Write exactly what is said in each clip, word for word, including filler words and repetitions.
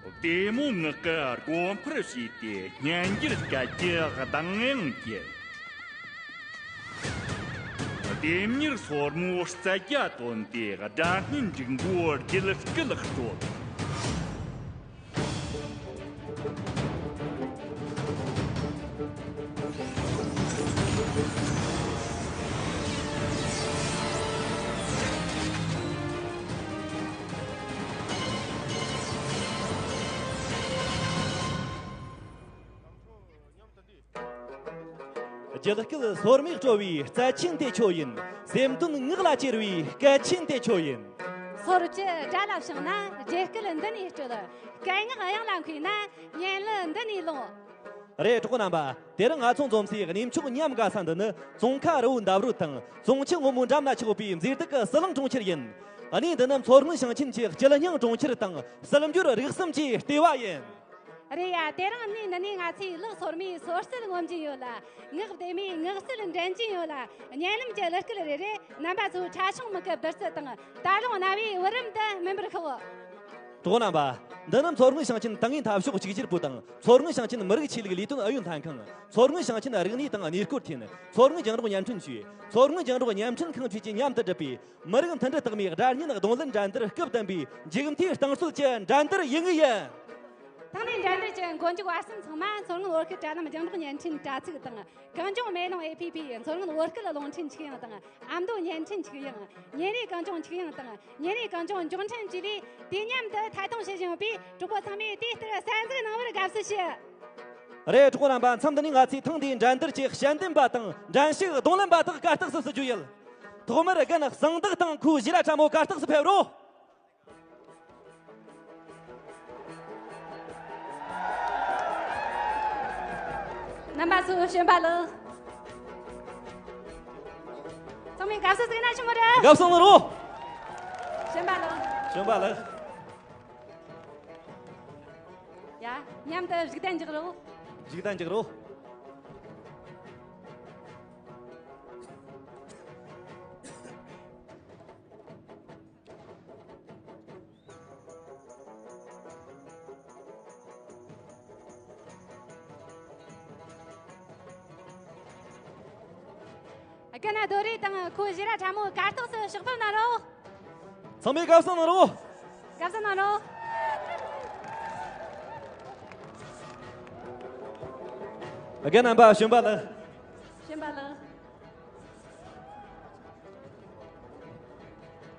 བདེ་མོ་ངག་གི་སྒོ་འཕར་ཕྱེས་ཏེ་སྙན་འགྱུར་སྐད་ཀྱི་གདངས་དབྱངས་ཀྱིས། ལྡེམ་མྱུར་སོར་མོའི་རྩལ་རྒྱ་བཏོན་ཏེ་སྒྲ་སྙན་འབྲུག་མགོའི་རྒྱུད་སྐུད་དཀྲོལ། རྒྱུད་སྐུད་སོར་མོས་དཀྲོལ་བའི་རྩལ་ཆེན་དེ་ཁྱོད་ཡིན། སེམས་དོན་ངག་ལ་གྱེར་བའི་སྐད་ཆེན་དེ་ཁྱོད་ཡིན། སོར་བཅུ་སྒྲ་ལ་བྱང་ན་རྒྱུད་སྐུད་འདི་ནས་དཀྲོལ། སྐད་ངག་དབྱངས་ལ་མཁས་ན་སྙན་གླུ་འདི་ནས་ལོངས། རེད། གྲོགས་པོ་རྣམ་པ། དེ་རིང་ང་ཚོ་འཛོམས་སའི་གནས་མཆོག་ཉམས་དགའ་ས་འདི་ནི་ཙོང་ཁ་རི་བོའི་འདབས་རོལ་དང་ཙོང་ཆུ་སྔོན་མོའི་འགྲམ་ན་ཆགས་པའི་མཛེས་སྡུག་གི་ཟི་ལིང་གྲོང་ཁྱེར་ཡིན། གནས་འདི་ནི་མཚོ་སྔོན་ཞིང་ཆེན་གྱི་སྐྱིད་སྙིང་གྲོང་ཁྱེར་དང་གསར་འབྱོར་རིག་གསུམ་གྱི་ལྟེ་བ་ཡིན། རེད་ཡ། དེ་རིང་གནས་འདི་ནས་ང་ཚོས་ལག་སོར་མོའི་སོར་རྩལ་ངོམ་གྱིན་ཡོད་ལ། ངག་བདེ་མོའི་ངག་རྩལ་འགྲན་གྱིན་ཡོད་ལ། སྙན་ལམ་གྱི་གླུ་སྐད་རེ་རེ་རྣམ་པ་ཚོའི་ཕྲ་ཕྱོགས་མིག་གི་བདུད་རྩི་དང་། ད་རུང་རྣ་བའི་བུ་རམ་དུ་སྨིན་པར་ཤོག། གྲོགས་རྣམ་པ། འདི་ནི་མཚོ་སྔོན་ཞིང་ཆེན་ཏང་ཨུའི་འཐབ་ཕྱོགས་གཅིག་གྱུར་པུའུ་དང་མཚོ་སྔོན་ཞིང་ཆེན་མི་རིགས་ཆོས་ལུགས་ལས་དོན་ཨུ་ཡོན་ལྷན་ཁང་། མཚོ་སྔོན་ཞིང་ཆེན་རིག་གནས་དང་གནས་སྐོར་ཐིན། མཚོ་སྔོན་རྒྱང་སྒྲོག་བརྙན་འཕྲིན་ཅུས། མཚོ་སྔོན་རྒྱང་སྒྲོག་བརྙན་འཕྲིན་ཁང་བཅས་ཀྱིས་མཉམ་དུ་བསྒྲུབས་པའི་མི་རིགས་མཐུན་སྒྲིལ་རྟགས་མའི་སྒྲ་སྙན་རྡུང་ལེན་འགྲན་བསྡུར་སྐབས་བདུན་པའི་མཇུག་མཐའི་རྟིང་རྩོད་ཀྱི་འགྲན་བསྡུར་ཡུལ་དངོས་ཡིན། ཐེངས་འདིའི་འགྲན་བསྡུར་གྱི་མགོ་མཇུག་བར་གསུམ་ཚང་མ་མཚོ་སྔོན་བོད་སྐད་དྲ་ལམ་རྒྱང་སྒྲོག་བརྙན་འཕྲིན་དྲ་ཚིགས་དང་། གངས་ལྗོངས་མེ་ལོང་ཨེ་ཕི་ཕི། མཚོ་སྔོན་བོད་སྐད་རླུང་འཕྲིན་ཆིག་ཡང་དང་། ཨ་མདོ་བརྙན་འཕྲིན་ཆིག་ཡང་། ཉིན་རེའི་གངས་ལྗོངས་ཆིག་ཡང་དང་། ཉིན་རེའི་གངས་ལྗོངས་མགྱོགས་འཕྲིན་བཅས་ལས་དུས་མཉམ་དུ་ཐད་གཏོང་བྱེད་བཞིན་ཡོད་པས། གྲོགས་པོ་ཚང་མས་དེ་ལྟར་གསན་གཟིགས་གནང་བར་དགའ་བསུ་ཞུ། རེད། གྲོགས་པོ་རྣམ་པ། མཚམས་འདི་ནས་ང་ཚོས་ཐེངས་འདིའི་འགྲན་བསྡུར་གྱི་དཔྱད་འདེམས་པ་དང་འགྲན་ཞུགས་རྡུང་ལེན་པ་དག་གར་སྟེགས་སུ་བསུ་རྒྱུ་ཡིན། ཐོག་མར་རྒན་གསང་བདག་དང་ཁོའི་བཞི་ར་ཁྲ་མོ་གར་སྟེགས་སུ་ཕེབས་རོགས། རྣམ་པ་ཚོ་བྱོན་པ་ལགས། ཚང་མས་དགའ་བསུ་ཟིག་གནང་ཆི་མོ་རེད། དགའ་བསུ་གནང་རོགས། བྱོན་པ་ལགས། བྱོན་པ་ལགས། ཡ། མཉམ་དུ་གཞུག་གདན་འཇགས་རོགས། གཞུག་གདན་འཇགས་རོགས། རྒན་རྡོ་རི་དང་ཁོའི་བཞི་ར་ཁྲ་མོ་གར་སྟེགས་སུ་ཕྱག་ཕེབས་གནང་རོགས། ཚང་མས་དགའ་བསུ་གནང་རོགས། དགའ་བསུ་གནང་རོགས། རྒན་རྣམ་པ་བྱོན་པ་ལགས། བྱོན་པ་ལགས།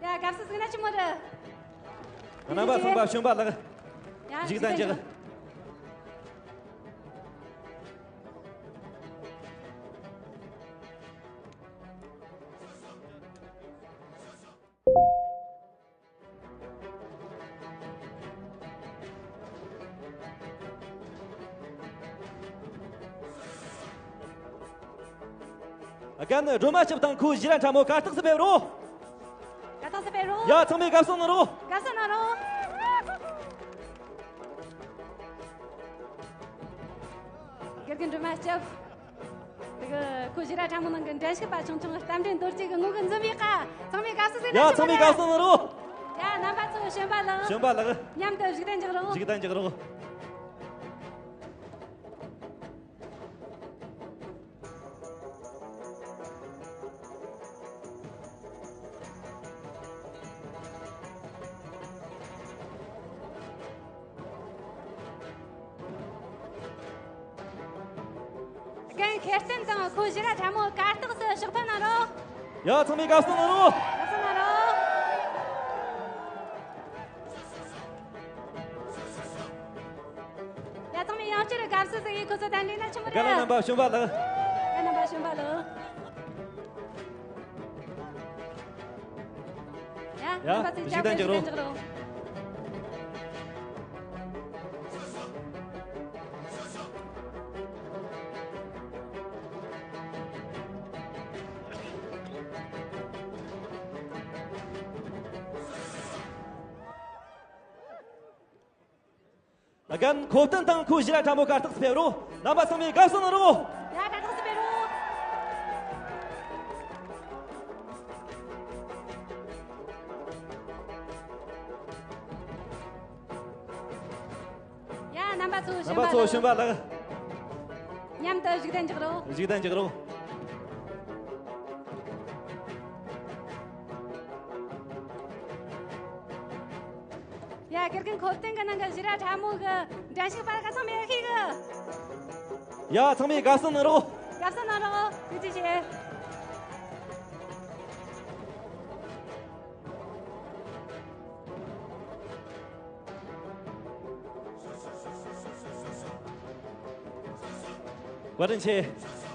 ཡ། དགའ་བསུ་ཟིག་གནང་ཆི་མོ་རེད། རྣམ་པ་ཚང་མ་བྱོན་པ་ལགས། ཡ། གཞུག་གདན་འཇགས། རྒན་སྒྲོལ་མ་སྐྱབས་དང་ཁོའི་བཞི་ར་ཁྲ་མོ་གར་སྟེགས་སུ་ཕེབས་རོགས། གར་སྟེགས་སུ་ཕེབས་རོགས། ཡ། ཚང་མས་དགའ་བསུ་གནང་རོགས། དགའ་བསུ་གནང་རོགས། དགེ་རྒན་སྒྲོལ་མ་སྐྱབས། དེ་གི་ཁོ་བཞི་ར་ཁྲ་མོ་ནང་གི་འགྲན་ཞུགས་པ་ཆུང་ཆུང་རྟ་མགྲིན་རྡོ་རྗེ་གི་ངོ་གི་འཛུམ་པའི་ཁ། ཚང་མས་དགའ་བསུ་ཟིག་གནང་། ཡ། ཚང་མས་དགའ་བསུ་གནང་རོགས། ཡ། རྣམ་པ་ཚོ་བྱོན་པ་ལགས། བྱོན་པ་ལགས། མཉམ་དུ་གཞུག་གདན་འཇགས་རོགས། གཞུག་གདན་འཇགས་རོགས། རྒན་མཁས་བཙུན་དང་ཁོའི་བཞི་ར་ཁྲ་མོ་གར་སྟེགས་སུ་ཕྱག་ཕེབས་གནང་རོགས། ཡ། ཚང་མས་དགའ་བསུ་གནང་རོགས། དགའ་བསུ་གནང་རོགས། ཡ། ཚང་མས་ཡང་བསྐྱར་དགའ་བསུ་ཟིག་གིས་ཁོ་ཚོ་གདན་འདྲེན་གནང་ཆི་མོ་རེད། རྒན་ལགས་རྣམ་པ་བྱོན་པ་ལགས། རྒན་རྣམ་པ་བྱོན་པ་ལགས། ཡ། ཡ། རྣམ་པ་ཚོས་གཞུག་གདན་འཇགས་རོགས། གཞུག་གདན་འཇགས་རོགས། རྒན་ཁོ་བསྟན་དང་ཁོའི་བཞི་ར་ཁྲ་མོ་གར་སྟེགས་སུ་ཕེབས་རོགས། རྣམ་པ་ཚང་མས་དགའ་བསུ་གནང་རོགས། ཡ། གར་སྟེགས་སུ་ཕེབས་རོགས། རྣམ་པ་ཚོ་བྱོན་པ་ལགས། མཉམ་དུ་བཞུགས་གདན་འཇགས་རོགས། བཞུགས་གདན་འཇགས་རོགས། ཡ། དགེ་རྒན་ཁོ་བསྟན་གི་ནང་གི་ཞི་ར་ཁྲ་མོ་གི་འགྲན་ཞུགས་པ་ག་ཚང་མས་ཤེས་གི། ཡ། ཚང་མས་དགའ་བསུ་གནང་རོགས། དགའ་བསུ་གནང་རོགས། ཐུགས་རྗེ་ཆེ། བཀའ་དྲིན་ཆེ།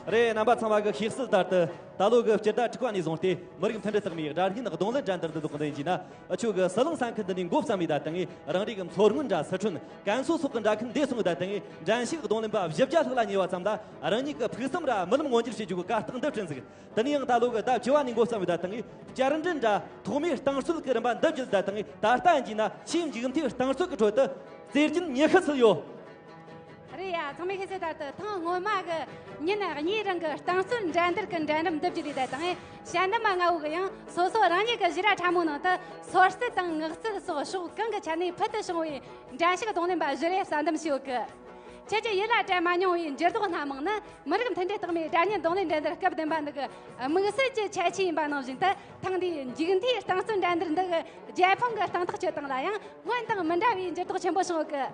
རེད། རྣམ་པ་ཚང་མ་གི་ཤེས་གསལ་ལྟར་དུ། ད་ལོ་གི་སྤྱི་ཟླ་དྲུག་པ་ནས་བཟུང་སྟེ་མི་རིགས་མཐུན་སྒྲིལ་རྟགས་མའི་སྒྲ་སྙན་རྡུང་ལེན་འགྲན་བསྡུར་འདི་ལོག་འདི་ཡིན་གྱི་ན། འུ་ཆོ་གི་ཟི་ལིང་ས་ཁུལ་འདི་ནས་འགོ་བརྩམས་ཡོད་ད་དང་། རང་རེ་གི་མཚོ་སྔོན་ར་སི་ཁྲོན། ཀན་སུའུ་སོགས་ཀྱི་འདྲ་ཁུལ་འདི་སོང་ཡོད་ད་དང་། འགྲན་ཞུགས་རྡུང་ལེན་པ་བཞི་བརྒྱ་ལྷག་ལ་ཉེ་བ་ཙམ་ལ་རང་ཉིད་ཀྱི་ཕུགས་བསམ་ར་རྨི་ལམ་མངོན་འགྱུར་བྱེད་རྒྱུ་གི་གར་སྟེགས་འདི་བསྐྲུན་ཟིག། དེ་ནས་ཡང་ད་ལོ་གི་ཟླ་བཅུ་བ་ནས་འགོ་བརྩམས་ཡོད་ད་དང་། བསྐྱར་འགྲན་ར་ཐོག་མའི་རྟིང་རྩོད་ཀྱི་རིམ་པ་འདི་བརྒྱུད་ད་དང་། ད་ལྟ་ཡིན་གྱི་ན་ཆེས་མཇུག་མཐའི་རྟིང་རྩོད་ཀྱི་ཁྲོད་དུ་རྩེ་རྒྱུན་ཉི་ཤུ་ཚུད་ཡོད། རེད་ཡ། ཚང་མས་ཤེས་གསལ་ལྟར་དུ་ཐེངས་སྔོན་མ་གི་ཉིན་གཉིས་རིང་གི་རྟིང་རྩོད་འགྲན་བསྡུར་གྱི་འགྲན་རིམ་འདི་བརྒྱུད་ཡོད་ད་དང་། དཔྱད་འདེམས་པ་ལྔ་བོ་གི་ཡང་སོ་སོ་རང་ཉིད་ཀྱི་ཞི་ར་ཁྲ་མོ་ནང་དུ་སོར་རྩེད་དང་ངག་རྩལ་སོགས་ཕྱོགས་གང་གི་ཆ་ནས་ཕུལ་དུ་བྱུང་བའི་འགྲན་ཞུགས་རྡུང་ལེན་པ་བཞི་རེ་གསལ་འདེམས་བྱས་ཡོད་གི། ཁྱེད་ཀྱིས་ཡིད་ལ་དྲན་མ་མྱོང་བའི་འགྱུར་ལྡོག་སྣ་མང་ནི་མི་རིགས་མཐུན་སྒྲིལ་རྟགས་མའི་སྒྲ་སྙན་རྡུང་ལེན་འགྲན་བསྡུར་སྐབས་བདུན་པ་འདི་གི་དམིགས་བསལ་གྱི་ཁྱད་ཆོས་ཡིན་པ་ནང་བཞིན་དུ། ཐེངས་འདིའི་མཇུག་མཐའི་རྟིང་རྩོད་འགྲན་བསྡུར་འདི་གི་རྒྱལ་ཕམ་གྱི་རྟིང་ཐག་གཅོད་སྟངས་ལ་ཡང་སྔོན་དང་མི་འདྲ་བའི་འགྱུར་ལྡོག་ཆེན་པོ་བྱུང་ཡོད་གི།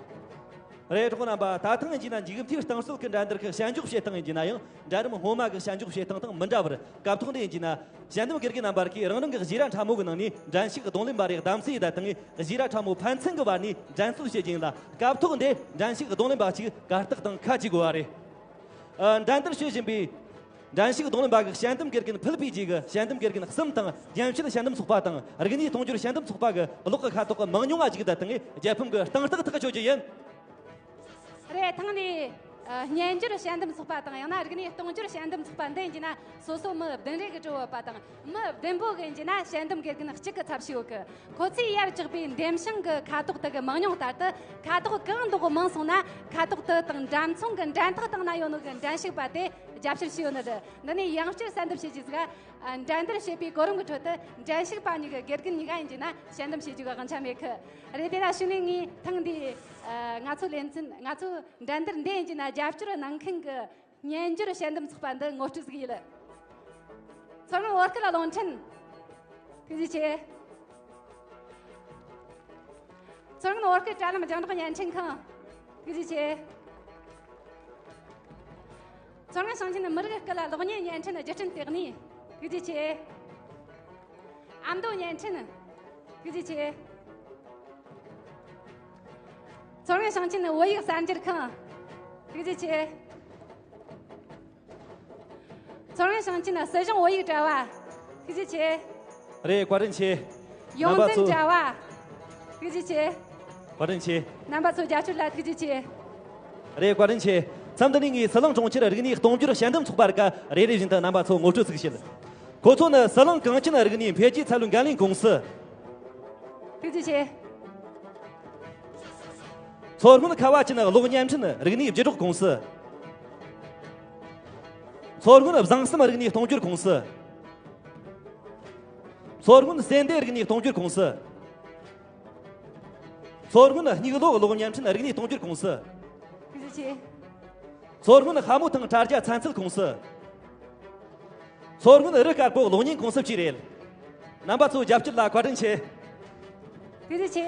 རེད། གྲོགས་རྣམ་པ། ད་ཐེངས་ཡིན་གྱི་ན་མཇུག་མཐའི་རྟིང་རྩོད་ཀྱི་འགྲན་བསྡུར་གྱི་དཔྱད་འཇོག་བྱེད་སྟངས་ཡིན་གྱི་ན་ཡང་འགྲན་རིམ་སྔོན་མ་གི་དཔྱད་འཇོག་བྱེད་སྟངས་དང་མི་འདྲ་བར། སྐབས་ཐོག་འདི་ཡིན་གྱི་ན་དཔྱད་འདེམས་དགེ་རྒན་རྣམ་པར་གིས་རང་རང་གི་ཞི་ར་ཁྲ་མོ་གི་ནང་ནས་འགྲན་ཞུགས་རྡུང་ལེན་པ་རེ་བདམས་ཚར་ཡོད་ད་དང་། ཞི་ར་ཁྲ་མོ་ཕན་ཚུན་གྱི་བར་ནས་འགྲན་རྩོད་བྱེད་རྒྱུ་ཡིན་ལ། སྐབས་ཐོག་འདི་འགྲན་ཞུགས་རྡུང་ལེན་པ་གཅིག་གར་སྟེགས་སྟེང་ཁ་གཅིག་དགོས་པ་རེད། ཨ། འགྲན་བསྡུར་བྱེད་བཞིན་པའི་འགྲན་ཞུགས་རྡུང་ལེན་པ་གི་དཔྱད་འདེམས་དགེ་རྒན་ཕུལ་བའི་རྗེས་ཀྱི་དཔྱད་འདེམས་དགེ་རྒན་གསུམ་དང་རྒྱན་ཆེན་དཔྱད་འདེམས་ཚོགས་པ་དང་རིག་གནས་གཏོང་སྦྱོར་དཔྱད་འདེམས་ཚོགས་པ་གི་གློག་གི་ཁ་དོག་གི་མང་ཉུང་ང་གཞིགས་ད་དང་། རྒྱལ་ཕམ་གྱི་རྟིང་ཐག་ཐག་གཅོད་རྒྱུ་ཡིན། རེད། ཐེངས་འདིའི་ཨ་སྨྱན་སྦྱོར་དཔྱད་འདེམས་ཚོགས་པ་དང་ཡང་ན་རིག་གནས་གཏོང་སྦྱོར་དཔྱད་འདེམས་ཚོགས་པ་འདི་ཡིན་གྱི་ན་སོ་སོ་མི་བདུན་རེ་གིས་གྲོལ་ཡོད་པ་དང་། མི་བདུན་པོ་གི་ཡིན་གྱི་ན་དཔྱད་འདེམས་དགེ་རྒན་གཅིག་གི་ཚབ་བྱས་ཡོད་གི། ཁོ་ཚོས་ཡར་བཅུག་པའི་འདེམས་བྱང་གི་ཁ་དོག་དག་གི་མང་ཉུང་ལྟར་དུ། ཁ་དོག་གང་མདོག་མང་སོང་ན་ཁ་དོག་དེ་དང་འདྲ་མཚུངས་ཀྱི་འགྲན་ཐག་སྟེང་ན་ཡོད་ནོ་གི་འགྲན་ཞུགས་པ་དེ་རྒྱབ་སྐྱོར་བྱས་ཡོད་ནི་རེད། འདི་ནས་ཡང་བསྐྱར་གསལ་འདེབས་བྱེད་རྒྱུ་ཟིག། ཨ། འགྲན་བསྡུར་བྱེད་པའི་གོ་རིམ་གྱི་ཁྲོད་དུ་འགྲན་ཞུགས་པ་གཉིས་ཀྱི་དགེ་རྒན་གཉིས་ཀ་ཡིན་གྱི་ན་དཔྱད་འདེམས་བྱེད་རྒྱུ་གི་དབང་ཆ་མེད་གི། རེད། དེ་ན་གཞུག་ནས་ངས་ཐེངས་འདིའི་ཨ་ང་ཚོ་ལེ་ཚན། ང་ཚོ་འགྲན་བསྡུར་འདི་ཡིན་གྱི་ན་རྒྱབ་སྐྱོར་གནང་མཁན་གྱི་སྨྱན་སྦྱོར་དཔྱད་འདེམས་ཚོགས་པ་འདི་ངོ་སྤྲོད་ཟིག་ཡིན། མཚོ་སྔོན་བོད་སྐད་རླུང་འཕྲིན། ཐུགས་རྗེ་ཆེ། མཚོ་སྔོན་བོད་སྐད་དྲ་ལམ་རྒྱང་སྒྲོག་བརྙན་འཕྲིན་ཁང་། ཐུགས་རྗེ་ཆེ། མཚོ་སྔོན་ཞིང་ཆེན་མི་རིགས་སྐད་གློག་བརྙན་བརྙན་འཕྲིན་བརྒྱུད་འཕྲིན་ལྟེ་གནས། ཐུགས་རྗེ་ཆེ། ཨ་མདོ་བརྙན་འཕྲིན། ཐུགས་རྗེ་ཆེ། མཚོ་སྔོན་ཞིང་ཆེན་བོད་ཡིག་གསར་འགྱུར་ཁང་། ཐུགས་རྗེ་ཆེ། མཚོ་སྔོན་ཞིང་ཆེན་སྲིད་གཞུང་བོད་ཡིག་དྲ་བ། ཐུགས་རྗེ་ཆེ། རེད། བཀའ་དྲིན་ཆེ། ཡོངས་འཛིན་དྲ་བ། ཐུགས་རྗེ་ཆེ། བཀའ་དྲིན་ཆེ། རྣམ་པ་ཚོ་རྒྱབ་སྐྱོར་ལ་ཐུགས་རྗེ་ཆེ། རེད། བཀའ་དྲིན་ཆེ། མཚམས་འདི་ནས་ངས་ཟི་ལིང་གྲོང་ཁྱེར་རིག་གནས་གཏོང་སྦྱོར་དཔྱད་འདེམས་ཚོགས་པར་ཀ་རེ་རེ་བཞིན་དུ་རྣམ་པ་ཚོ་ངོ་སྤྲོད་ཅིག་བྱེད། ཁོ་ཚོ་ནི་ཟི་ལིང་གངས་ཅན་རིག་གནས་འཕེལ་རྒྱས་ཚད་ལོན་འགན་ལེན་ཀུང་སི། ཐུགས་རྗེ་ཆེ། མཚོ་སྔོན་ཁ་བ་ཅན་གློག་བརྙན་འཕྲིན་རིག་གནས་བརྒྱུད་སྒྲོག་ཀུང་སི། མཚོ་སྔོན་བཟང་གསུམ་རིག་གནས་གཏོང་སྦྱོར་ཀུང་སི། མཚོ་སྔོན་སེ་འདས་རིག་གནས་གཏོང་སྦྱོར་ཀུང་སི། མཚོ་སྔོན་སྙིགས་ལོག་གློག་བརྙན་འཕྲིན་རིག་གནས་གཏོང་སྦྱོར་ཀུང་སི། ཐུགས་རྗེ་ཆེ། མཚོ་སྔོན་ལྷ་མོ་ཐང་དྲ་རྒྱ་ཚན་རྩལ་ཀུང་སི། མཚོ་སྔོན་རི་དཀར་པོ་གློག་བརྙན་ཀུང་སི་བཅས་རེད། རྣམ་པ་ཚོའི་རྒྱབ་སྐྱོར་ལ་བཀའ་དྲིན་ཆེ། ཐུགས་རྗེ་ཆེ།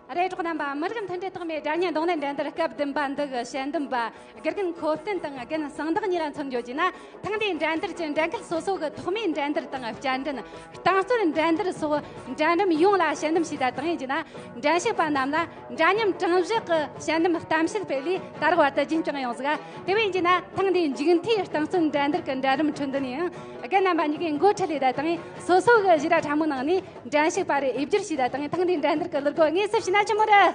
རེད། གྲོགས་རྣམ་པ། མི་རིགས་མཐུན་སྒྲིལ་རྟགས་མའི་སྒྲ་སྙན་རྡུང་ལེན་འགྲན་བསྡུར་སྐབས་བདུན་པ་འདི་གི་དཔྱད་འདེམས་པ་དགེ་རྒན་ཁོ་བསྟན་དང་རྒན་གསང་བདག་གཉིས་ལ་མཚོན་ཡོད་ཀྱི་ན། ཐེངས་འདིའི་འགྲན་བསྡུར་གྱི་འགྲན་ཁུལ་སོ་སོ་གི་ཐོག་མའི་འགྲན་བསྡུར་དང་། བསྐྱར་འགྲན། རྟིང་རྩོད་འགྲན་བསྡུར་སོགས་འགྲན་རིམ་ཡོངས་ལ་དཔྱད་འདེམས་བྱས་ད་དང་ཡིན་གྱི་ན། འགྲན་ཞུགས་པ་རྣམས་ལ་འདྲ་མཉམ་གྲངས་བཞག་གི་དཔྱད་འདེམས་གཏམ་བཤད་སྤེལ་ལས་ད་རག་བར་དུ་རྒྱུན་བསྐྱངས་ཡོང་ཟིག། དེ་བས་ཡིན་གྱི་ན་ཐེངས་འདིའི་མཇུག་མཐའི་རྟིང་རྩོད་འགྲན་བསྡུར་གྱི་འགྲན་རིམ་ཁྲོད་འདི་ནས་ཡང་རྒན་རྣམ་པ་གཉིས་ཀས་འགོ་ཁྲིད་ལས་ད་དང་སོ་སོ་གི་ཞི་ར་ཁྲ་མོ་ནང་ནས་འགྲན་ཞུགས་པ་རེ་འོས་སྦྱོར་བྱས་ད་དང་། ཐེངས་འདིའི་འགྲན་བསྡུར་གྱི་གླུ་སྒོ་དངོས་སུ་ཕྱེ་ན་ཆི་མོ་རེད།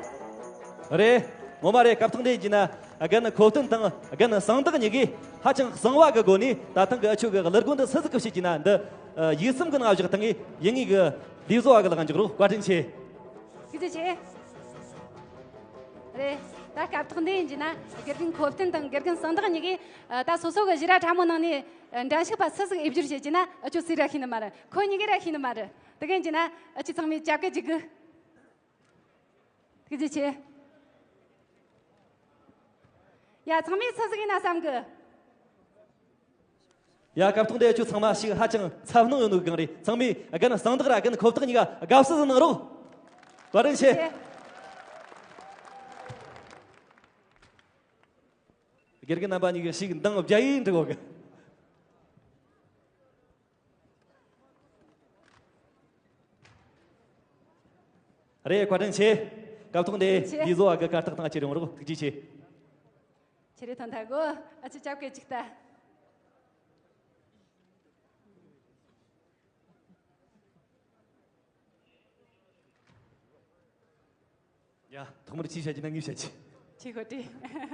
རེད། ངོ་མ་རེད། སྐབས་ཐོག་འདི་ཡིན་གྱི་ན་རྒན་ཁོ་བསྟན་དང་རྒན་གསང་བདག་གཉིས་ཀས་ཧ་ཅང་གསང་བ་གི་སྒོ་ནས་ད་ཐེངས་ཀྱི་འུ་ཆོ་གི་གླུ་སྒོ་འདི་སུ་ཟིག་གིས་ཕྱེ་གྱི་ན་འདི་ཡིག་ཟམ་གི་ནང་བཞག་ཐེངས་ངས་ཡིན་ངེས་གི་ལས་བཟོ་བ་གི་ལག་འཇོག་རོགས། བཀའ་དྲིན་ཆེ། ཐུགས་རྗེ་ཆེ། རེད། ད་སྐབས་ཐོག་འདི་ཡིན་གྱི་ན་དགེ་རྒན་ཁོ་བསྟན་དང་དགེ་རྒན་གསང་བདག་གཉིས་ཀས་ད་སོ་སོ་གི་ཞི་ར་ཁྲ་མོ་ནང་ནས་འགྲན་ཞུགས་པ་སུ་ཟིག་འོས་སྦྱོར་བྱེད་ཀྱི་ན་འུ་ཆོ་སུས་ར་ཤེས་ནི་མ་རེད། ཁོ་གཉིས་ཀས་ར་ཤེས་ནི་མ་རེད། དེ་ག་ཡིན་གྱི་ན་འུ་ཆོ་ཚང་མས་རྒྱབ་སྐྱོར་བྱེད་དགོས། ཐུགས་རྗེ་ཆེ། ཡ། ཚང་མས་སུ་ཟིག་ཡིན་ན་བསམ་གི། ཡ། སྐབས་ཐོག་འདི་ཁྱོད་ཚང་མ་ཞིག་ཧ་ཅང་འཚབ་སྣང་ཡོད་ནོ་གི་སྒང་རེད། ཚང་མས་རྒན་གསང་བདག་ར་རྒན་ཁོབ་སྟེགས་གཉིས་ཀ་དགའ་བསུ་ཟིག་གནང་རོགས། བཀའ་དྲིན་ཆེ། དགེ་རྒན་རྣམ་པ་གཉིས་ཀྱིས་ཞིག་འདང་བརྒྱབ་ཡིན་འགྲིག་གོ་གི། རེད། བཀའ་དྲིན་ཆེ། སྐབས་ཐོག་འདི་ཆེ། འདི་བཟོ་བ་གི་གར་སྟེགས་དང་ཁྱེར་ཡོང་རོགས། ཐུགས་རྗེ་ཆེ། ཁྱེད་རེ་ཐོན་ཐལ་གོ། ཨ་ཅེ་ཅབ་སྐད་ཅིག་ལྟ། ཡ། ཐོག་མར་ཅི་བཤད་ཀྱི་ན་ངས་བཤད་ཀྱི། ཅི་གོ་དྲི།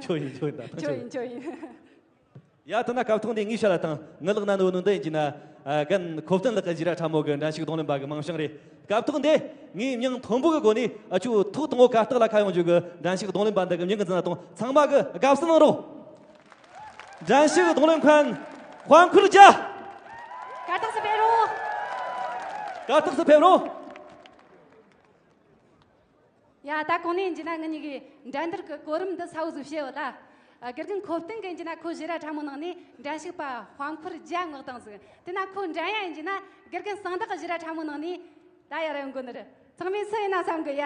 ཁྱོད་ཡིན་ཁྱོད་ཡིན་ད་ཁྱོད་ཡིན་ཁྱོད་ཡིན། ཡ། ད་ན་སྐབས་ཐོག་འདི་ངས་བཤད་ལ་དང་ངའི་ལག་ན་ནོ་ནོ་འདི་ཡིན་གྱི་ན། ཨ། རྒན་ཁོབ་སྟེགས་ལགས་ཀྱི་ཞི་ར་ཁྲ་མོ་གི་འགྲན་ཞུགས་རྡུང་ལེན་པ་གི་མིང་བྱང་རེད། སྐབས་ཐོག་འདི་ངས་མྱིང་མཐོན་པོ་གི་སྒོ་ནས་ཨ་ཆུ་ཐོག་དང་པོ་གར་སྟེགས་ལ་ཁ་ཡོང་རྒྱུ་གི་འགྲན་ཞུགས་རྡུང་ལེན་པ་འདི་གི་མྱིང་གི་འཛིན་ན་དང་ཚང་མ་གི་དགའ་བསུ་གནང་རོགས། འགྲན་ཞུགས་རྡུང་ལེན་མཁན་དཔལ་འཁོར་རྒྱལ། གར་སྟེགས་སུ་ཕེབས་རོགས། གར་སྟེགས་སུ་ཕེབས་རོགས། ཡ། ད་གོང་ནས་ཡིན་གྱི་ན་ང་གཉིས་ཀྱི་འགྲན་བསྡུར་གྱི་གོ་རིམ་འདི་གསལ་བོ་ཟིག་བཤད་ཡོད་ད། ཨ། དགེ་རྒན་ཁོབ་སྟེགས་ཀྱིས་ཡིན་གྱི་ན་ཁོ་ཞི་ར་ཁྲ་མོ་ནང་ནས་འགྲན་ཞུགས་པ་དཔལ་འཁོར་རྒྱལ་མངགས་བཏང་ཟིག། དེ་ན་ཁོ་འགྲན་ཡ་ཡིན་གྱི་ན་དགེ་རྒན་གསང་བདག་གི་ཞི་ར་ཁྲ་མོ་ནང་ནས་ད་ཡར་ཡོང་གོ་ནི་རེད། ཚང་མས་སུ་ཡིན་ན་བསམ་གི་ཡ།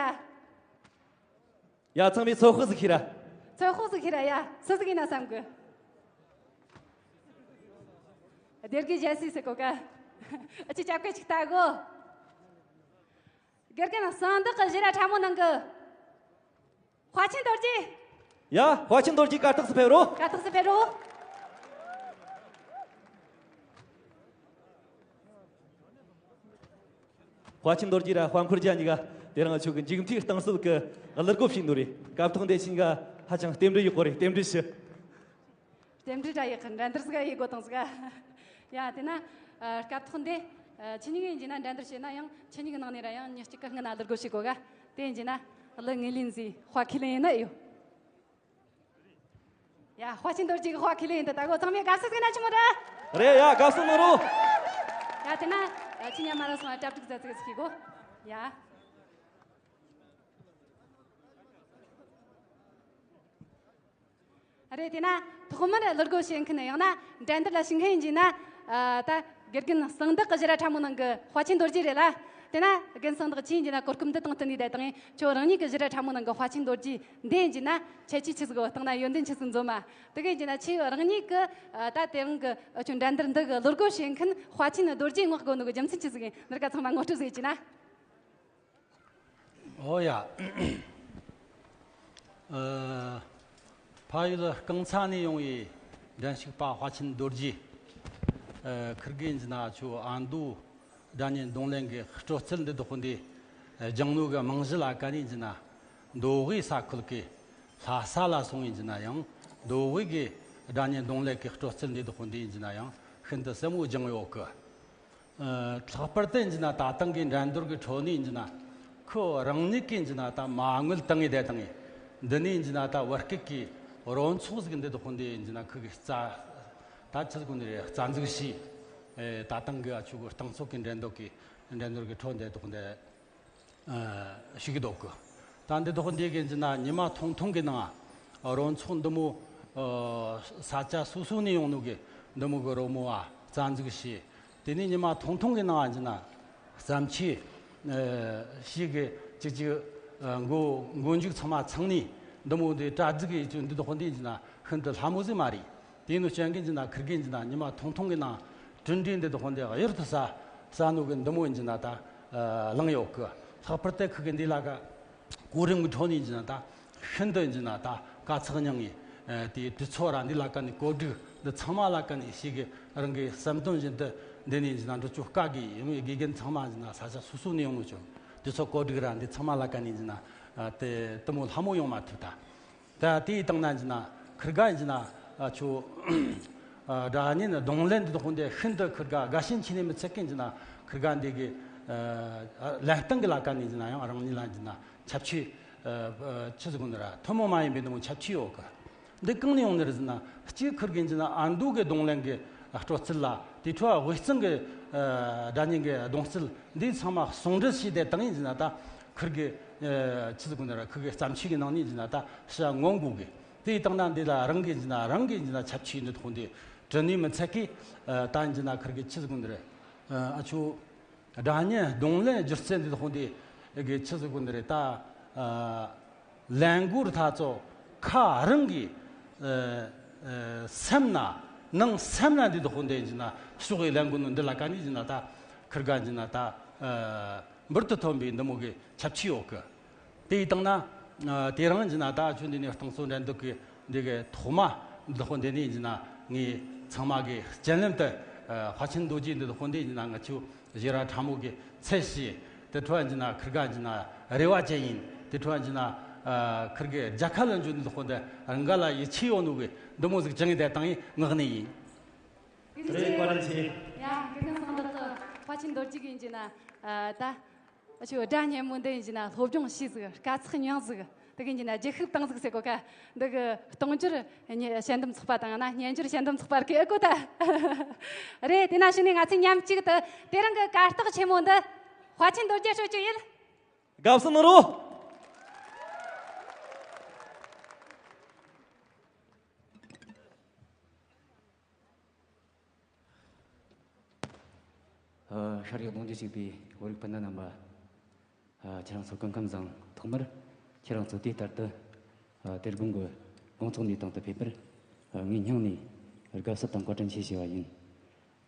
ཡ། ཚང་མས་ཚོད་དཔག་ཟིག་ཤེས་ར། ཚོད་དཔག་ཟིག་ཤེས་ར་ཡ། སུ་ཟིག་ཡིན་ན་བསམ་གི། སྡེ་དགེ་རྒྱལ་སྲས་ཟེར་གོ་ཀ། ཨ་ཅེ་ཅབ་སྐད་ཅིག་ལྟ་གོ། དགེ་རྒན་གསང་བདག་གི་ཞི་ར་ཁྲ་མོ་ནང་གི་དཔའ་ཆེན་རྡོ་རྗེ། ཡ། དཔའ་ཆེན་རྡོ་རྗེ་གར་སྟེགས་སུ་ཕེབས་རོགས། གར་སྟེགས་སུ་ཕེབས་རོགས། དཔའ་ཆེན་རྡོ་རྗེ་ར་དཔལ་འཁོར་རྒྱལ་གཉིས་ཀ་དེ་རིང་ཆོས་ཀྱི་མཇུག་མཐའི་རྟིང་རྩོད་ཀྱི་གླུ་སྒོ་ཕྱེས་ནོ་རེད། སྐབས་ཐོག་འདི་ཕྱིན་ག་ཧ་ཅང་རྟེན་འབྲེལ་ཡོད་གོ་རེད། རྟེན་འབྲེལ་ཞུ། རྟེན་འབྲེལ་འདྲ་ཡག་གི་འགྲན་བསྡུར་ཟིག་ཡེད་དགོས་དང་ཟིག། ཡ། དེ་ན་ཨ་སྐབས་ཐོག་འདི་ཨ་ཁྱེད་གཉིས་ཀྱིས་ཡིན་གྱི་ན་འགྲན་བསྡུར་བྱས་ན་ཡང་ཁྱེད་གཉིས་ཀྱི་ནང་ནས་ར་ཡང་མྱི་གཅིག་གི་སྔུན་ན་གླུ་སྒོ་ཕྱེ་དགོས་ག། དེ་ཡིན་གྱི་ན་གླུ་ངོས་ལེན་ཟིག་དཔའ་ཁས་ལེན་ཡིན་ན་ཡོད། ཡ། དཔའ་ཆེན་རྡོ་རྗེ་གི་དཔའ་ཁས་ལེན་ཡིན་ད། ད་གོ་ཚང་མས་དགའ་བསུ་ཟིག་ན་ཆི་མོ་ར། རེད་ཡ། དགའ་བསུ་གནང་རོགས། ཡ། དེ་ན་ཨ་ཁྱེད་གཉིས་མ་ལ་སོང་ང་གྲ་སྒྲིག་མཛད་ཟིག་ཟིག་གོ། ཡ། རེད། དེ་ན་ཐོག་མར་གླུ་སྒོ་ཕྱེ་མཁན་ཡང་ན་འགྲན་བསྡུར་ལ་ཞུགས་མཁན་ཡིན་གྱི་ན། ཨ་ད་དགེ་རྒན་གསང་བདག་གི་ཞི་ར་ཁྲ་མོ་ནང་གི་དཔའ་ཆེན་རྡོ་རྗེ་རེད་ལ། དེ་ན་རྒན་གསང་བདག་ཁྱེད་ཡིན་གྱི་ན་གོ་སྐབས་འདི་དང་བསྟུན་ནས་བསྡད་དང་། ཁྱོད་རང་ཉིད་ཀྱི་ཞི་ར་ཁྲ་མོ་ནང་གི་དཔའ་ཆེན་རྡོ་རྗེ་འདི་ཡིན་གྱི་ན་ཁྱད་ཆོས་ཆི་ཟིག་བཏང་ན་ཡོན་ཏན་ཆི་ཟིག་འཛོམས་མ། དེ་ག་ཡིན་གྱི་ན་ཁྱེད་རང་ཉིད་ཀྱི་ཨ་ད་དེ་རིང་གི་ཨ་ཁྱོད་འགྲན་བསྡུར་འདི་གི་གླུ་སྒོ་ཕྱེ་མཁན་དཔའ་ཆེན་རྡོ་རྗེ་མངགས་དགོས་ནོ་གི་རྒྱུ་མཚན་ཆི་ཟིག་ཡིན། འདི་ག་ཚང་མ་ངོ་སྤྲོད་ཟིག་ཡེད་ཀྱི་ན། ཨོ་ཡ། ཨ། ཕ་ཡུལ་རྐང་ཚ་ནས་ཡོང་བའི་འགྲན་ཞུགས་པ་དཔའ་ཆེན་རྡོ་རྗེ། ཨ། ཁིར་གེ་ཡིན་གྱི་ན་ཆུ་ཨ་མདོ་སྒྲ་སྙན་རྡུང་ལེན་གྱི་སྤྲོ་རྩལ་འདི་དག་འདི་སྦྱང་ནོ་གི་རྨང་གཞི་ལ་ཀ་ནས་ཡིན་གྱི་ན་མདོ་དབུས་ས་ཁུལ་གྱི་ལྷ་ས་ལ་སོང་ཡིན་གྱི་ན་ཡང་མདོ་དབུས་ཀྱི་སྒྲ་སྙན་རྡུང་ལེན་གྱི་སྤྲོ་རྩལ་འདི་དག་འདི་ཡིན་གྱི་ན་ཡང་ཤིན་ཏུ་ཟབ་མོ་སྦྱངས་ཡོད་གི། ཨ། ལྷག་པར་དུ་ཡིན་གྱི་ན་ད་ཐེངས་ཀྱི་འགྲན་བསྡུར་གྱི་ཁྲོད་ནས་ཡིན་གྱི་ན་ཁོ་རང་ཉིད་ཀྱིས་ཡིན་གྱི་ན་ད་མ་དངུལ་བཏང་ངེས་བསྡད་བཏང་ངེས། འདི་ནས་ཡིན་གྱི་ན་ད་བར་སྐབས་ཀྱི་རོལ་ཚོགས་ཟིག་འདི་དག་འདི་ཡིན་གྱི་ན་ཁོ་གིས་རྩ་ད་ཆི་ཟིག་ནི་རེད། རྩ་འཛུགས་བྱས། ཨེ། ད་ཐེངས་ཀྱི་ཨ་ཆུ་གི་རྟིང་རྩོད་ཀྱི་འགྲན་བསྡུར་གྱི་འགྲན་བསྡུར་གྱི་ཁྲོད་འདི་དག་འདི། ཨ། ཞུགས་འདུག་གི། ད་འདི་དག་འདི་གི་ཡིན་གྱི་ན་ཉི་མ་ཐུང་ཐུང་གི་ནང་རོལ་ཚོགས་འདི་མོ། ཨ། ས་ཆ་སོ་སོ་ནས་ཡོང་ནོ་གི་འདི་མོ་གི་རོལ་མོ་བ་རྩ་འཛུགས་བྱས། དེ་ནས་ཉི་མ་ཐུང་ཐུང་གི་ནང་ཡིན་གྱི་ན་བརྩམས་ཆོས། ཨ། ཞིག་གི་ཅིག་ཅིག་ཨ། མགོ་མགོ་མཇུག་ཚང་མ་ཚང་ནས་འདི་མོ་འདི་གྲ་སྒྲིག་གི་ཡིན་གྱི་འདི་དག་འདི་ཡིན་གྱི་ན་ཤིན་ཏུ་སླ་མོ་ཟིག་མ་རེད། དེ་ནི་སྤྱང་ཀི་ཡིན་གྱི་ན་ཁིར་གི་ཡིན་གྱི་ན་ཉི་མ་ཐུང་ཐུང་གི་ནང་གྲུབ་འབྲས་འདི་དག་འདི་གཡུར་དུ་ཟ་ཟ་ནོ་གི་འདི་མོ་ཡིན་གྱི་ན་ད་ཨ་བླངས་ཡོད་གི། ལྷག་པར་དུ་ཁིར་གི་འདི་ལ་ཀ་གོ་རིམ་གྱི་ཁྲོད་ནས་ཡིན་གྱི་ན་ད་ཤིན་ཏུ་ཡིན་གྱི་ན་ད་དཀའ་ཚེགས་མྱངས་ངེས། ཨ། དེའི་དུས་ཚོད་ར་འདི་ལ་ཀ་ནས་གོ་སྒྲིག་འདི་ཚང་མ་ལ་ཀ་ནས་ཞིག་གི་རང་གི་བསམ་དོན་བཞིན་དུ་འདི་ནས་ཡིན་གྱི་ན་འགྲུབ་རྒྱུ་དཀའ་གི། ཡིན་མོ་དགེ་རྒན་ཚང་མ་ཡིན་གྱི་ན་ས་ཆ་སོ་སོ་ནས་ཡོང་ནོ་ཅོ་དུས་ཚོད་གོ་སྒྲིག་ར་འདི་ཚང་མ་ལ་ཀ་ནས་ཡིན་གྱི་ན་ཨ་དེ་དེ་མོ་སླ་མོ་ཡོང་མ་ཐུབ་ད། ད་དེའི་སྟེང་ན་ཡིན་ན་ཁིར་ག་ཡིན་ན་ཨ་ཆུ་ཨ་སྒྲ་སྙན་རྡུང་ལེན་འདི་དག་འདི་ཤིན་ཏུ་ཁིར་ག་དགའ་ཞེན་ཆེ་ནས་མི་ཚད་མཁན་ཡིན་ན་ཁིར་ག་འདི་གི་ཨ་ལེན་སྟངས་གི་ལ་ཀ་ནས་ཡིན་ན་ཡང་རང་ཉིད་ལ་ཡིན་ན་ཁྱད་ཆོས་ཨ་ཨ་ཆི་ཟིག་གོ་ནི་ར་ཐུན་མོང་མ་ཡིན་པའི་འདི་མོ་ཁྱད་ཆོས་ཡོད་གི། འདི་གང་ནས་ཡོང་ནི་རེད་ཟེར་ན་གཅིག་ཁིར་གི་ཡིན་ན་ཨ་མདོ་གི་རྡུང་ལེན་གི་སྤྲོ་ཚུལ་ལ་དེ་འཕྲོ་དབུས་གཙང་གི་ཨ་སྒྲ་སྙན་གི་རྡུང་རྩལ་འདི་ཚང་མ་ཟུང་འབྲེལ་བྱས་ཏེ་བཏང་ཡིན་ཟེར་ན་ད་ཁིར་གི་ཨ་ཆི་ཟིག་གོ་ནི་ར་ཁིར་གི་བརྩམས་ཆོས་གི་ནང་ནས་ཡིན་ན་ད་ཤ་ངོ་དགོས་གི། དེའི་སྟེང་ན་འདི་ལ་རང་གི་ཡིན་ན་རང་གི་ཡིན་ན་ཁྱབ་ཆེ་འདི་ཐོག་འདི་དྲི་ནས་མི་ཚད་ཀི། ད་ཡིན་ན་ཁིར་གི་ཆི་ཟིག་འདི་རེད། ཨ་ཆོ་སྒྲ་སྙན་རྡུང་ལེན་སྒྱུ་རྩལ་འདི་ཐོག་འདི་གི་ཆི་ཟིག་འདི་རེད། ད་ལན་གོ་ར་ཐ་ཚོ་ཁ་རང་གི་སེམས་ན་ནང་སེམས་ན་འདི་ཐོག་འདི་ཡིན་ན་ཕྱོགས་གི་ལན་གོ་ནོ་འདི་ལ་ཀ་ནི་ཡིན་ན་ད་ཁིར་ག་ཡིན་ན་ད་འབུར་དུ་ཐོན་པའི་འདི་མོ་གི་ཁྱབ་ཆེ་ཡོད་གི། དེ་ཡི་སྟེང་ན། དེ་རིང་ཡིན་ན་ད་ཁྱོད་འདི་ནས་རྟིང་རྩོད་འགྲན་བསྡུར་གི་འདི་གི་ཐོག་མ་འདི་ཧོ་འདི་ནས་ཡིན་ན་ངས་ཚང་མ་གི་སྤྱན་ལམ་དུ་དཔའ་ཆེན་རྡོ་རྗེ་འདི་ཧོ་འདི་ཡིན་ན་ང་ཆོ་ཞེ་ར་ཕྲ་མོ་གི་ཚད་ཤེས་དེ་འཕྲོ་ཡིན་ན་ཁིར་ག་ཡིན་ན་རེ་བ་ཅན་ཡིན། དེ་འཕྲོ་ཡིན་ན་ཁིར་གི་རྒྱལ་ཁ་ལ་འཇུ་འདི་ཧོ་འདི་རང་ག་ལ་ཡིད་ཆེས་ཡོད་ནོ་གི་འདི་མོ་ཟིག་བྱུང་ངེ་དེ་དང་ངག་ནས་ཡིན། རེད་བཀའ་དྲིན་ཆེ། ཡ་དགེ་རྒན་སངས་བདག་གི་དཔའ་ཆེན་རྡོ་རྗེ་གི་ཡིན་གྱི་ན་ད། ཨ་ཆོ་སྒྲ་སྙན་མོ་འདི་ཡིན་གྱི་ན་སློབ་སྦྱོང་ཤེས་ཟིག་དཀའ་ཚེགས་མྱངས་ཟིག་དེ་གི་ཡིན་གྱི་ན་རྒྱུ་ཤུགས་བཏང་ཟིག་ཟེར་གོ་ཀ། འདི་གི་གཏོང་འབྱོར་ཉེ་དཔྱད་འདེམས་ཚོགས་པ་དང་ན་སྙན་འབྱོར་དཔྱད་འདེམས་ཚོགས་པ་རིགས་ཨེ་གོ་ད། རེད། དེ་ན་ཕྱི་ནས་ང་ཚོས་མཉམ་གཅིག་ཏུ་དེ་རིང་གི་གར་སྟེགས་ཆེན་མོ་འདི་དཔའ་ཆེན་རྡོ་རྗེ་ཧྲོ་ཅོ་ཡིན། དགའ་བསུ་གནང་རོགས། ཨ། ཤར་ཡོད་ལུང་རྒྱུ་གཅིག་པའི་བོད་རིགས་སྤུན་ཟླ་རྣམ་པ། ཨ། ཁྱེད་རང་ཚོ་སྐུ་ཁམས་བཟང་། ཐོག་མར་ཁྱེད་རང་ཚོ་དུས་ལྟར་དུ། ཨ། དེ་དགོང་གི་དགོང་ཚོགས་འདིའི་སྟེང་དུ་ཕེབས་པར། ཨ། ངའི་སྙིང་ནས་དགའ་བསུ་དང་བཀའ་དྲིན་ཆེ་ཞུ་བ་ཡིན།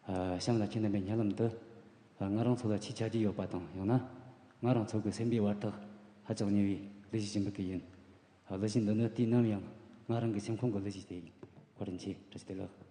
ཨ། གཤམ་ལ་ཁྱེད་རྣམ་པའི་སྙན་ལམ་དུ། ཨ། ང་རང་ཚོ་ལ་ཆེས་ཆ་རྒྱུས་ཡོད་པ་དང་ཡང་ན། ང་རང་ཚོ་གི་སེམས་པའི་བར་ཐག་ཧ་ཅང་ཉེ་བའི་གླུ་གཞས་ཞིག་འབུལ་གི་ཡིན། ཨ། གླུ་གཞས་འདི་ནི་དུས་ནམ་ཡང་ང་རང་གི་སེམས་ཁོང་གི་གླུ་གཞས་དེ་ཡིན། བཀའ་དྲིན་ཆེ། བཀྲ་ཤིས་བདེ་ལེགས།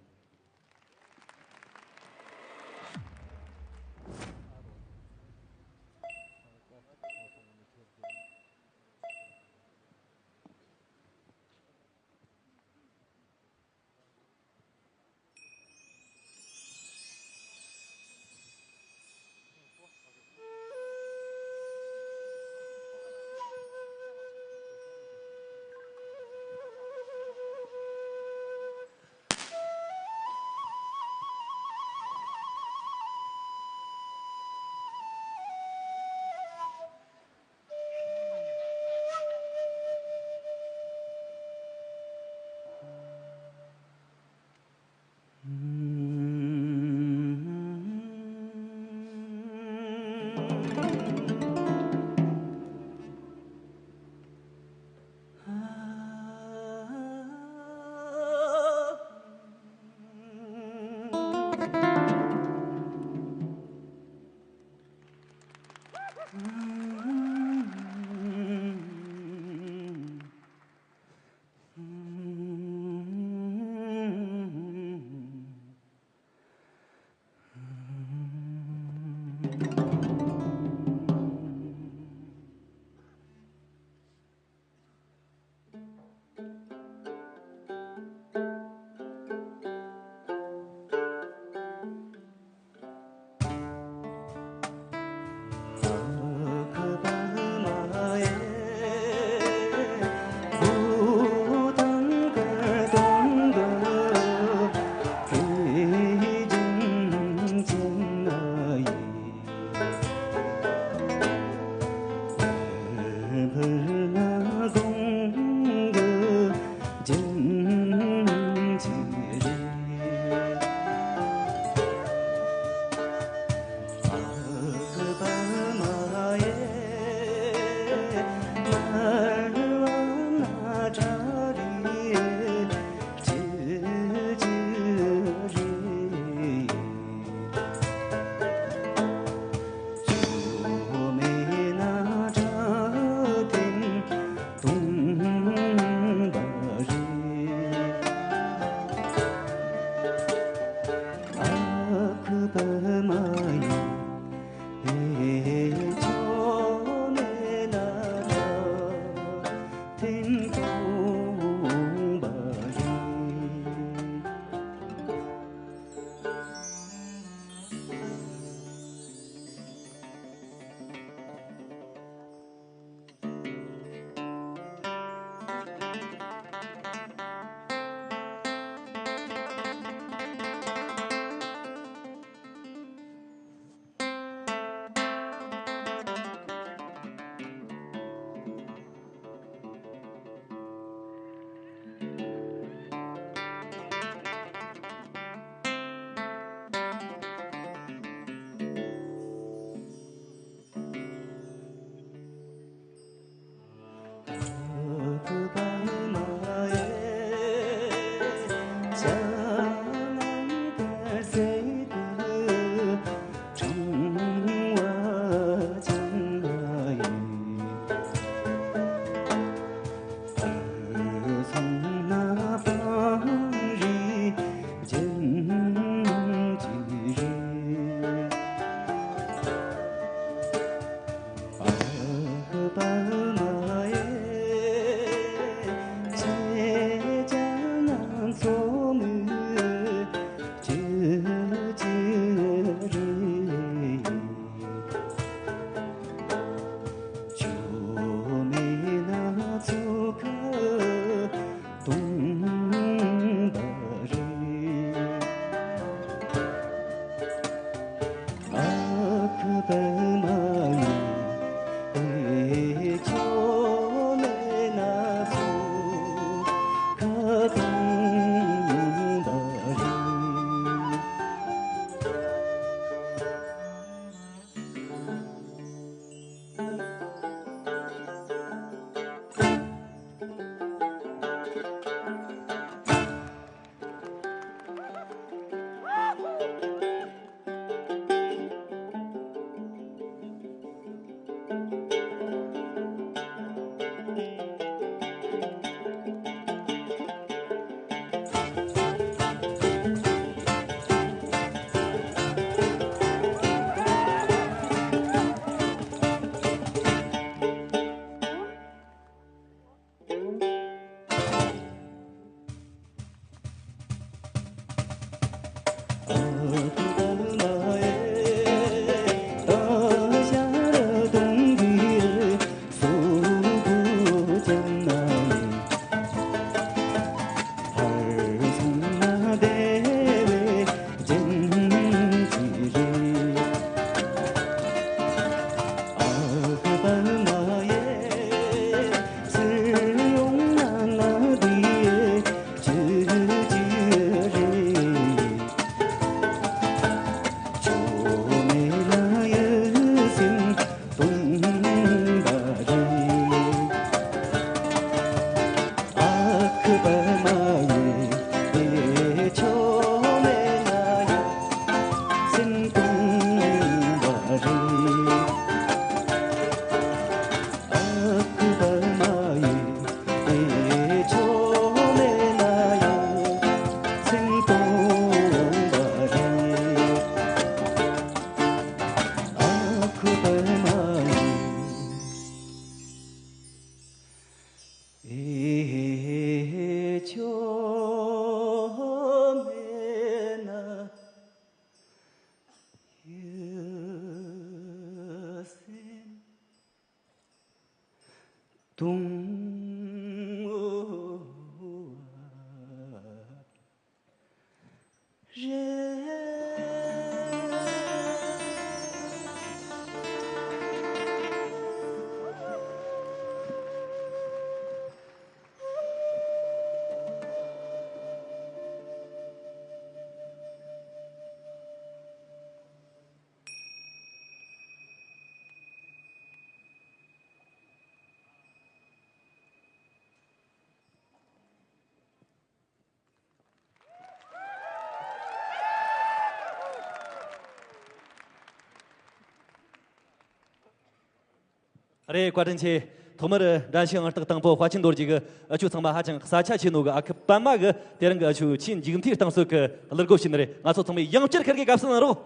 རེད། བཀའ་དྲིན་ཆེ། ཐོག་མར་འགྲན་ཞུགས་ཨང་རྟགས་དང་པོ་དཔལ་ཆེན་རྡོ་རྗེ་གི་ཨ་ཆུ་ཚང་མ་ཧ་ཅང་ས་ཆ་ཆེ་ནོ་གི་ཨ་ཁུ་པད་མ་གི་དེ་རིང་གི་ཨ་ཆུ་ཆེས་མཇུག་མཐའི་རྟིང་རྩོད་གི་གླུ་སྒོ་ཕྱེ་ནི་རེད། ང་ཚོ་ཚང་མས་ཡང་བསྐྱར་ཁིར་གི་དགའ་བསུ་གནང་རོགས།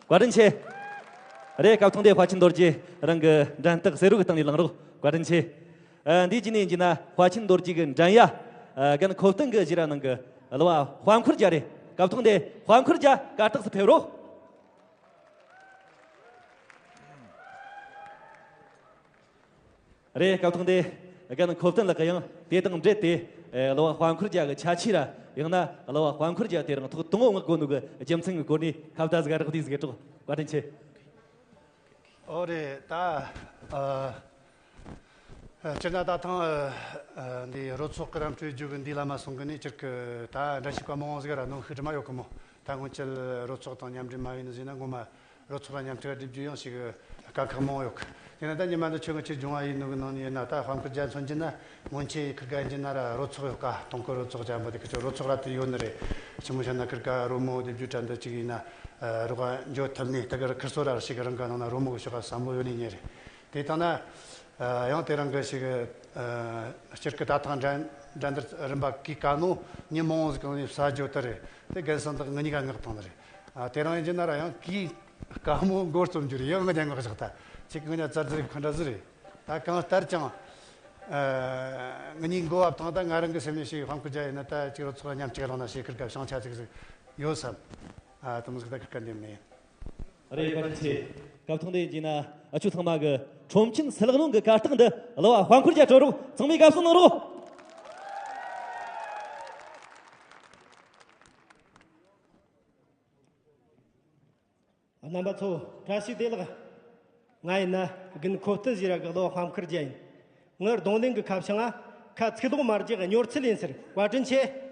བཀའ་དྲིན་ཆེ། རེད། སྐབས་ཐོག་འདི་དཔལ་ཆེན་རྡོ་རྗེ་རང་གི་འགྲན་རྟགས་ཟེར་རོ་གི་སྟེང་ནས་ལངས་རོགས། བཀའ་དྲིན་ཆེ། ཨ། འདི་ཅི་ནས་ཡིན་ན་དཔལ་ཆེན་རྡོ་རྗེ་གི་འགྲན་ཡ། ཨ། རྒན་ཁོ་བསྟན་གི་ཞི་ར་ནང་གི་གླུ་བ་དཔལ་འཁོར་རྒྱལ་རེད། སྐབས་ཐོག་འདི་དཔལ་འཁོར་རྒྱལ་གར་སྟེགས་སུ་ཕེབས་རོགས། རེད། སྐབས་ཐོག་འདི་རྒན་ཁོ་བསྟན་ལགས་ཀྱིས་ཡང་དེ་དང་འབྲེལ་ཏེ། ཨེ། གླུ་བ་དཔལ་འཁོར་རྒྱལ་གྱི་ཁྱད་ཆོས་ར། ཡང་ན་གླུ་བ་དཔལ་འཁོར་རྒྱལ་དེ་རིང་ཐོག་དང་པོ་མངགས་དགོས་ནོ་གི་རྒྱུ་མཚན་གྱི་སྐོར་ནས་ཁ་བརྡ་ཟིག་རག་དུས་ཟིག་གྲོགས། བཀའ་དྲིན་ཆེ། ཨོ་རེད། ད་ཨ་སྤྱིར་ན་ད་ཐེངས་ཨ་འདི་རོལ་ཚོགས་སྐུ་རིམ་སྤྲོད་རྒྱུ་གི་འདི་ལ་མ་སོང་གི་ནས་སྤྱིར་གི་ད་འགྲན་ཞུགས་པ་མང་བོ་ཟིག་ར་ནོ་ཤི་དྲི་མ་ཡོད་གི་མོ། ད་སྔོན་ཆད་རོལ་ཚོགས་དང་མཉམ་འབྲེལ་མ་ཡིན་ནི་ཟེར་ན་ངོ་མ། རོལ་ཚོགས་ལ་མཉམ་འབྲེལ་སྒྲིག་རྒྱུ་ཡང་ཞིག་དཀའ་ཁག་མང་བོ་ཡོད་གི། དེ་ན་ད་ཉི་མ་འདི་ཁྱོད་ཀྱི་ཆེད་སྦྱོང་བ་ཡིན་ནོ་གི་ནང་ནས་ཡིན་ན། ད་དཔལ་འཁོར་རྒྱལ་མཚོན་གྱི་ན་སྔོན་ཆད་ཁིར་ག་ཡིན་གྱི་ན་ར་རོལ་ཚོགས་ཡོད་ཀ། དུང་དཀར་རོལ་ཚོགས་ཅན་པོ་དེ་ཁི་ཆོ་རོལ་ཚོགས་ར་དེ་ཡོད་ནི་རེད། ཆི་མོ་བཤད་ན་ཁིར་ག་རོལ་མོ་སྡེབ་སྦྱོར་གྲ་འདི་ཅིག་ཡིན་ན་རོགས་འཇོག་ཐུབ་ནས། ད་གི་ཁིར་སོ་ར་ཞིག་རང་ག་ནང་ན་རོལ་མོ་གི་ཕྱོགས་ག་བསམ་བློ་ཡོད་ནི་ཉེ་རེད། དེ་ཐང་ན། ཨ། ཡང་དེ་རིང་གི་ཞིག་ཨ། སྤྱིར་གི་ད་ཐེངས་འགྲན་འགྲན་བསྡུར་རིམ་པ་གི་ཀ་ནོ་མྱི་མང་བོ་ཟིག་གང་ནས་ས་ཇོ་ཏི་རེད། དེ་རྒན་སང་དག་ངི་གཉིས་ཀ་མངགས་བཏང་ནི་རེད། ཨ། དེ་རིང་ཡིན་གྱི་ན་ར་ཡང་གི་ཀ་མོ་འགོ་རྩོམ་རྒྱུ་རེད། ཡང་ངི་གཉིས་མངགས་བཞག་ད་ཅིག་ངི་གཉིས་ཙར་ཙིག་ཁོ་འདྲ་ཟིག་རེད། ད་གང་ལྟར་ཀྱང་ཨ། ངི་གཉིས་འགོ་བ་བཏང་ད་ང་རང་གི་སེམས་ནས་ཞིག་དཔལ་འཁོར་རྒྱལ་ཡིན་ན་ད་ཅིག་རོལ་ཚོགས་མཉམ་གཅིག་རང་ན་ཞིག་ཁིར་ཀ་བྱང་ཆ་ཅིག་ཟིག་ཡོད་བསམ། ཨ། དེ་མོ་ཟིག་ད་ཁིར་ཀ་འདེམས་མེད། རེད། བཀའ་དྲིན་ཆེ། སྐབས་ཐོག་འདི་ཡིན་ན་ཨ་ཆུ་ཚང་མ་གི་ཁྲོམ་ཆེན་སིལ་གླང་གི་གར་སྟེགས་འདི་གླུ་བ་དཔལ་འཁོར་རྒྱལ་སྤྲོད་རོགས། ཚང་མས་དགའ་བསུ་གནང་རོགས། རྣམ་པ་ཚོ་བཀྲ་ཤིས་བདེ་ལེགས། ང་ཡིན་ན་རྒན་ཁོ་བསྟན་ཟེར་ར་གི་གླུ་བ་དཔལ་འཁོར་རྒྱལ་ཡིན། ངའི་རྡུང་ལེན་གི་ཁ་བྱང་ང་ཁ་ཚིག་ལོག་མ་རྒྱག་གི་སྨྱོ་རྩལ་ཡིན་ཟེར། བཀའ་དྲིན་ཆེ།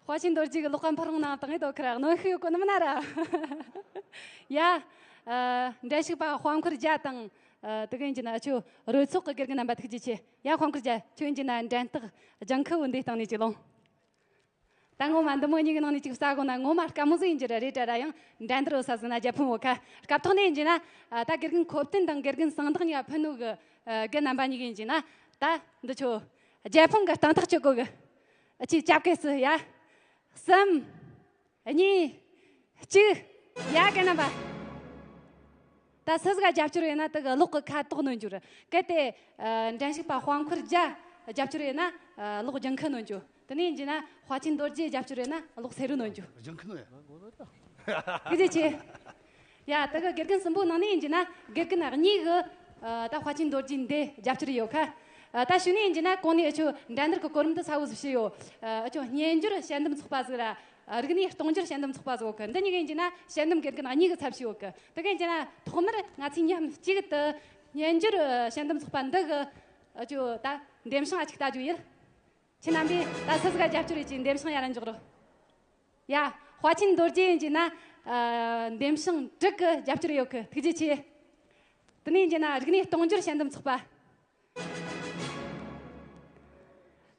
དཔའ་ཆེན་རྡོ་རྗེ་གི་ལག་པ་འཕུར་རུང་ནང་དང་ངེས་དོ་ཁར་གནོན་ཤུགས་ཡོད་གོ་ནི་མིན་ན་ར། ཡ། ཨ། འགྲན་ཞུགས་པ་དཔའ་འཁོར་རྒྱལ་དང་། ཨ། དེ་ག་ཡིན་གྱི་ན་ཨ་ཆོ་རོལ་ཚོགས་ཀྱི་དགེ་རྒན་རྣམ་པ་ཐུགས་རྗེ་ཆེ། ཡ། དཔའ་འཁོར་རྒྱལ་ཁྱོད་ཡིན་གྱི་ན་འགྲན་རྟགས་ལྗང་ཁུ་བོ་འདི་སྟེང་ནས་ཅིག་ལོངས། ད་ངོ་མ་འདི་མོ་གཉིས་ཀྱི་ནང་ནས་ཅིག་ལྟ་དགོས་ན་ངོ་མ་དཀའ་མོ་ཟིག་ཡིན་གྱི་ར་རེད་དྲ་ར། ཡང་འགྲན་བསྡུར་བོ་ས་ཟིན་ན་རྒྱལ་ཕམ་བོ་ཁ། སྐབས་ཐོག་ནས་ཡིན་གྱི་ན། ཨ། ད་དགེ་རྒན་ཁོ་བསྟན་དང་དགེ་རྒན་གསང་བདག་གཉིས་ཀ་ཕུ་ནུ་གི། ཨ། རྒན་རྣམ་པ་གཉིས་ཀ་ཡིན་གྱི་ན། ད་འདི་ཆོ་རྒྱལ་ཕམ་གི་རྟིང་ཐག་གཅོད་དགོས་གི། ཨ། ཅིག་ཅབ་གེ་སི་ཡ། གསུམ། གཉིས། གཅིག་ཡ། རྒན་རྣམ་པ། ད་སུ་ཟིག་ག་རྒྱབ་སྐྱོར་ཡོད་ན་དེ་གི་གློག་གི་ཁ་དོག་ནོན་རྒྱུ་རེད། གལ་ཏེ། ཨ། འགྲན་ཞུགས་པ་དཔའ་འཁོར་རྒྱལ་རྒྱབ་སྐྱོར་ཡོད་ན། ཨ། གློག་ལྗང་ཁུ་ནོན་རྒྱུ། དེ་ནས་ཡིན་གྱི་ན་དཔའ་ཆེན་རྡོ་རྗེ་རྒྱབ་སྐྱོར་ཡོད་ན་གློག་སེར་རུ་ནོན་རྒྱུ། ལྗང་ཁུ་ནོན་ཡ། ཐུགས་རྗེ་ཆེ། ཡ། དེ་གི་དགེ་རྒན་གསུམ་པོ་ནང་ནས་ཡིན་གྱི་ན་དགེ་རྒན་གཉིས་གི། ཨ། ད་དཔའ་ཆེན་རྡོ་རྗེ་འདི་རྒྱབ་སྐྱོར་ཡོད་ཁ། ཨ། ད་ཞུ་ནས་ཡིན་གྱི་ན་གོང་ནས་ཨ་ཆོ་འགྲན་བསྡུར་གི་གོ་རིམ་འདི་ས་བོ་ཟིག་ཞུས་ཡོད། ཨ། ཨ་ཆོ་སྨྱན་སྦྱོར་དཔྱད་འདེམས་ཚོགས་པ་ཟིག་ར། ཨ། རིག་གནས་གཏོང་སྦྱོར་དཔྱད་འདེམས་ཚོགས་པ་ཟིག་ཡོད་གི། འདི་གཉིས་ཀ་ཡིན་གྱི་ན་དཔྱད་འདེམས་དགེ་རྒན་གཉིས་ཀྱི་ཚབ་བྱས་ཡོད་གི། དེ་ག་ཡིན་གྱི་ན་ཐོག་མར་ང་ཚོས་མཉམ་གཅིག་ཏུ་སྨྱན་སྦྱོར་དཔྱད་འདེམས་ཚོགས་པ་འདི་གི། ཨ་ཆོ་ད་འདེམས་བྱང་ཨ་ཅིག་ལྟ་རྒྱུ་ཡིན། ཁྱེད་རྣམ་པས་ད་སུ་ཟིག་ག་རྒྱབ་སྐྱོར་ཡོད་ཀྱི་འདེམས་བྱང་ཡར་འཇོག་རོགས། ཡ། དཔའ་ཆེན་རྡོ་རྗེ་ཡིན་གྱི་ན། ཨ། འདེམས་བྱང་དྲུག་གི་རྒྱབ་སྐྱོར་ཡོད་གི། ཐུགས་རྗེ་ཆེ། དེ་ནས་ཡིན་གྱི་ན་རིག་གནས་གཏོང་སྦྱོར་དཔྱད་འདེམས་ཚོགས་པ།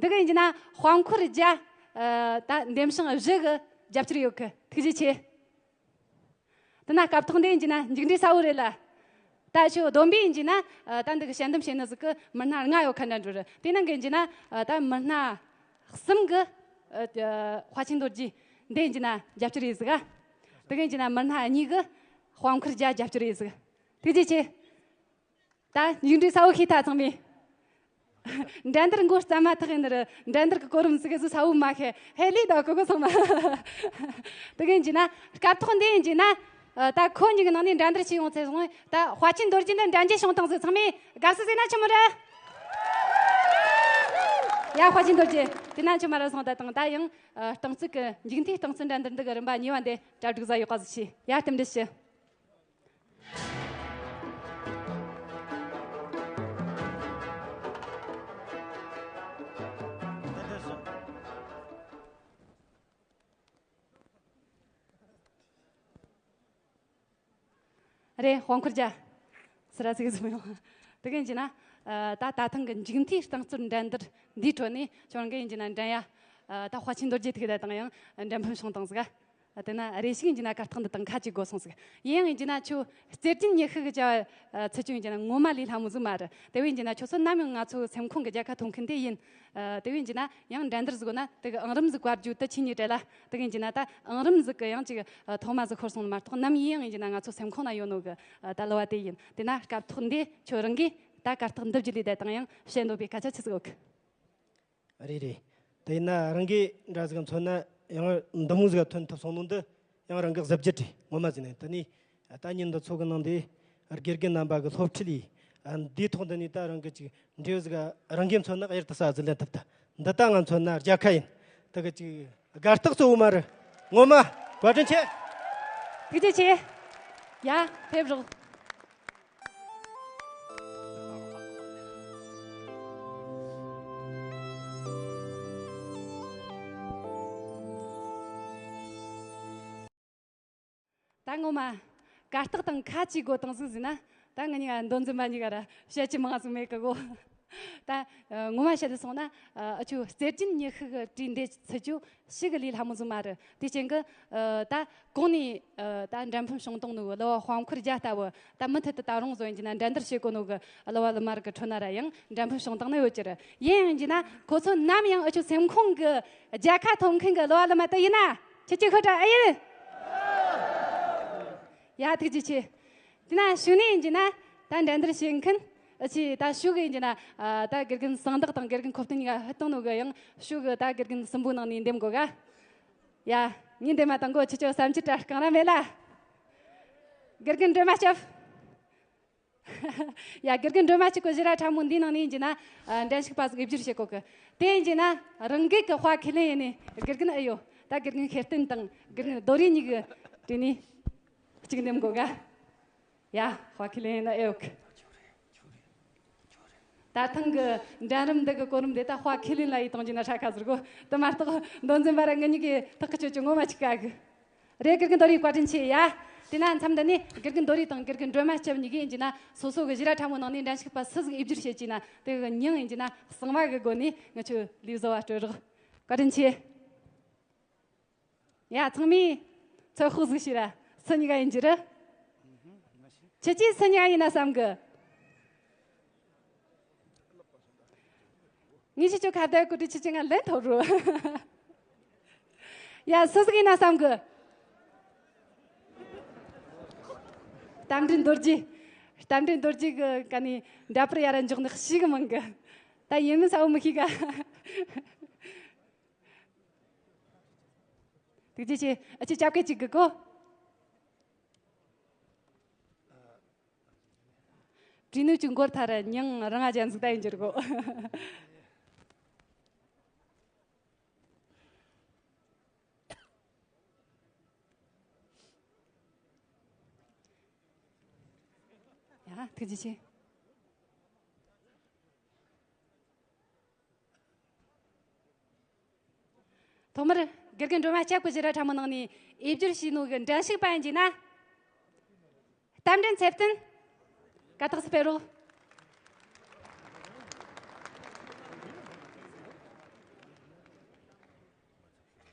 འདི་ག་ཡིན་གྱི་ན་དཔའ་འཁོར་རྒྱལ། ཨ། ད་འདེམས་བྱང་བཞི་གི་རྒྱབ་སྐྱོར་ཡོད་གི། ཐུགས་རྗེ་ཆེ། དེ་ན་སྐབས་ཐོག་འདི་ཡིན་གྱི་ན་མཇུག་འབྲས་གསལ་བོ་རེད་ལ། ད་ཁྱོད་བསྡོམས་པས་ཡིན་གྱི་ན། ཨ། ད་འདི་གི་དཔྱད་འདེམས་བྱེད་ནི་ཟིག་གི་མི་སྣ་ལྔ་ཡོད་ཁ་འདྲ་འགྲོ་རེད། དེ་ནང་གི་ཡིན་གྱི་ན། ཨ། ད་མི་སྣ་གསུམ་གི། ཨ། དཔའ་ཆེན་རྡོ་རྗེ་འདི་ཡིན་གྱི་ན་རྒྱབ་སྐྱོར་ཡོད་ཟིག་ག། དེ་གི་ཡིན་གྱི་ན་མི་སྣ་གཉིས་གི་དཔའ་འཁོར་རྒྱལ་རྒྱབ་སྐྱོར་ཡོད་ཟིག། ཐུགས་རྗེ་ཆེ། ད་མཇུག་འབྲས་གསལ་བོ་ཤེས་ཐལ་ཚང་མས། འགྲན་བསྡུར་འགོ་བརྩམས་མ་ཐག་ཡིན་ནི་རེད། འགྲན་བསྡུར་གི་གོ་རིམ་ཟིག་གི་ཟིག་གསལ་བོ་མ་ཤེས། ཧེ་ལི་ད་གོ་གོ་ཚང་མ། དེ་གི་ཡིན་གྱི་ན་སྐབས་ཐོག་འདི་ཡིན་གྱི་ན། ཨ། ད་ཁོ་གཉིས་ཀྱི་ནང་ནས་འགྲན་བསྡུར་བྱས་ཡོང་ཚེ་སོང་། ད་དཔའ་ཆེན་རྡོ་རྗེ་འདི་འགྲན་རྒྱལ་བྱུང་བཏང་ཟིག། ཚང་མས་དགའ་བསུ་ཟིག་ན་ཆི་མོ་རེད། ཡ། དཔའ་ཆེན་རྡོ་རྗེ། དེ་ན་ཆི་མོ་རེད་སོང་། ད་དང་ད་ཡང་། ཨ། རྟིང་རྩོད་ཀྱི་མཇུག་མཐའི་རྟིང་རྩོད་འགྲན་བསྡུར་འདི་གི་རིམ་པ་གཉིས་པ་འདི་གྲ་སྒྲིག་ཟིག་ཡོད་ག་ཟིག་བྱས། ཡ། རྟེན་འབྲེལ་ཞུ། རེད། དཔའ་འཁོར་རྒྱལ། སི་ར་ཟིག་ཟིག་ཡོང་། དེ་གི་ཡིན་གྱི་ན། ཨ། ད་ད་ཐེངས་ཀྱི་མཇུག་མཐའི་རྟིང་རྩོད་འགྲན་བསྡུར་འདིའི་ཁྲོད་ནས་ཁྱོད་རང་གི་ཡིན་གྱི་ན་འགྲན་ཡ། ཨ། ད་དཔའ་ཆེན་རྡོ་རྗེ་ཐུག་ད་དང་ཡང་འགྲན་ཕམ་བྱུང་བཏང་ཟིག། ཨ། དེ་ན་རེ་ཞིག་ཡིན་གྱི་ན་གར་སྟེགས་འདི་དང་ཁ་གཅིག་དགོས་སོང་ཟིག། ཡིན་ཡིན་གྱི་ན་ཁྱོད་རྩེད་འགྲན་ཉི་ཤུ་གི་བྱ་བ་ཚུད་རྒྱུ་ཡིན་གྱི་ན་ངོ་མ་ལས་སླ་མོ་ཟིག་མ་རེད། དེ་བས་ཡིན་གྱི་ན་ཁྱོད་ཚོ་ནམ་ཡང་ང་ཚོའི་སེམས་ཁོང་གི་རྒྱལ་ཁ་ཐོབ་མཁན་དེ་ཡིན། ཨ། དེ་བས་ཡིན་གྱི་ན་ཡང་འགྲན་བསྡུར་ཟིག་དགོས་ན་དེ་གི་ཨང་རིམ་ཟིག་བཀར་རྒྱུ་དེ་ཆོས་ཉིད་རེད་ལ། དེ་གི་ཡིན་གྱི་ན་ད་ཨང་རིམ་ཟིག་གི་ཡང་ཅིག་ཐོག་མ་ཟིག་ཤོར་སོང་ནི་མ་གཏོགས་ནམ་ཡིན་ཡང་ཡིན་གྱི་ན་ང་ཚོ་སེམས་ཁོང་ན་ཡོད་ནོ་གི། ཨ། ད་གླུ་བ་དེ་ཡིན། དེ་ན་སྐབས་ཐོག་འདི་ཁྱོད་རང་གིས་ད་གར་སྟེགས་འདི་བརྒྱུད་ལས་ད་དང་ཡང་བཤད་འདོད་པའི་སྐད་ཆ་ཆི་ཟིག་ཡོད་གི། རེད་རེད། དེ་ཡིན་ན་རང་གིས་འདྲ་ཟིག་མཚོན་ན་ཡང་འདི་མོ་ཟིག་ཐོན་ཐུབ་སོང་ནོ་འདི་ཡང་རང་གི་གཟི་བརྗིད་རེད། ངོ་མ་ཟིག་ནས་དེ་ནས་ད་ཉིན་འདི་ཚོ་གི་ནང་དེ་དགེ་རྒན་རྣམ་པ་གི་སློབ་ཁྲིད་ཡིན། འདིའི་ཐོག་འདི་ནས་ད་རང་གི་ཅིག་འབྲས་བུ་ཟིག་རང་གིས་མཚོན་ན་གཡུར་དུ་ཟ་ཟིག་ལེན་ཐུབ་ད། འདི་ད་ང་མཚོན་ན་རྒྱལ་ཁ་ཡིན། དེ་གི་ཅིག་དགའ་རྟགས་གཙོ་བོ་མ་རེད། ངོ་མ་བཀའ་དྲིན་ཆེ། ཐུགས་རྗེ་ཆེ། ཡ། ཕེབས་རོགས། ད་ངོ་མ་གར་སྟེགས་དང་ཁ་གཅིག་དགོས་དང་ཟིག་ཟིན་ན། ད་ང་གཉིས་ཀ་མདོ་འཛིན་པ་གཉིས་ཀ་ར་བཤད་རྒྱུ་མང་ཟིག་མེད་གི་གོ། ད་ངོ་མ་བཤད་དུ་སོང་ན། ཨ་ཆོ་རྩེད་འགྲན་ཉི་ཤུ་གི་གྲས་འདི་ཚུད་རྒྱུ་ཞིག་གི་ལས་སླ་མོ་ཟིག་མ་རེད། དེ་རྐྱེན་གི་ཨ་ད་གོང་ནས་ཨ་ད་འགྲན་ཕམ་བྱུང་བཏང་ནོ་གི་གླུ་བ་དཔའ་འཁོར་རྒྱལ་ལྟ་བུ། ད་མུ་མཐུད་དུ་ད་རུང་བཟོ་ཡིན་གྱི་ན་འགྲན་བསྡུར་བྱེད་དགོས་ནོ་གི་གླུ་བ་གླུ་མ་རིགས་ཀྱི་ཁྲོད་ན་ར་ཡང་འགྲན་ཕམ་བྱུང་བཏང་ནི་ཡོད་ཀྱི་རེད། ཡིན་ཡིན་གྱི་ན་ཁོ་ཚོ་ནམ་ཡང་ཨ་ཆོ་སེམས་ཁོང་གི་རྒྱལ་ཁ་ཐོབ་མཁན་གི་གླུ་བ་གླུ་མ་དེ་ཡིན་ན་ཁྱེད་ཀྱི་ཁོ་ད་ཨེ་ཡིན། ཡ་ཐུགས་རྗེ་ཆེ། དེ་ན་ཞུ་ནས་ཡིན་གྱི་ན་ད་འགྲན་བསྡུར་བྱེད་མཁན་ཨ་ཆི་ད་ཞུ་གི་ཡིན་གྱི་ན་ཨ་ད་དགེ་རྒན་གསང་བདག་དང་དགེ་རྒན་ཁོ་བསྟན་གཉིས་ཀ་ཧུད་བཏང་ནོ་གི་ཡང་ཞུ་གི་ད་དགེ་རྒན་གསུམ་པོའི་ནང་ནས་འདེམས་དགོས་ག། ཡ། ངས་འདེམས་མ་བཏང་གོ་ཁྱེད་ཆོ་བསམ་ཚུལ་འདྲ་གང་ར་མེད་ལ། དགེ་རྒན་སྒྲོལ་མ་སྐྱབས། ཡ། དགེ་རྒན་སྒྲོལ་མ་གཅིག་གོ་བཞི་ར་ཕྲ་མོ་འདིའི་ནང་ནས་ཡིན་གྱི་ན་ཨ་འགྲན་ཞུགས་པ་ཟིག་དབྱེ་འབྱེད་བྱེད་གོ་གི། དེ་ཡིན་གྱི་ན་རང་འགུལ་གི་དཔའ་ཁས་ལེན་ཡིན་ནི་དགེ་རྒན་ཨེ་ཡོད། ད་དགེ་རྒན་ཤེར་བསྟན་དང་དགེ་རྒན་རྡོ་རི་གཉིས་གི་དེ་ནས་གཅིག་འདེམས་དགོས་ག། ཡ། དཔའ་ཁས་ལེན་ཡིན་ན་ཨེ་ཡོད་གི། ད་ཐེངས་ཀྱི་འགྲན་རིམ་འདི་གི་གོ་རིམ་དེ་ད་དཔའ་ཁས་ལེན་ལ་ཡི་གཏོང་རྒྱུ་ན་ཧྲ་ཁ་ཟེར་གོ། དེ་མ་གཏོགས་མདོ་འཛིན་པ་ར་ངེད་གཉིས་ཀྱི་ཐག་གི་ཆོད་ཀྱི་ངོ་མ་ཅིག་ག་གི། རེད། དགེ་རྒན་རྡོ་རིང་བཀའ་དྲིན་ཆེ་ཡ། དེ་ན་མཚམས་འདི་ནས་དགེ་རྒན་རྡོ་རིང་དང་དགེ་རྒན་སྒྲོལ་མ་སྐྱབས་གཉིས་ཀྱིས་ཡིན་གྱི་ན་སོ་སོ་གི་ཞི་ར་ཕྲ་མོ་ནང་ནས་འགྲན་ཞུགས་པ་སུ་ཟིག་ཨེ་བསྒྱུར་བྱེད་ཀྱི་ན་དེ་གི་མྱིང་ཡིན་གྱི་ན་གསང་བ་གི་སྒོ་ནས་ང་ཆོས་ལས་བཟོ་བ་སྤྲོད་རོགས། བཀའ་དྲིན་ཆེ། ཡ། ཚང་མས་ཚོད་དཔག་ཟིག་བྱོས་ར། སུ་གཉིས་ཀ་ཡིན་གྱི་རེད། ཁྱེད་ཀྱིས་སུ་གཉིས་ཀ་ཡིན་ན་བསམ་གི། ངས་ཁྱེད་ཆོ་ཁ་བརྡ་གོ་དུས་ཁྱེད་ཀྱིས་ང་ལན་ཐོབ་རོགས། ཡ། སུ་ཟིག་ཡིན་ན་བསམ་གི། རྟ་མགྲིན་རྡོ་རྗེ། རྟ་མགྲིན་རྡོ་རྗེ་གི་ཀ་ནས་འདྲ་པར་ཡ་ར་འཇོག་ནི་ཤེས་གི་མང་གི། ད་ཡིན་མིན་གསལ་བོ་མི་ཤེས་ག། ཐུགས་རྗེ་ཆེ། ཨ་ཅེ་སྐྱབས་སྐད་ཅིག་གི་གོ། བྲིས་ནོ་ཅིག་མགོར་ཐར་མྱིང་རང་ང་ཅན་ཟིག་ད་ཡིན་གྱི་རེད་གོ། ཡ། ཐུགས་རྗེ་ཆེ། ཐོག་མར་དགེ་རྒན་སྒྲོལ་མ་སྐྱབས་ཀྱི་ཞི་ར་ཕྲ་མོ་ནང་ནས་ཨེ་བསྒྱུར་བྱས་ནོ་གི་འགྲན་ཞུགས་པ་ཡིན་གྱི་ན། རྟ་མགྲིན་ཚེ་བརྟན། ཀ་ཏག་སུ་ཕེ་རོགས།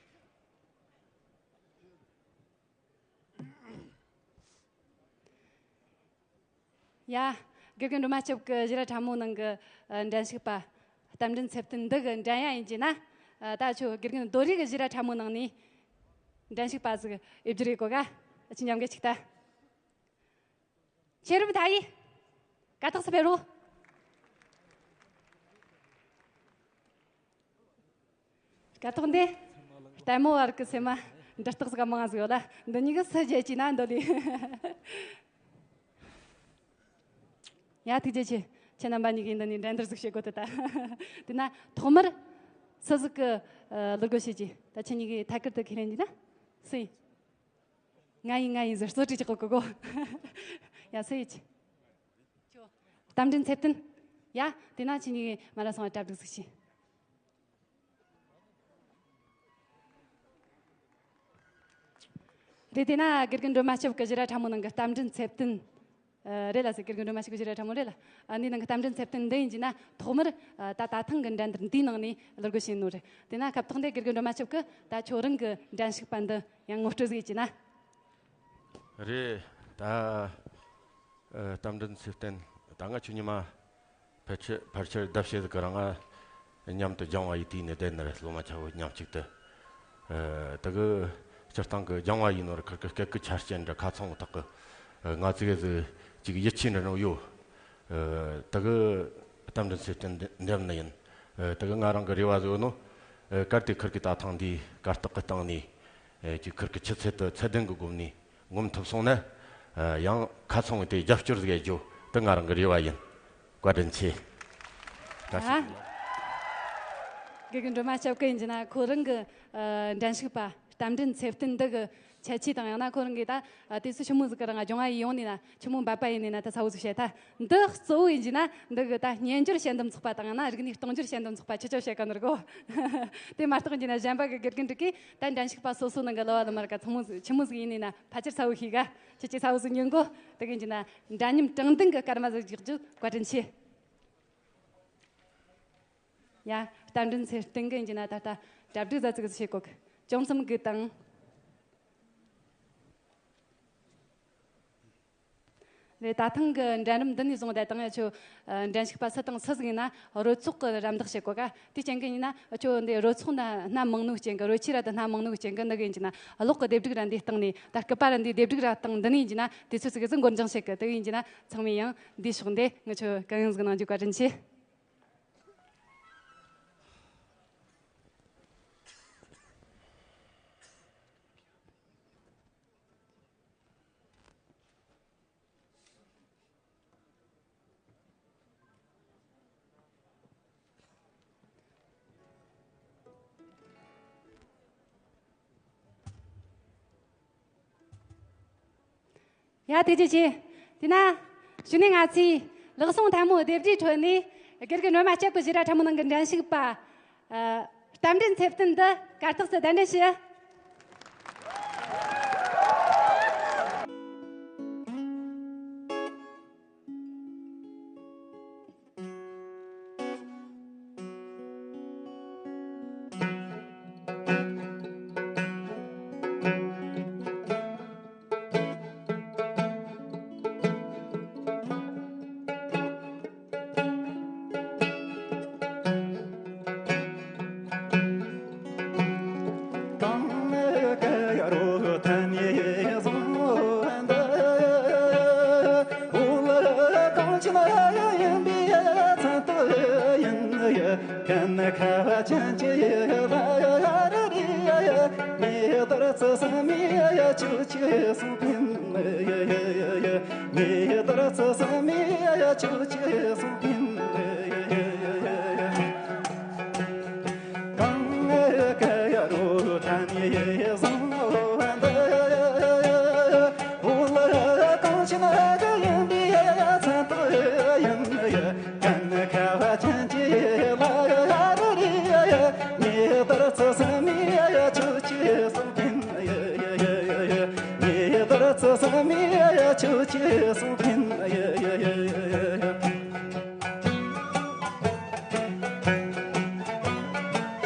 ཡ། དགེ་རྒན་སྒྲོལ་མ་སྐྱབས་ཀྱི་ཞི་ར་ཕྲ་མོ་ནང་གི་ཨ་འགྲན་ཞུགས་པ་རྟ་མགྲིན་ཚེ་བརྟན་འདི་གི་འགྲན་ཡ་ཡིན་གྱི་ན། ཨ་ད་ཁྱོད་དགེ་རྒན་རྡོ་རིང་གི་ཞི་ར་ཕྲ་མོ་ནང་ནས་འགྲན་ཞུགས་པ་ཟིག་ཨེ་བསྒྱུར་ཡེ་གོ་ག། ཨ་ཅེ་མཉམ་གི་ཅིག་ལྟ། ཤེས་རབ་མཐའ་ཡས། ཀ་ཏག་སུ་ཕེ་རོགས། སྐབས་ཐོག་འདི། ལྟད་མོ་བ་རིགས་ཀྱི་སེམས་མ་འདྲི་རྟགས་ཟིག་མང་ཟིག་ཡོད་ལ། འདི་གཉིས་ཀྱི་སུ་བརྗེད་ཀྱི་ན་འདོད་ལེ། ཡ། ཐུགས་རྗེ་ཆེ། ཁྱེད་རྣམ་པ་གཉིས་ཀྱིས་འདི་ནས་འགྲན་བསྡུར་ཟིག་བྱེད་དགོས་ཏེ་ད། དེ་ན་ཐོག་མར་སུ་ཟིག་གི་ཨ་གླུ་སྒོ་ཕྱེ་རྒྱུ། ད་ཁྱེད་གཉིས་ཀྱིས་ཐད་ཀར་དུ་ཁས་ལེན་རྒྱུ་ན་སུ་ཡིན། ང་ཡིན། ང་ཡིན་ཟེར་རྩོད་བྲིས་ཀྱི་གོ་གོ་གོ། ཡ། སུ་ཡིན། རྟ་མགྲིན་ཚེ་བརྟན། ཡ། དེ་ན་ཁྱེད་གཉིས་ཀྱིས་མ་ར་སོང་བ་གྲ་སྒྲིག་ཟིག་བྱོས། རེད། དེ་ན་དགེ་རྒན་སྒྲོལ་མ་སྐྱབས་ཀྱི་ཞི་ར་ཕྲ་མོ་ནང་གི་རྟ་མགྲིན་ཚེ་བརྟན། ཨ་རེད་ལ་ཟེར། དགེ་རྒན་སྒྲོལ་མ་སྐྱབས་ཀྱི་ཞི་ར་ཕྲ་མོ་རེད་ལ། ཨ་འདི་ནང་གི་རྟ་མགྲིན་ཚེ་བརྟན་འདི་ཡིན་གྱི་ན་ཐོག་མར་ཨ་ད་ད་ཐེངས་ཀྱི་འགྲན་བསྡུར་འདིའི་ནང་ནས་གླུ་སྒོ་ཕྱེ་ནོ་རེད། དེ་ན་སྐབས་ཐོག་འདི་དགེ་རྒན་སྒྲོལ་མ་སྐྱབས་ཀྱིས་ད་ཁྱོད་རང་གི་འགྲན་ཞུགས་པ་འདི་ཡང་ངོ་སྤྲོད་ཟིག་ཡེ་གྱི་ན། རེད། ད་ཨ་རྟ་མགྲིན་ཚེ་བརྟན། ད་ང་ཁྱོད་ཉི་མ་ཕལ་ཆེར་ཕལ་ཆེར་ཟླ་ཕྱེད་ཟིག་གི་རིང་ང་མཉམ་དུ་སྦྱང་བ་ཡེ་དུས་ནས་བསྡད་ནི་རེད། སློབ་མ་ཆ་བོ་མཉམ་གཅིག་ཏུ། ཨ་དེ་གི་སྤྱིར་བཏང་གི་སྦྱང་བ་ཡེ་ནོ་ར་ཁིར་གི་སྐད་གི་ཆ་རྐྱེན་འདྲ་ཁ་ཚང་བོ་དག་གི་ཨ་ང་ཚོ་གི་ཟིག་ཅིག་ཡིད་ཆེས་འདྲ་ནོ་ཡོད། ཨ་དེ་གི་རྟ་མགྲིན་ཚེ་བརྟན་འདེམས་ནི་ཡིན། ཨ་དེ་གི་ང་རང་གི་རེ་བ་ཟིག་ནོ། ཨ་གལ་ཏེ་ཁིར་གི་ད་ཐེངས་འདིའི་གར་སྟེགས་གི་སྟེང་ནས་ཨ་ཅིག་ཁིར་གི་ཆུ་ཚད་དེ་ཚད་ལྡན་གི་སྒོ་ནས་ངོམ་ཐུབ་སོང་ན། ཨ་ཡང་ཁ་ཚང་བའི་དེ་རྒྱབ་སྐྱོར་ཟིག་ཡེ་རྒྱུ་དེ་ང་རང་གི་རེ་བ་ཡིན། བཀའ་དྲིན་ཆེ། བཀྲ་ཤིས་བདེ་ལེགས། དགེ་རྒན་སྒྲོལ་མ་སྐྱབས་ཀྱིས་ཡིན་གྱི་ན་ཁོ་རང་གི་ཨ་འགྲན་ཞུགས་པ་རྟ་མགྲིན་ཚེ་བརྟན་འདི་གི་ཁྱད་ཆོས་དང་། ཡང་ན་ཁོ་རང་གིས་ད་ཨ་དུས་ཚོད་ཆི་མོ་ཟིག་གི་རིང་སྦྱང་བ་ཡེ་ཡོང་ནས་ན་ཆི་མོ་འབད་པ་ཡེ་ནས་ན་ད་གསལ་བོ་ཟིག་བཤད་ཐལ། འདི་གཙོ་བོ་ཡིན་གྱི་ན་འདི་གི་ད་སྨྱན་སྦྱོར་བྱེད་འདོད་ཚོགས་པ་དང་། ཡང་ན་རིག་གནས་གཏོང་སྦྱོར་བྱེད་འདོད་ཚོགས་པ་ཁྱེད་ཆོ་བཤད་གི་ནི་རེད་གོ། དེ་མ་གཏོགས་ཡིན་གྱི་ན་གཞན་པ་གི་དགེ་རྒན་འདྲ་གིས་ད་འགྲན་ཞུགས་པ་སོ་སོ་ནང་གི་གླུ་བ་གླུ་མ་རིགས་ཚང་མོ་ཟིག་ཆི་མོ་ཟིག་ཡིན་ནས་ན་ཕལ་ཆེར་གསལ་བོ་ཤེས་ག། ཁྱེད་ཀྱིས་གསལ་བོ་ཟིག་ཉན་གོ། དེ་གི་ཡིན་གྱི་ན་འདྲ་མཉམ་དྲང་བདེན་གི་སྐར་མ་ཟིག་རྒྱག་རྒྱུ་བཀའ་དྲིན་ཆེ། ཡ། རྟ་མགྲིན་ཚེ་བརྟན་གི་ཡིན་གྱི་ན་ད་ལྟ་གྲ་སྒྲིག་ཟིག་ཟིག་བྱེད་གོ་གི། ཅུང་ཙམ་སྒུག་དང་། རེད། ད་ཐེངས་གི་འགྲན་རིམ་འདི་ནས་བཟུང་བསྡད་དང་ཡ་ཆོ་ཨ་འགྲན་ཞུགས་པ་སུ་དང་སུ་ཟིག་ཡིན་ན་རོལ་ཚོགས་གི་རམ་འདེགས་བྱེད་གོ་ག། དེ་རྐྱེན་གི་ཡིན་ན་ཁྱོད་འདི་རོལ་ཚོགས་ན་སྣ་མང་ནོ་རྐྱེན་གི། རོལ་ཆས་ར་དེ་སྣ་མང་ནོ་རྐྱེན་གི། འདི་གི་ཡིན་གྱི་ན་གློག་གི་ལྡེབས་སྒྲིག་ར་འདིའི་སྟེང་ནས། ད་སྐུད་པ་ར་འདིའི་ལྡེབས་སྒྲིག་ར་སྟེང་འདི་ནས་ཡིན་གྱི་ན་དུས་ཚོད་ཟིག་ཟིག་འགོར་འགྱངས་བྱེད་གི། དེ་གི་ཡིན་གྱི་ན་ཚང་མས་ཡང་འདིའི་ཕྱོགས་འདི་ངི་ཆོ་གུ་ཡངས་ཟིག་གནང་རྒྱུ་བཀའ་དྲིན་ཆེ། ཡ། ཐུགས་རྗེ་ཆེ། དེ་ན་གཞུག་ནས་ང་ཚོས་ལག་ཟུང་ཐལ་མོ་རྡེབ་སྒྲའི་ཁྲོད་ནས་ དགེ་རྒན་སྒྲོལ་མ་སྐྱབས་ཀྱི་ཞིག་ར་ཕྲ་མོ་ནང་གི་འགྲན་ཞུགས་པ། ཨ། རྟ་མགྲིན་ཚེ་བརྟན་འདི་གར་སྟེགས་སུ་གདན་འདྲེན་ཞུ།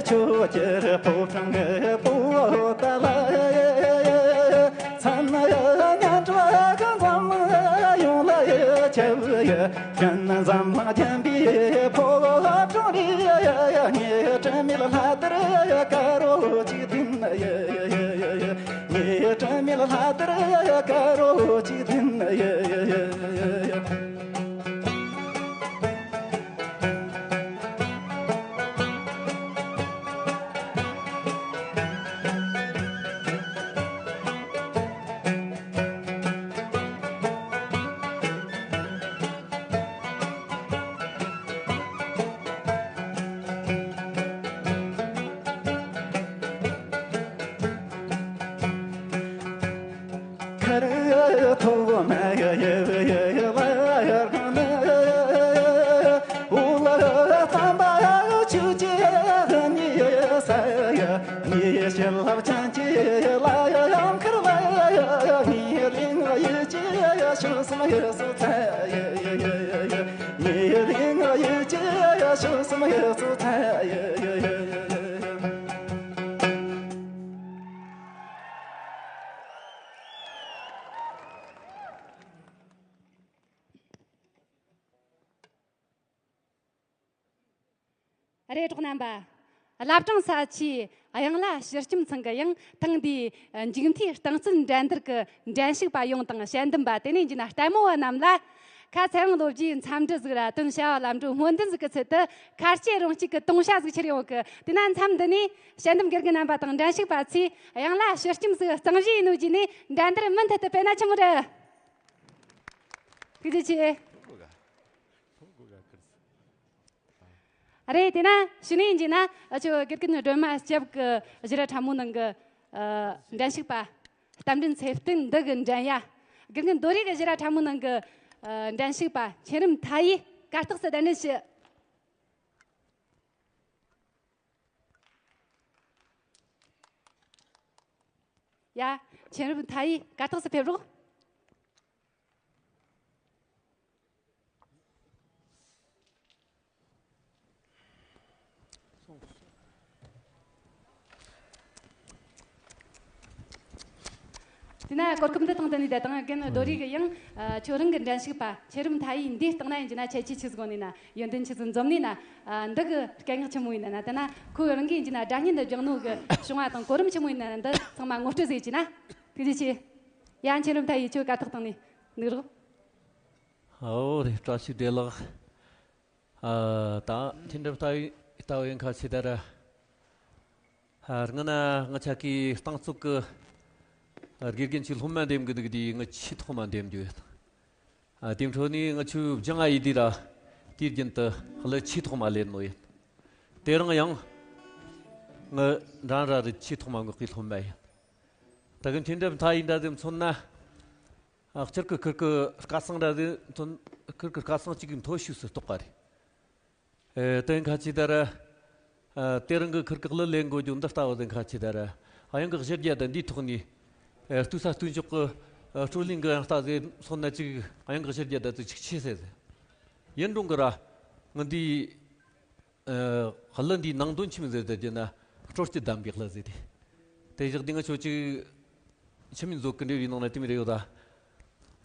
ཆོས་ཀྱི་ཕོ་བྲང་པོ་ཏཱ་ལ། མཚན་སྙན་གྲགས་འཛམ་གླིང་ཡོངས་ལ་ཁྱབ། ཁྱེད་འཛམ་གླིང་མཁྱེན་པའི་ཕོ་བྲང་རེད། ངའི་དྲན་མེད་ལྷ་དར་དཀར་པོ་གཅིག་འཐེན། ངའི་དྲན་མེད་ལྷ་དར་དཀར་པོ་གཅིག་འཐེན། ཁར་ཐོག་མ་ཡ་ཡ་ཡ་ཡ་ལ་ཡ་ཁ་ན། འོ་ལ་དམ་པ་ཆོས་ཀྱི་ཉེ་ས་ཡ། ངའི་བྱིན་རླབས་ཅན་གྱི་ལ་ཡ་ཡང་ཁར་ལ་ཡ། ངའི་ལུས་ངག་ཡིད་ཀྱི་ཡ་ཆོས་སམ་ཡ་སུ་ཚ་ཡ། ངའི་ལུས་ངག་ཡིད་ཀྱི་ཡ་ཆོས་སམ་ཡ་སུ་ཚ་ཡ། རེད། གྲོགས་རྣམ་པ། བླ་བྲང་ས་ཆའི་གཡང་ལྷ་ཕྱི་སྐྱོམ་ཚང་གི་ཡང་ཐེངས་འདིའི་མཇུག་མཐའི་རྟིང་རྩོད་འགྲན་བསྡུར་གྱི་འགྲན་ཞུགས་པ་ཡོངས་དང་། དཔྱད་འདེམས་པ་དེ་ནས་ཡིན་རྒྱུ་ན་ལྟད་མོ་བ་རྣམས་ལ། ཁ་ཚེ་དབང་ལོ་བརྒྱའི་འཚམས་འདྲི་ཟིག་ར་དོན་བྱ་བ་ལམ་འགྲོ་སྨོན་འདུན་ཟིག་གི་ཚུལ་དུ། ཁ་སྐྱེ་རོང་སྐྱེས་ཀྱི་དུང་བྱ་ཟིག་ཁྱེར་ཡོང་གི། དེ་ན་མཚམས་འདི་ནས་དཔྱད་འདེམས་དགེ་རྒན་རྣམ་པ་དང་འགྲན་ཞུགས་པ་ཚོས་གཡང་ལྷ་ཕྱི་སྐྱོམ་ཟིག་གཙང་བཞེས་ཡིན་ནོ་བགྱིས་ནས་འགྲན་བསྡུར་མུ་མཐུད་དུ་སྤེལ་ན་ཆི་མོ་རེད། ཐུགས་རྗེ་ཆེ། རེད། དེ་ན་ཕྱི་ནས་ཡིན་རྒྱུ་ན་ཨ་ཆོ་དགེ་རྒན་སྒྲོལ་མ་སྐྱབས་ཀྱི་ཞིག་ར་ཕྲ་མོ་ནང་གི་ཨ་འགྲན་ཞུགས་པ། རྟ་མགྲིན་ཚེ་བརྟན་འདི་གི་འགྲན་ཡ། དགེ་རྒན་རྡོ་རིག་གི་ཞིག་ར་ཕྲ་མོ་ནང་གི་ཨ་འགྲན་ཞུགས་པ་མཁྱེན་རབ་མཐའ་ཡས་གར་སྟེགས་སུ་གདན་འདྲེན་ཞུ། ཡ། མཁྱེན་རབ་མཐའ་ཡས་གར་སྟེགས་སུ་ཕེབས་རོགས། དེ་ན་གོ་སྐབས་འདི་དང་བསྟུན་ནས་ད་དུང་རྒན་རྡོ་རིག་གི་ཡང་ཨ་ཁྱོད་རང་གི་འགྲན་ཞུགས་པ་མཁྱེན་རབ་མཐའ་ཡས་འདིའི་སྟེང་ན་ཡིན་རྒྱུ་ན་ཁྱེད་ཀྱིས་ཆི་ཟིག་གོ་ནས་ན། ཡོན་ཏན་ཆི་ཟིག་འཛོམས་ནས་ན། ཨ་འདི་གི་སྐད་ངག་ཆི་མོ་ཡིན་ན་ན། དེ་ན་ཁོ་རང་གིས་ཡིན་རྒྱུ་ན་སྒྲ་སྙན་འདི་སྦྱངས་ནོ་གི་བྱུང་བ་དང་གོ་རིམ་ཆི་མོ་ཡིན་ན་ན། འདི་ཚང་མ་ངོ་སྤྲོད་ཟིག་བྱས་ན་ཐུགས་རྗེ་ཆེ། ཡ། མཁྱེན་རབ་མཐའ་ཡས་ཁྱོད་གར་སྟེགས་སྟེང་ནས་འདུག་རོགས། ཨོ་རེད། བཀྲ་ཤིས་བདེ་ལེགས། ཨ་ད་མཁྱེན་རབ་མཐའ་ཡས་ལྟ་བུ་ཡིན་ཁ་ཆེ་ད་ར། ཨ་སྔ་ན་ང་ཆ་གི་རྟིང་རྩོད་གི་དགེ་རྒན་གྱི་སློབ་མ་འདེམས་གི་འདུག་དེ་ང་ཆེས་ཐོག་མ་འདེམས་རྒྱུ་ཡོད། ཨ། དེའི་འཕྲོ་ནས་ང་ཆོས་སྦྱང་ཨ་ཡི་དུས་ར། དུས་རྒྱུན་དུ་གླུ་ཆེས་ཐོག་མ་ལེན་ནོ་ཡིན། དེ་རིང་ཡང་ངི་འགྲན་ར་རི་ཆེས་ཐོག་མ་ངོ་སྐུལ་སློབ་མ་ཡིན། ད་གིན་ཁྱེད་འདྲ་མཐའ་ཡིན་འདྲ་ཟིག་མཚོན་ན། ཨ། སྤྱིར་གི་ཁིར་གི་སྐད་གསང་འདྲ་ཟིག་མཚོན། ཁིར་གི་སྐད་གསང་གཅིག་གི་མཐོ་ཤོས་སུ་གཏོགས་པ་རེད། ཨེ། དེ་ཁ་ཅིག་ད་ར། ཨ། དེ་རིང་གི་ཁིར་གི་གླུ་ལེན་དགོས་རྒྱུ་འདི་ལྟ་བུ་དེ་ཁ་ཅིག་ད་ར། དབྱངས་གི་གཞི་རྒྱ་དང་འདིའི་ཐོག་ནས། ཨེ། ལྟོས་ས་ལྟོས་འཇོག་གི། ཨེ། སྤྲོ་ལེན་གི་ཡང་ལྟ་ཟེར་སོང་ན་ཅིག་དབྱངས་གི་གཞི་རྒྱ་དང་ཙི་ཅིག་ཆེ་ཟེར་ཟེར། ཡིན་རུང་གི་ར། ངི་འདི། ཨེ། གླུ་འདིའི་ནང་དོན་ཆི་མོ་ཟེར་ཟེར་རྒྱུ་ན། སྤྲོ་སྐྱིད་ལྡན་པའི་གླུ་ཟེར་དེ། དེ་བཞག་འདི་ང་ཆོ་ཅིག་ཆི་མོ་མཛོད་གི་འབྲེལ་བའི་ནང་ན་དེ་མོ་རེ་ཡོད་ད།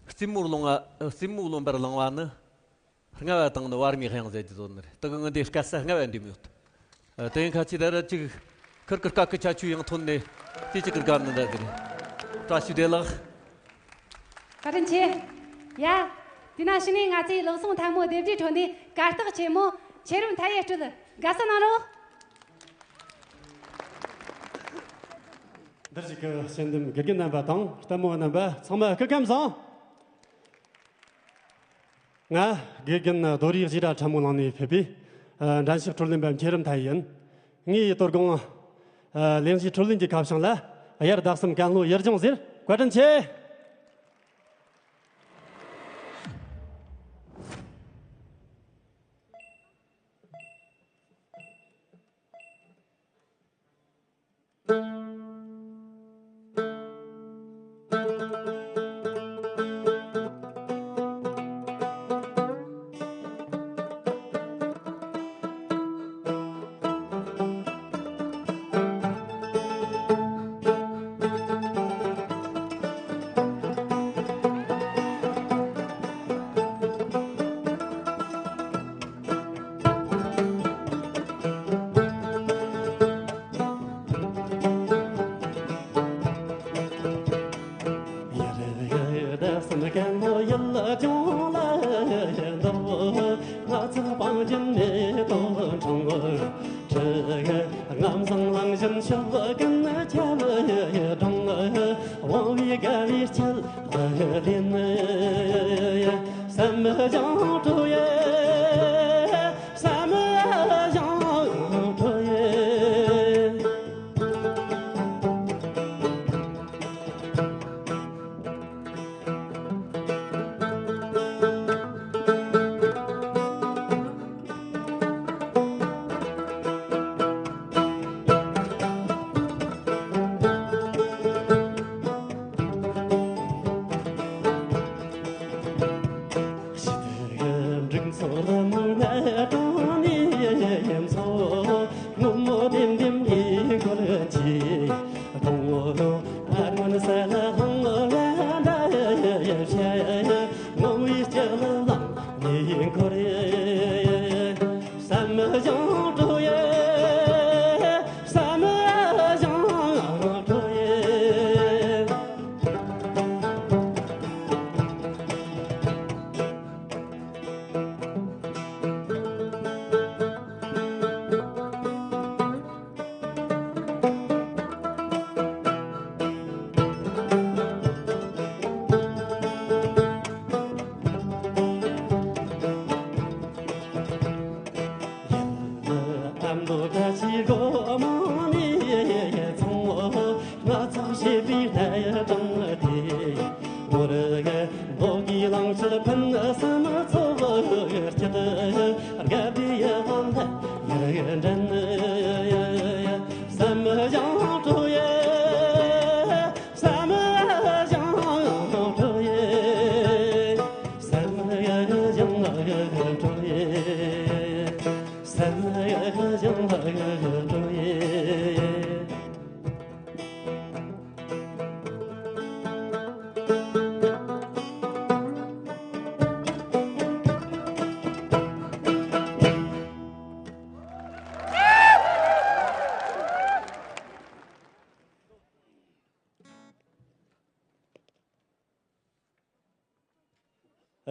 རྩེ་མོར་ལོང་བ། རྩེ་མོ་རློན་པར་བླང་བ་ནི། རྔ་བ་དང་ནི་བར་མའི་དབྱངས་ཟེར་གྱི་བཟོ་ནི་རེད། དེ་གི་ངི་འདི་སྐད་ས་རྔ་བ་འདི་མོ་ཡོད། ཨ། དེ་ཡིན་ཁ་ཅིག་ད་ར་ཅིག་ཁིར་གི་སྐད་གི་ཁྱད་ཆོས་ཡང་ཐོན་ནས་དེ་ཅིག་གི་དགའ་ནི་འདྲ་ཟིག་རེད། བཀྲ་ཤིས་བདེ་ལེགས། བཀའ་དྲིན་ཆེ། ཡ། དེ་ན་ཕྱི་ནས་ང་ཚོའི་གླུ་གསུང་ཐལ་མོ་སྡེ་བདུན་ཁྲོད་ནས་གར་སྟེགས་ཆེན་མོ་ཆེ་རིམ་མཐའ་ཡས་སྤྲོད། དགའ་བསུ་གནང་རོགས། འདིར་བཞུགས་ཀྱི་དཔྱད་འདེམས་དགེ་རྒན་རྣམ་པ་དང་ལྟད་མོ་བ་རྣམ་པ་ཚང་མ་སྐུ་ཁམས་བཟང་། ང་དགེ་རྒན་རྡོ་རིག་རྗེས་ར་ཁྲ་མོ་གླིང་ནས་ཕེབས་པའི། ཨ། འགྲན་ཞུགས་འཕྲོད་ལེན་པ་མཁྱེན་རབ་མཐའ་ཡས་ཡིན། ངའི་དོ་དགོང་། ཨ། ལེན་རྒྱུའི་འཕྲོད་ལེན་གྱི་ཁ་བྱང་ལ། དབྱར་ཟླ་གསུམ་ཀན་ལྷོ་ཡུལ་ལྗོངས་ཟེར། བཀའ་དྲིན་ཆེ།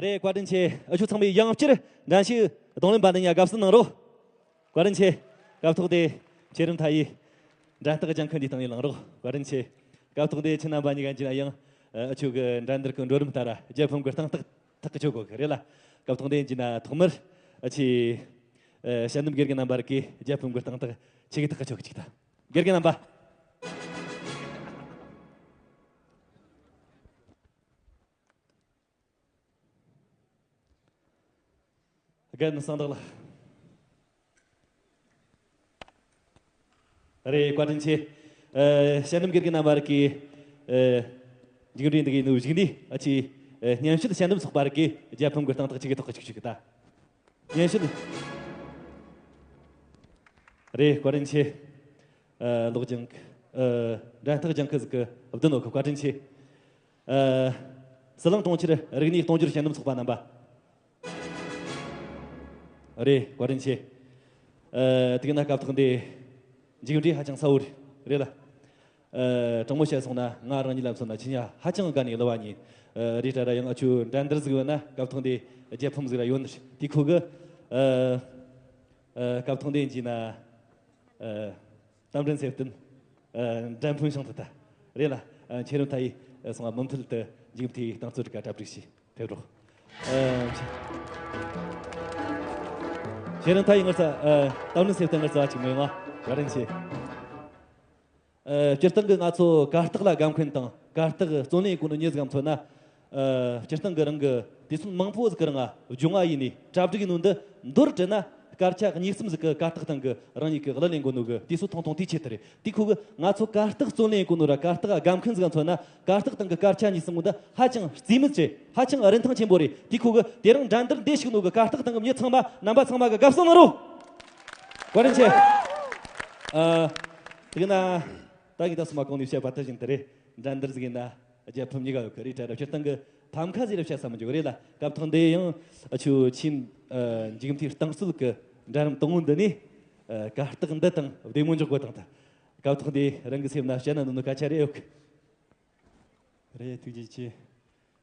རེད། བཀའ་དྲིན་ཆེ། ཨ་ཆོ་ཚང་མས་ཡང་བསྐྱར་འགྲན་ཞུགས་རྡུང་ལེན་པ་འདི་ཉ་དགའ་བསུ་གནང་རོགས། བཀའ་དྲིན་ཆེ། སྐབས་ཐོག་དེ་ཆེ་རིམ་མཐའ་ཡས་འགྲན་རྟགས་ལྗང་ཁུ་འདི་སྟེང་ནས་ལངས་རོགས། བཀའ་དྲིན་ཆེ། སྐབས་ཐོག་དེ་ཁྱེད་རྣམ་པ་གཉིས་ཀ་ཡིན་གྱི་ན་ཡང་ཨ་ཆོ་གི་འགྲན་བསྡུར་གྱི་འགྲོ་རིམ་ལྟར་རྒྱལ་ཕམ་གྱི་སྟངས་རྟགས། ཐག་གི་ཆོད་གོ་གི་རེད་ལ། སྐབས་ཐོག་འདི་ཡིན་གྱི་ན་ཐོག་མར་ཨ་ཆི་ཨ་ཞལ་འདེམས་དགེ་རྒན་རྣམ་པར་གི་རྒྱལ་ཕམ་གི་སྟངས་ཐག་ཆི་གི་ཐག་གི་ཆོད་གི་ཅིག་ད། དགེ་རྒན་རྣམ་པ། རྒན་གསང་བདག་ལགས། རེད། བཀའ་དྲིན་ཆེ། ཨ་ཞལ་འདེམས་དགེ་རྒན་རྣམ་པར་གི་ཨ་མཇུག་འབྲས་འདི་གི་ནུ་གཞུག་ནི་ཨ་ཆི་ཨ་སྙན་ཞུ་ཞལ་འདེམས་ཚོགས་པར་གི་རྒྱལ་ཕམ་གི་སྟངས་ཐག་ཆི་གི་ཐག་གི་ཆོད་གི་ད། སྙན་ཞུ། རེད། བཀའ་དྲིན་ཆེ། ཨ་ལོག་ཅང་ཨ་འགྲན་ཐག་ཅང་ཁི་ཟིག་གི་བདུན་ནོ་གི། བཀའ་དྲིན་ཆེ། ཨ་ཟི་ལིང་གྲོང་ཁྱེར་རིག་གནས་སྟོང་འབྱོར་ཞལ་འདེམས་ཚོགས་པ་རྣམ་པ། རེད། བཀའ་དྲིན་ཆེ། ཨ་དེ་གི་ན་སྐབས་ཐོག་འདི་མཇུག་འབྲས་ཧ་ཅང་གསལ་བོ་རེད་ལ། ཨ་དྲང་མོ་བཤད་སོང་ན་ང་རང་ཉིད་ལ་མཚོན་ན་ཆི་ཉ་ཧ་ཅང་དགའ་ནས་གླུ་བ་ཉིད་ཨ་རེད་དྲ་ར། ཡང་ཨ་ཆུ་འགྲན་བསྡུར་ཟིག་ཡོད་ན་སྐབས་ཐོག་འདི་རྒྱལ་ཕམ་ཟིག་ར་ཡོད་ནི་དེ་ཁོ་གི་ཨ་ཨ་སྐབས་ཐོག་འདི་ཡིན་གྱི་ན་ཨ་རྟ་མགྲིན་ཚེ་བརྟན། ཨ་འགྲན་ཕུན་ཤང་དུ་ད་རེད་ལ། ཨ་ཁྱེད་རང་ཐ་ཡི་ཨ་སོང་བ་མུ་མཐུད་དུ་མཇུག་མཐའི་རྟིང་རྩོད་ག་གྲ་སྒྲིག་ཞིག་ཕེབས་རོགས། ཨ་ཁྱེད་རང་ཐ་ཡི་ངར་ས་ཨ་རྟ་མགྲིན་ཚེ་བརྟན་ངར་ས་ཅིག་མི་ཡོང་བ་བཀའ་དྲིན་ཆེ། ཨ་སྤྱིར་བཏང་གི་ང་ཚོ་གར་སྟེགས་ལ་དགའ་མཁན་དང་གར་སྟེགས་བརྩོན་ལེན་གོ་ནོ་མྱི་ཟིག་གམ་མཚོན་ན། ཨ་སྤྱིར་བཏང་གི་རང་གི་དུས་ཚོད་མང་པོ་ཟིག་གི་རིང་ང་སྦྱོང་བ་ཡིན་ནི་གྲ་སྒྲིག་ཡིན་ནོ་འདི་མདོར་དྲིལ་ན་སྐར་ཆ་གཉིས་གསུམ་ཟིག་གི་གར་སྟེགས་སྟེང་གི་རང་ཉིད་ཀྱི་གླུ་ལེན་གོ་ནོ་གི་དུས་ཚོད་ཐུང་ཐུང་དེའི་ཆེད་དུ་རེད། དེ་ཁོ་གི་ང་ཚོ་གར་སྟེགས་བརྩོན་ལེན་གོ་ནོ་ར་གར་སྟེགས་དགའ་མཁན་ཟིག་གམ་མཚོན་ན་གར་སྟེགས་སྟེང་གི་སྐར་ཆ་གཉིས་གསུམ་འདི་ཧ་ཅང་རྩིས་མེད་རེད། ཧ་ཅང་རིན་ཐང་ཆེན་པོ་རེད། དེ་ཁོ་གི་དེ་རིང་འགྲན་བསྡུར་འདི་ཞུགས་ནོ་གི་གར་སྟེགས་སྟེང་གི་མྱི་ཚང་མ་རྣམ་པ་ཚང་མ་གི་དགའ་བསུ་གནང་རོགས། བཀའ་དྲིན་ཆེ། ཨ་དེ་གི་ན་ད་གི་ད་སུ་མ་གོང་ནས་བཤད་པ་ད་བཞིན་དེ་རེད། འགྲན་བསྡུར་ཟིག་ཡིན་ན་རྒྱལ་ཕམ་གཉིས་ཀ་ཡོད་གི་རེད་དྲ་ར། སྤྱིར་བཏང་གི་ཕམ་ཁ་ཟིག་རེད་བཤད་ས་མི་འཇུག་རེད་ལ། སྐབས་ཐོག་འདི་ཡང་ཨ་ཆུ་ཆིན་ཨ་མཇུག་མཐའི་རྟིང་རྩོད་གི་འགྲན་རིམ་དང་བོ་འདི་ནས་ཨ་གར་སྟེགས་འདི་དང་བདེ་མོ་འཇོག་དགོས་དང་ད། སྐབས་ཐོག་འདི་རང་གི་སེམས་ན་བཤད་ན་ནོ་ནོ་སྐད་ཆ་རེད་ཡོད་གི། རེད། ཐུགས་རྗེ་ཆེ།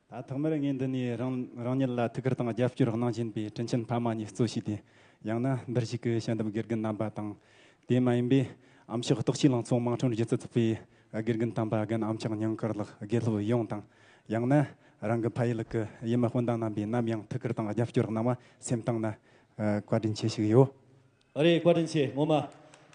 ད་ཐོག་མར་ངས་འདི་ནས་རང་རང་ཉིད་ལ་ཐུགས་ཁུར་དང་རྒྱབ་སྐྱོར་གནང་བཞིན་པའི་དྲིན་ཆེན་ཕ་མ་གཉིས་གཙོ་བྱས་ཏེ། ཡང་ན་འདིར་བཞུགས་ཀྱི་ཞལ་འདེམས་དགེ་རྒན་རྣམ་པ་དང་། དེ་མ་ཡིན་པའི་ཨམ་ཅོག་རྟོགས་བརྗོད་ལང་ཚོ་དམངས་ཁྲོད་སྒྱུ་རྩལ་ཚོགས་པའི་དགེ་རྒན་དམ་པ་རྒན་ཨམ་ཅོག་ཉང་དཀར་ལགས། དགེ་སློབ་ཡོངས་དང་། ཡང་ན་རང་གི་ཕ་ཡུལ་གྱི་ཡུལ་མི་སྤུན་ཟླ་རྣམ་པས་ནམ་ཡང་ཐུགས་ཁུར་དང་རྒྱབ་སྐྱོར་གནང་བ་སེམས་གཏིང་ན་བཀའ་དྲིན་ཆེ་ཞུ་གི་ཡོད། རེད། བཀའ་དྲིན་ཆེ། ངོ་མ་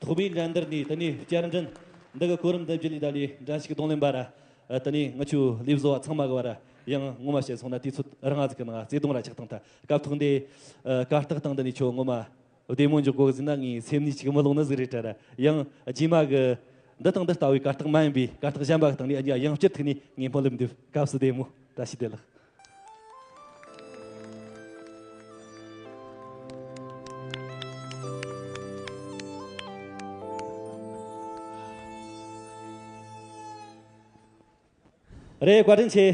ཐོག་མའི་འགྲན་བསྡུར་ནས་དེ་ནས་བསྐྱར་འགྲན་འདི་གི་གོ་རིམ་འདི་བརྒྱུད་ལས་ད་ལས་འགྲན་ཞུགས་གདོང་ལེན་པ་ར། ཨ་དེ་ནས་ང་ཆོའི་ལས་བཟོ་བ་ཚང་མ་གི་བར་ཡང་ངོ་མ་བཤད་སོང་ན་དུས་ཚོད་རིང་ང་ཟིག་གི་ནང་བརྩེ་དུང་ར་ཆགས་དང་ད། སྐབས་ཐོག་འདི་ཨ་གར་སྟེགས་སྟེང་འདི་ནས་ཁྱོད་ངོ་མ་བདེ་མོ་འཇོག་དགོས་ཟིན་ན་ངའི་སེམས་ནས་ཅིག་མི་ལོང་ནི་ཟིག་རེད་དྲ་ར། ཡང་རྗེས་མ་གི་འདི་དང་འདི་ལྟ་བུའི་གར་སྟེགས་མ་ཡིན་པའི་གར་སྟེགས་གཞན་པ་གི་སྟེང་ནས་ཨ་ནི་ཡང་བསྐྱར་ཐུག་ནས་ངས་སྨོན་ལམ་འདེབས། སྐབས་སུ་བདེ་མོ། བཀྲ་ཤིས་བདེ་ལེགས། རེད། བཀའ་དྲིན་ཆེ།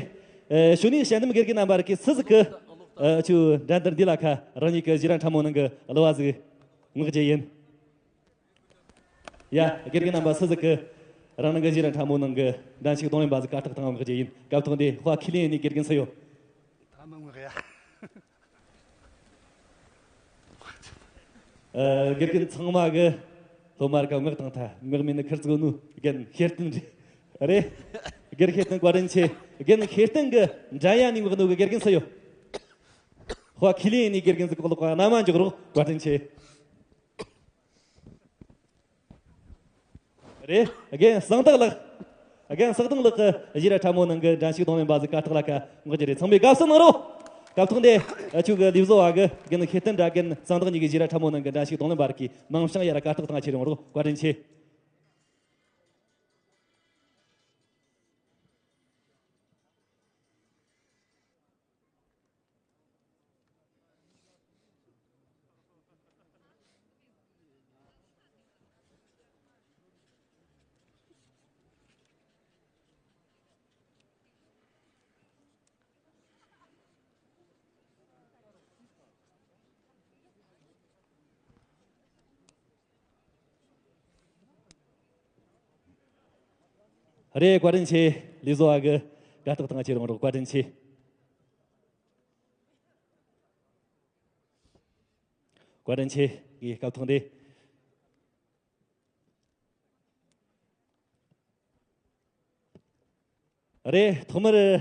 ཨེ་ཞུ་ནི་ཞལ་འདེམས་དགེ་རྒན་རྣམ་པར་གི་སུ་ཟིག་གི་ཨེ་ཆུ་འགྲན་བསྡུར་འདི་ལ་ཁ་རང་ཉིད་ཀྱི་ཞི་ར་ཁྲ་མོ་ནང་གི་གླུ་བ་ཟིག་མངགས་རྒྱུ་ཡིན། ཡ། དགེ་རྒན་རྣམ་པ་སུ་ཟིག་གི་རང་ནང་གི་ཞི་ར་ཁྲ་མོ་ནང་གི་འགྲན་ཞུགས་གདོང་ལེན་པ་ཟིག་གར་སྟེགས་སྟེང་མངགས་རྒྱུ་ཡིན། སྐབས་ཐོག་འདི་ཧྭ་ཁི་ལིན་ནི་དགེ་རྒན་སུ་ཡོད། ད་མི་མངགས་ཡ། ཨ་དགེ་རྒན་ཚང་མ་གི་སློབ་མར་ག་མངགས་དང་ཐ་མངགས་མིན་ནི་ཁིར་ཙི་གོ་ནུ་རྒན་ཤེར་བསྟན་རེད། རེད། དགེ་རྒན་ཤེར་བསྟན་བཀའ་དྲིན་ཆེ། རྒན་ཤེར་བསྟན་གི་འགྲན་ཡ་ནི་མངགས་ནུ་གི་དགེ་རྒན་སུ་ཡོད། ཧྭ་ཁི་ལིན་ནི་དགེ་རྒན་ཟིག་གོ་ལོག་ག་ན་མ་འཇོག་རོགས། བཀའ་དྲིན་ཆེ། རེད། རྒན་གསང་བདག་ལགས། རྒན་གསང་བདག་ལགས་ཀྱི་ཞི་ར་ཁྲ་མོ་ནང་གི་འགྲན་ཞུགས་གདོང་ལེན་པ་ཟིག་གར་སྟེགས་ལ་ཁ་མངགས་རྒྱུ་རེད། ཚང་མས་དགའ་བསུ་གནང་རོགས། སྐབས་ཐོག་འདི་ཨ་ཆུ་གི་ལས་བཟོ་བ་གི་རྒན་ཤེར་བསྟན་དྲ་རྒན་གསང་བདག་གཉིས་ཀྱི་ཞི་ར་ཁྲ་མོ་ནང་གི་འགྲན་ཞུགས་གདོང་ལེན་པ་རིགས་ཀྱི་མིང་བྱང་ཡར་གར་སྟེགས་སྟེང་ཁྱེར་ཡོང་རོགས། བཀའ་དྲིན་ཆེ། རེད། བཀའ་དྲིན་ཆེ། ལས་བཟོ་བ་གི་གར་སྟེགས་སྟེང་ཁྱེར་ཡོང་རོགས། བཀའ་དྲིན་ཆེ། བཀའ་དྲིན་ཆེ། ངའི་སྐབས་ཐོག་འདི། རེད། ཐོག་མར་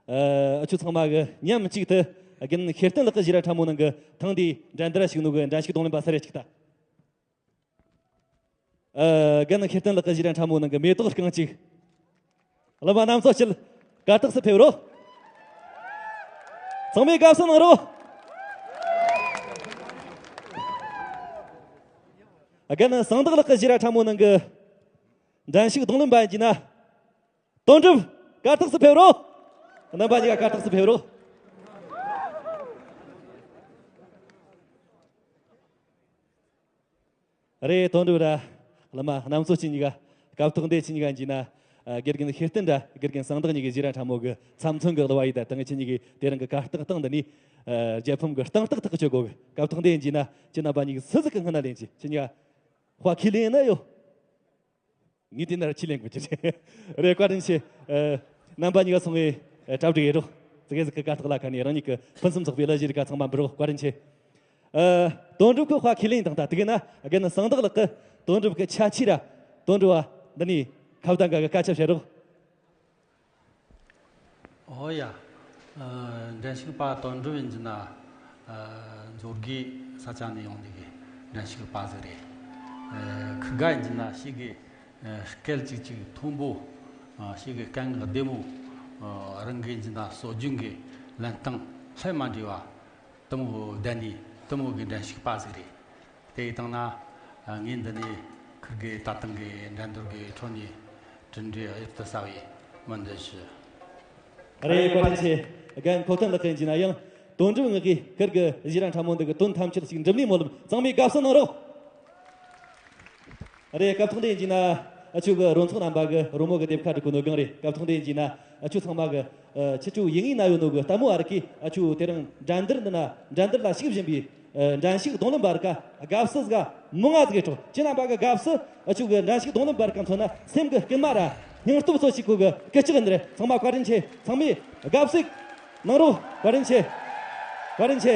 ཨ་ཆོ་ཚང་མ་གི་མཉམ་གཅིག་ཏུ་རྒན་ཤེར་བསྟན་ལགས་ཀྱི་ཞི་ར་ཁྲ་མོ་ནང་གི་ཐེངས་འདིའི་འགྲན་བསྡུར་ཞུགས་ནོ་གི་འགྲན་ཞུགས་རྡུང་ལེན་པ་སུ་རེད་ཅིག་ལྟ། ཨ་རྒན་ཤེར་བསྟན་ལགས་ཀྱི་ཞི་ར་ཁྲ་མོ་ནང་གི་མེ་ཏོག་རྐང་གཅིག་བླ་མ་རྣམ་ཚོགས་ཀྱིས་གར་སྟེགས་སུ་ཕེབས་རོགས། ཚང་མས་དགའ་བསུ་གནང་རོགས། རྒན་གསང་བདག་ལགས་ཀྱི་ཞི་ར་ཁྲ་མོ་ནང་གི་འགྲན་ཞུགས་རྡུང་ལེན་པ་ཡིན་གྱི་ན། དོན་གྲུབ་གར་སྟེགས་སུ་ཕེབས་རོགས། རྣམ་པ་གཉིས་ཀ་གར་སྟེགས་སུ་ཕེབས་རོགས། རེད། དོན་གྲུབ་ར། བླ་མ་རྣམ་ཚོགས་ཁྱེད་གཉིས་ཀ། སྐབས་ཐོག་འདི་ཁྱེད་གཉིས་ཀ་ཡིན་གྱི་ན། ཨ་དགེ་རྒན་ཤེར་བསྟན་ར་དགེ་རྒན་གསང་བདག་གཉིས་ཀྱི་ཞི་ར་ཁྲ་མོ་གི་ཚབ་མཚོན་གྱི་གླུ་བ་ཡིས་ད་དང་ཁྱེད་གཉིས་ཀྱི་དེ་རིང་གི་གར་སྟེགས་སྟེང་འདི་ནས། ཨ་རྒྱལ་ཕམ་གྱི་རྟིང་ཐག་ཐག་གཅོད་དགོས་གི། སྐབས་ཐོག་འདི་ཡིན་གྱི་ན་ཁྱེད་རྣམ་པ་གཉིས་ཀྱི་སུ་ཟིག་གི་སྔུན་ན་ལེན་གྱི་ཁྱེད་གཉིས་ཀ། དཔའ་ཁས་ལེན་ན་ཡོད། ངས་དེ་ནར་ཁས་ལེན་དགོས་ཀྱི་རེད། རེད། བཀའ་དྲིན་ཆེ། ཨ་རྣམ་པ་གཉིས་ཀ་སོང་ངས་ཨ་གྲ་སྒྲིག་ཡེད་རོགས། ཙི་གེ་ཟིག་གི་གར་སྟེགས་ལ་ཁ་ནས་རང་ཉིད་ཀྱི་ཕུན་སུམ་ཚོགས་པའི་གླུ་གཞས་རིགས་ཀ་ཚང་མ་འབུལ་རོགས། བཀའ་དྲིན་ཆེ། ཨ་དོན་གྲུབ་ཀྱི་དཔའ་ཁས་ལེན་དང་ད་དེ་གི་ན་རྒན་གསང་བདག་ལགས་ཀྱི་དོན་གྲུབ་ཀྱི་ཆ་ཆི་ར། དོན་གྲུབ་བ་འདི་ནས་ཁ་བརྡ་འགའ་གི་སྐད་ཆ་བཤད་རོགས། ཨོ་ཡ། ཨ་འགྲན་ཞུགས་པ་དོན་གྲུབ་ཡིན་གྱི་ན། ཨ་མཛོད་དགེ་ས་ཆ་ནས་ཡོང་ནི་གི་འགྲན་ཞུགས་པ་ཟིག་རེད། ཨ་ཁི་དགའ་ཡིན་གྱི་ན་ཤི་གི། ཨ་སྐད་ཅིག་ཅིག་མཐོན་པོ། ཨ་ཤི་གི་སྐད་ངག་བདེ་མོ། ཨ་རང་གི་ཡིན་གྱི་ན་སྲོལ་རྒྱུན་གི་ལེན་སྟངས་ལྷད་མ་འདྲེས་པ། དེ་མོ་བསྡད་ནི་དེ་མོ་གི་འགྲན་ཞུགས་པ་ཟིག་རེད། དེ་ཡི་སྟེང་ན། ཨ་ངས་འདི་ནས་ཁིར་གི་ད་ཐེངས་གི་འགྲན་བསྡུར་གི་ཁྲོད་ནས་གྲུབ་འབྲས་གཡུར་དུ་ཟ་བའི་སྨོན་འདུན་ཞུ། རེད། བཀའ་དྲིན་ཆེ། རྒན་ཁོ་ཐོན་ལགས་ཡིན་གྱི་ན་ཡང་དོན་གྲུབ་ངག་གིས་ཁིར་གི་ཞི་ར་ཁྲ་མོ་འདི་གི་དོན་ཐམས་ཅད་ཞིག་འགྲུབ་ནི་སྨོན་ལམ། ཚང་མས་དགའ་བསུ་གནང་རོགས། རེད། སྐབས་ཐོག་འདི་ཡིན་གྱི་ན་ཨ་ཆོ་གི་རོལ་ཚོགས་རྣམ་པ་གི་རོལ་མོ་གི་སྡེབ་ཁ་སྒྲིག་གོ་ནོ་སྒང་རེད། སྐབས་ཐོག་འདི་ཡིན་གྱི་ན་ཨ་ཆོ་ཚང་མ་གི་ཨ་ཁྱེད་ཆོ་ཡིན་ངེས་ན་ཡོད་ནོ་གི་ལྟད་མོ་བ་རིགས་ཀྱིས་ཨ་ཆོ་དེ་རིང་འགྲན་བསྡུར་འདི་ན་འགྲན་བསྡུར་ལ་ཞུགས་བཞིན་པའི་ཨ་འགྲན་ཞུགས་རྡུང་ལེན་པ་རིགས་ཀ་དགའ་བསུ་ཟིག་མང་ང་ཟིག་ཡེད་རོགས། ཁྱེད་རྣམ་པ་གི་དགའ་བསུ་ཨ་ཆོ་གི་འགྲན་ཞུགས་རྡུང་ལེན་པ་རིགས་ཀ་མཚོན་ན་སེམས་གི་སྐུལ་མ་ར་སྙིང་སྟོབས་སོགས་ཤིག་གོ་གི་སྐད་ཅིག་ཡིན་རེད། ཚང་མ་བཀའ་དྲིན་ཆེ། ཚང་མས་དགའ་བསུ་གནང་རོགས། བཀའ་དྲིན་ཆེ། བཀའ་དྲིན་ཆེ།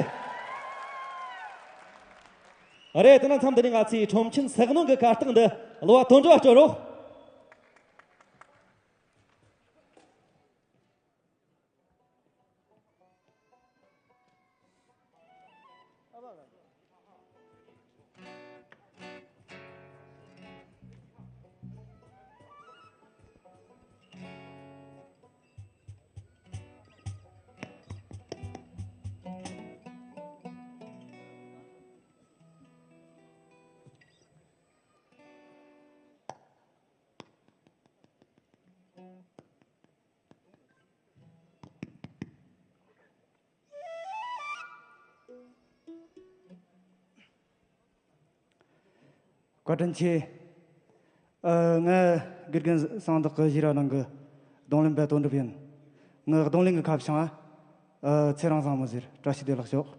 རེད། དེ་ན་མཚམས་འདི་ནས་ང་ཚོའི་ཁྲོམ་ཆེན་ཟིལ་གནོན་གྱི་གར་སྟེགས་འདི་གླུ་བ་དོན་གྲུབ་བ་སྤྲོད་རོགས། བཀའ་དྲིན་ཆེ། ཨ་ང་དགེ་རྒན་གསང་བདག་གི་ཞི་ར་ནང་གི་རྡུང་ལེན་པ་དོན་གྲུབ་ཡིན། ངའི་རྡུང་ལེན་གི་ཁ་བྱང་ཨ་ཚེ་རིང་བཟང་མོ་ཟེར། བཀྲ་ཤིས་བདེ་ལེགས་ཤོག།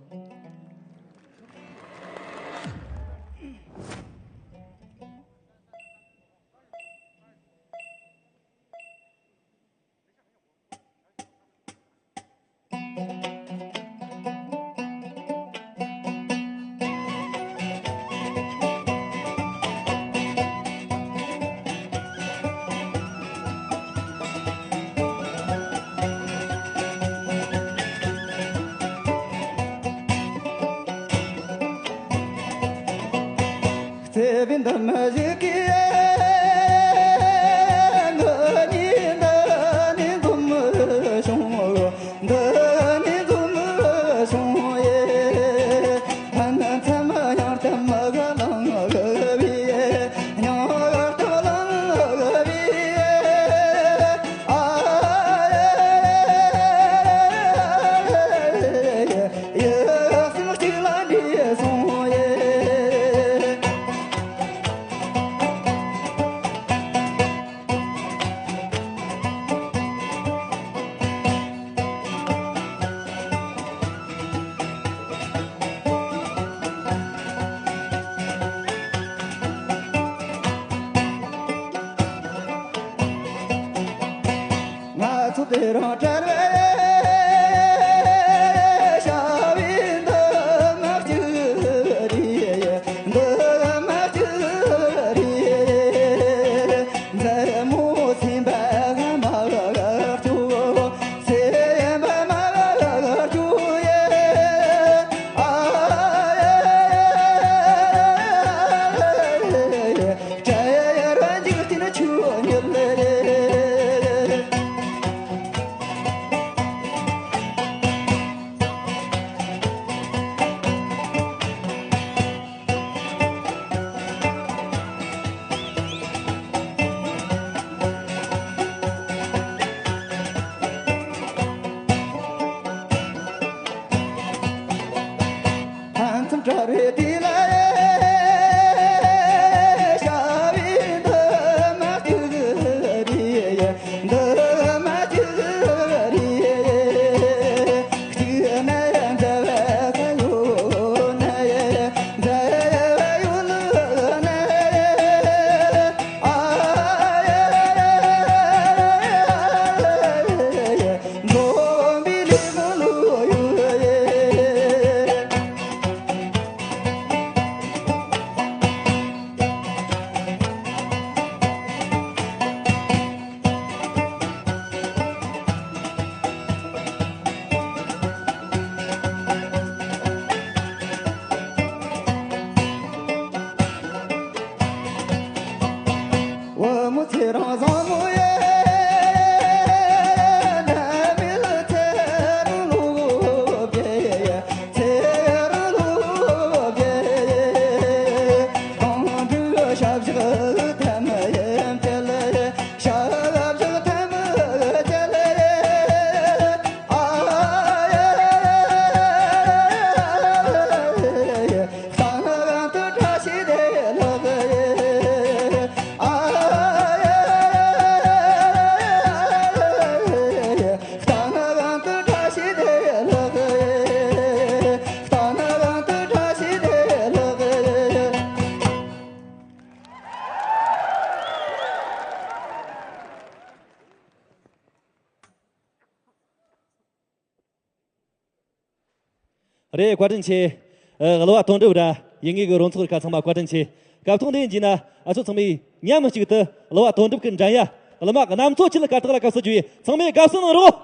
རེད། བཀའ་དྲིན་ཆེ། ཨ། གླུ་བ་དོན་གྲུབ་ར་ཡིན་ངེས་ཀྱི་རོལ་ཚོགས་རིགས་ཁག་ཚང་མ་བཀའ་དྲིན་ཆེ། སྐབས་ཐོག་འདི་ཡིན་གྱི་ན་ཨ་ཚོ་ཚང་མས་མཉམ་གཅིག་ཏུ་གླུ་བ་དོན་གྲུབ་ཀྱི་འགྲན་ཡ་གླུ་མ་གནམ་མཚོ་ཆེ་ལ་གར་སྟེགས་ལ་སྐབས་སུ་བརྗོད་ཡས། ཚང་མས་དགའ་བསུ་གནང་རོགས།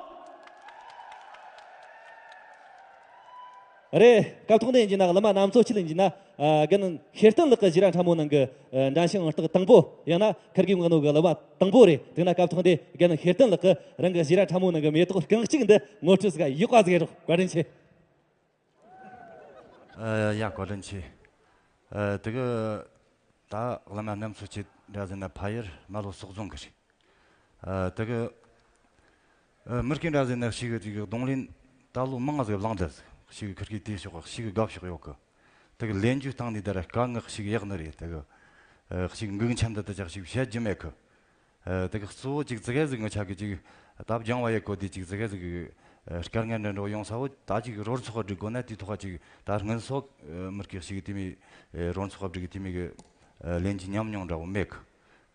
རེད། སྐབས་ཐོག་འདི་ཡིན་གྱི་ན་གླུ་མ་གནམ་མཚོ་ཆེ་ལ་ཡིན་གྱི་ན། ཨ། རྒན་ཤེར་བསྟན་ལགས་ཀྱི་ཞི་ར་ཁྲ་མོ་ནང་གི། ཨ། འགྲན་ཞུགས་ཨང་རྟགས་དང་པོ། ཡང་ན་ཁིར་གི་ངོ་ནོ་གི་གླུ་མ་དང་པོ་རེད། དེ་ན་སྐབས་ཐོག་འདི་རྒན་ཤེར་བསྟན་ལགས་ཀྱིས་རང་གི་ཞི་ར་ཁྲ་མོ་ནང་གི་མེ་ཏོག་རྐང་གཅིག་འདི་ངོ་སྤྲོད་ཟིག་གཡོག་པ་ཟིག་རོགས། བཀའ་དྲིན་ཆེ། ཨ། ཡ། བཀའ་དྲིན་ཆེ། ཨ། དེ་གི་ད་གླུ་མ་གནམ་མཚོ་ཆེ་འདྲ་ཟེར་ན་ཕ་ཡུལ་རྨ་ལྷོ་སོག་རྫོང་གི་རེད། ཨ། དེ་གི། ཨ། མི་སྐད་འདྲ་ཟེར་ན་ཞིག་གི་རྡུང་ལེན་ད་ལོ་མང་ང་ཟིག་བླངས་འདུག། ཞིག་གི་ཁིར་གི་དེ་ཕྱོགས་ཞིག་གི་དགའ་ཕྱོགས་ཡོད་གི། དེ་གི་ལེན་རྒྱུ་སྟེང་ནས་ད་ར་དཀའ་ངལ་ཞིག་ཡག་ནི་རེད། དེ་གི། ཨ། ཞིག་འགུག་འཆམ་འདི་ད་ཅག་ཞིག་བཤད་རྒྱུ་མེད་གི། ཨ། དེ་གི་གཙོ་བོ་ཅིག་ཙི་གེ་ཟིག་ངི་ཆ་གི་ཅིག་ད་སྦྱང་བ་ཡེད་གོ་དེ་ཅིག་ཙི་གེ་ཟིག་གི། ཨ། དཀའ་ངལ་འདྲ་འདྲ་བོ་ཡོང་ས་བོ་ད་ཅིག་རོལ་ཚོགས་སྒྲིག་དགོས་ན་དེའི་ཐོག་ཅིག་ད་སྔོན་སོག་མི་སྐད་ཞིག་དེ་མོ། ཨ། རོལ་ཚོགས་སྒྲིག་དེ་མོ་གི། ཨ། ལེན་རྒྱུ་ཉམས་མྱོང་འདྲ་བོ་མེད་གི།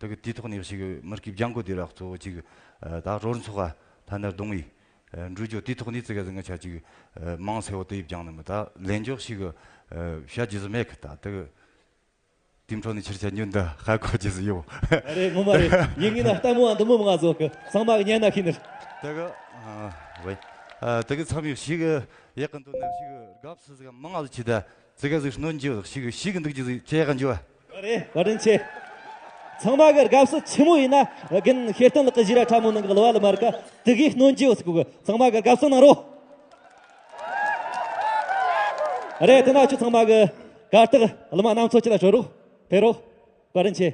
དེ་གི་དེའི་ཐོག་ནས་ཞིག་མི་སྐད་སྦྱང་དགོས་དེ་ར་གཙོ་བོ་ཅིག། ཨ། ད་རོལ་ཚོགས་ཐ་ན་རྡུང་བའི། ཨ། འགྲོ་རྒྱུ་དེའི་ཐོག་ནས་ཙི་གེ་ཟིག་ངི་ཆ་ཅིག། ཨ། མང་སེ་བོ་དེ་ཡི་སྦྱང་ནི་མི་ད་ལེན་རྒྱུ་ཞིག། ཨ། བཤད་རྒྱུ་ཟིག་མེད་གི། ད་དེ་གི། དེའི་འཕྲོ་ནས་ཕྱིར་ཆ་ཉུང་འདི་ཧ་གོ་རྒྱུ་ཟིག་ཡོད། རེད། ངོ་མ་རེད། ཡིན་ངེས་ན་ལྟད་མོ་བ་འདི་མོ་མང་ང་བཟོ་གི། ཚང་མ་གི་ཉན་ན་ཤེས་ནི། དེ་གི། ཨ། ཝེ། ཨ། དེ་གི་ཚང་མས་ཞིག་ཡག་གི་འདུག་ན་ཞིག་དགའ་བསུ་ཟིག་མང་ང་ཟིག་བྱེད། ད་ཙི་གེ་ཟིག་སྣོན་རྒྱུ་ཞིག་ཞིག་འདུག་རྒྱུ་ཟིག་ཅི་ཡག་འཇུ་བ། རེད། བཀའ་དྲིན་ཆེ། ཚང་མ་གི་དགའ་བསུ་ཆི་མོ་ཡིན་ན་རྒན་ཤེར་བསྟན་ལགས་ཀྱི་ཞི་ར་ཁྲ་མོ་ནང་གི་གླུ་བ་གླུ་མ་རིགས་དེ་གི་སྣོན་རྒྱུ་ཟིག་གི། ཚང་མ་གི་དགའ་བསུ་གནང་རོགས། རེད། དེ་ན་ཁྱོད་ཚང་མ་གི་གར་སྟེགས་གླུ་མ་གནམ་མཚོ་ཆེ་ལ་ཤོག་རོགས། ཕེབས་རོགས། བཀའ་དྲིན་ཆེ།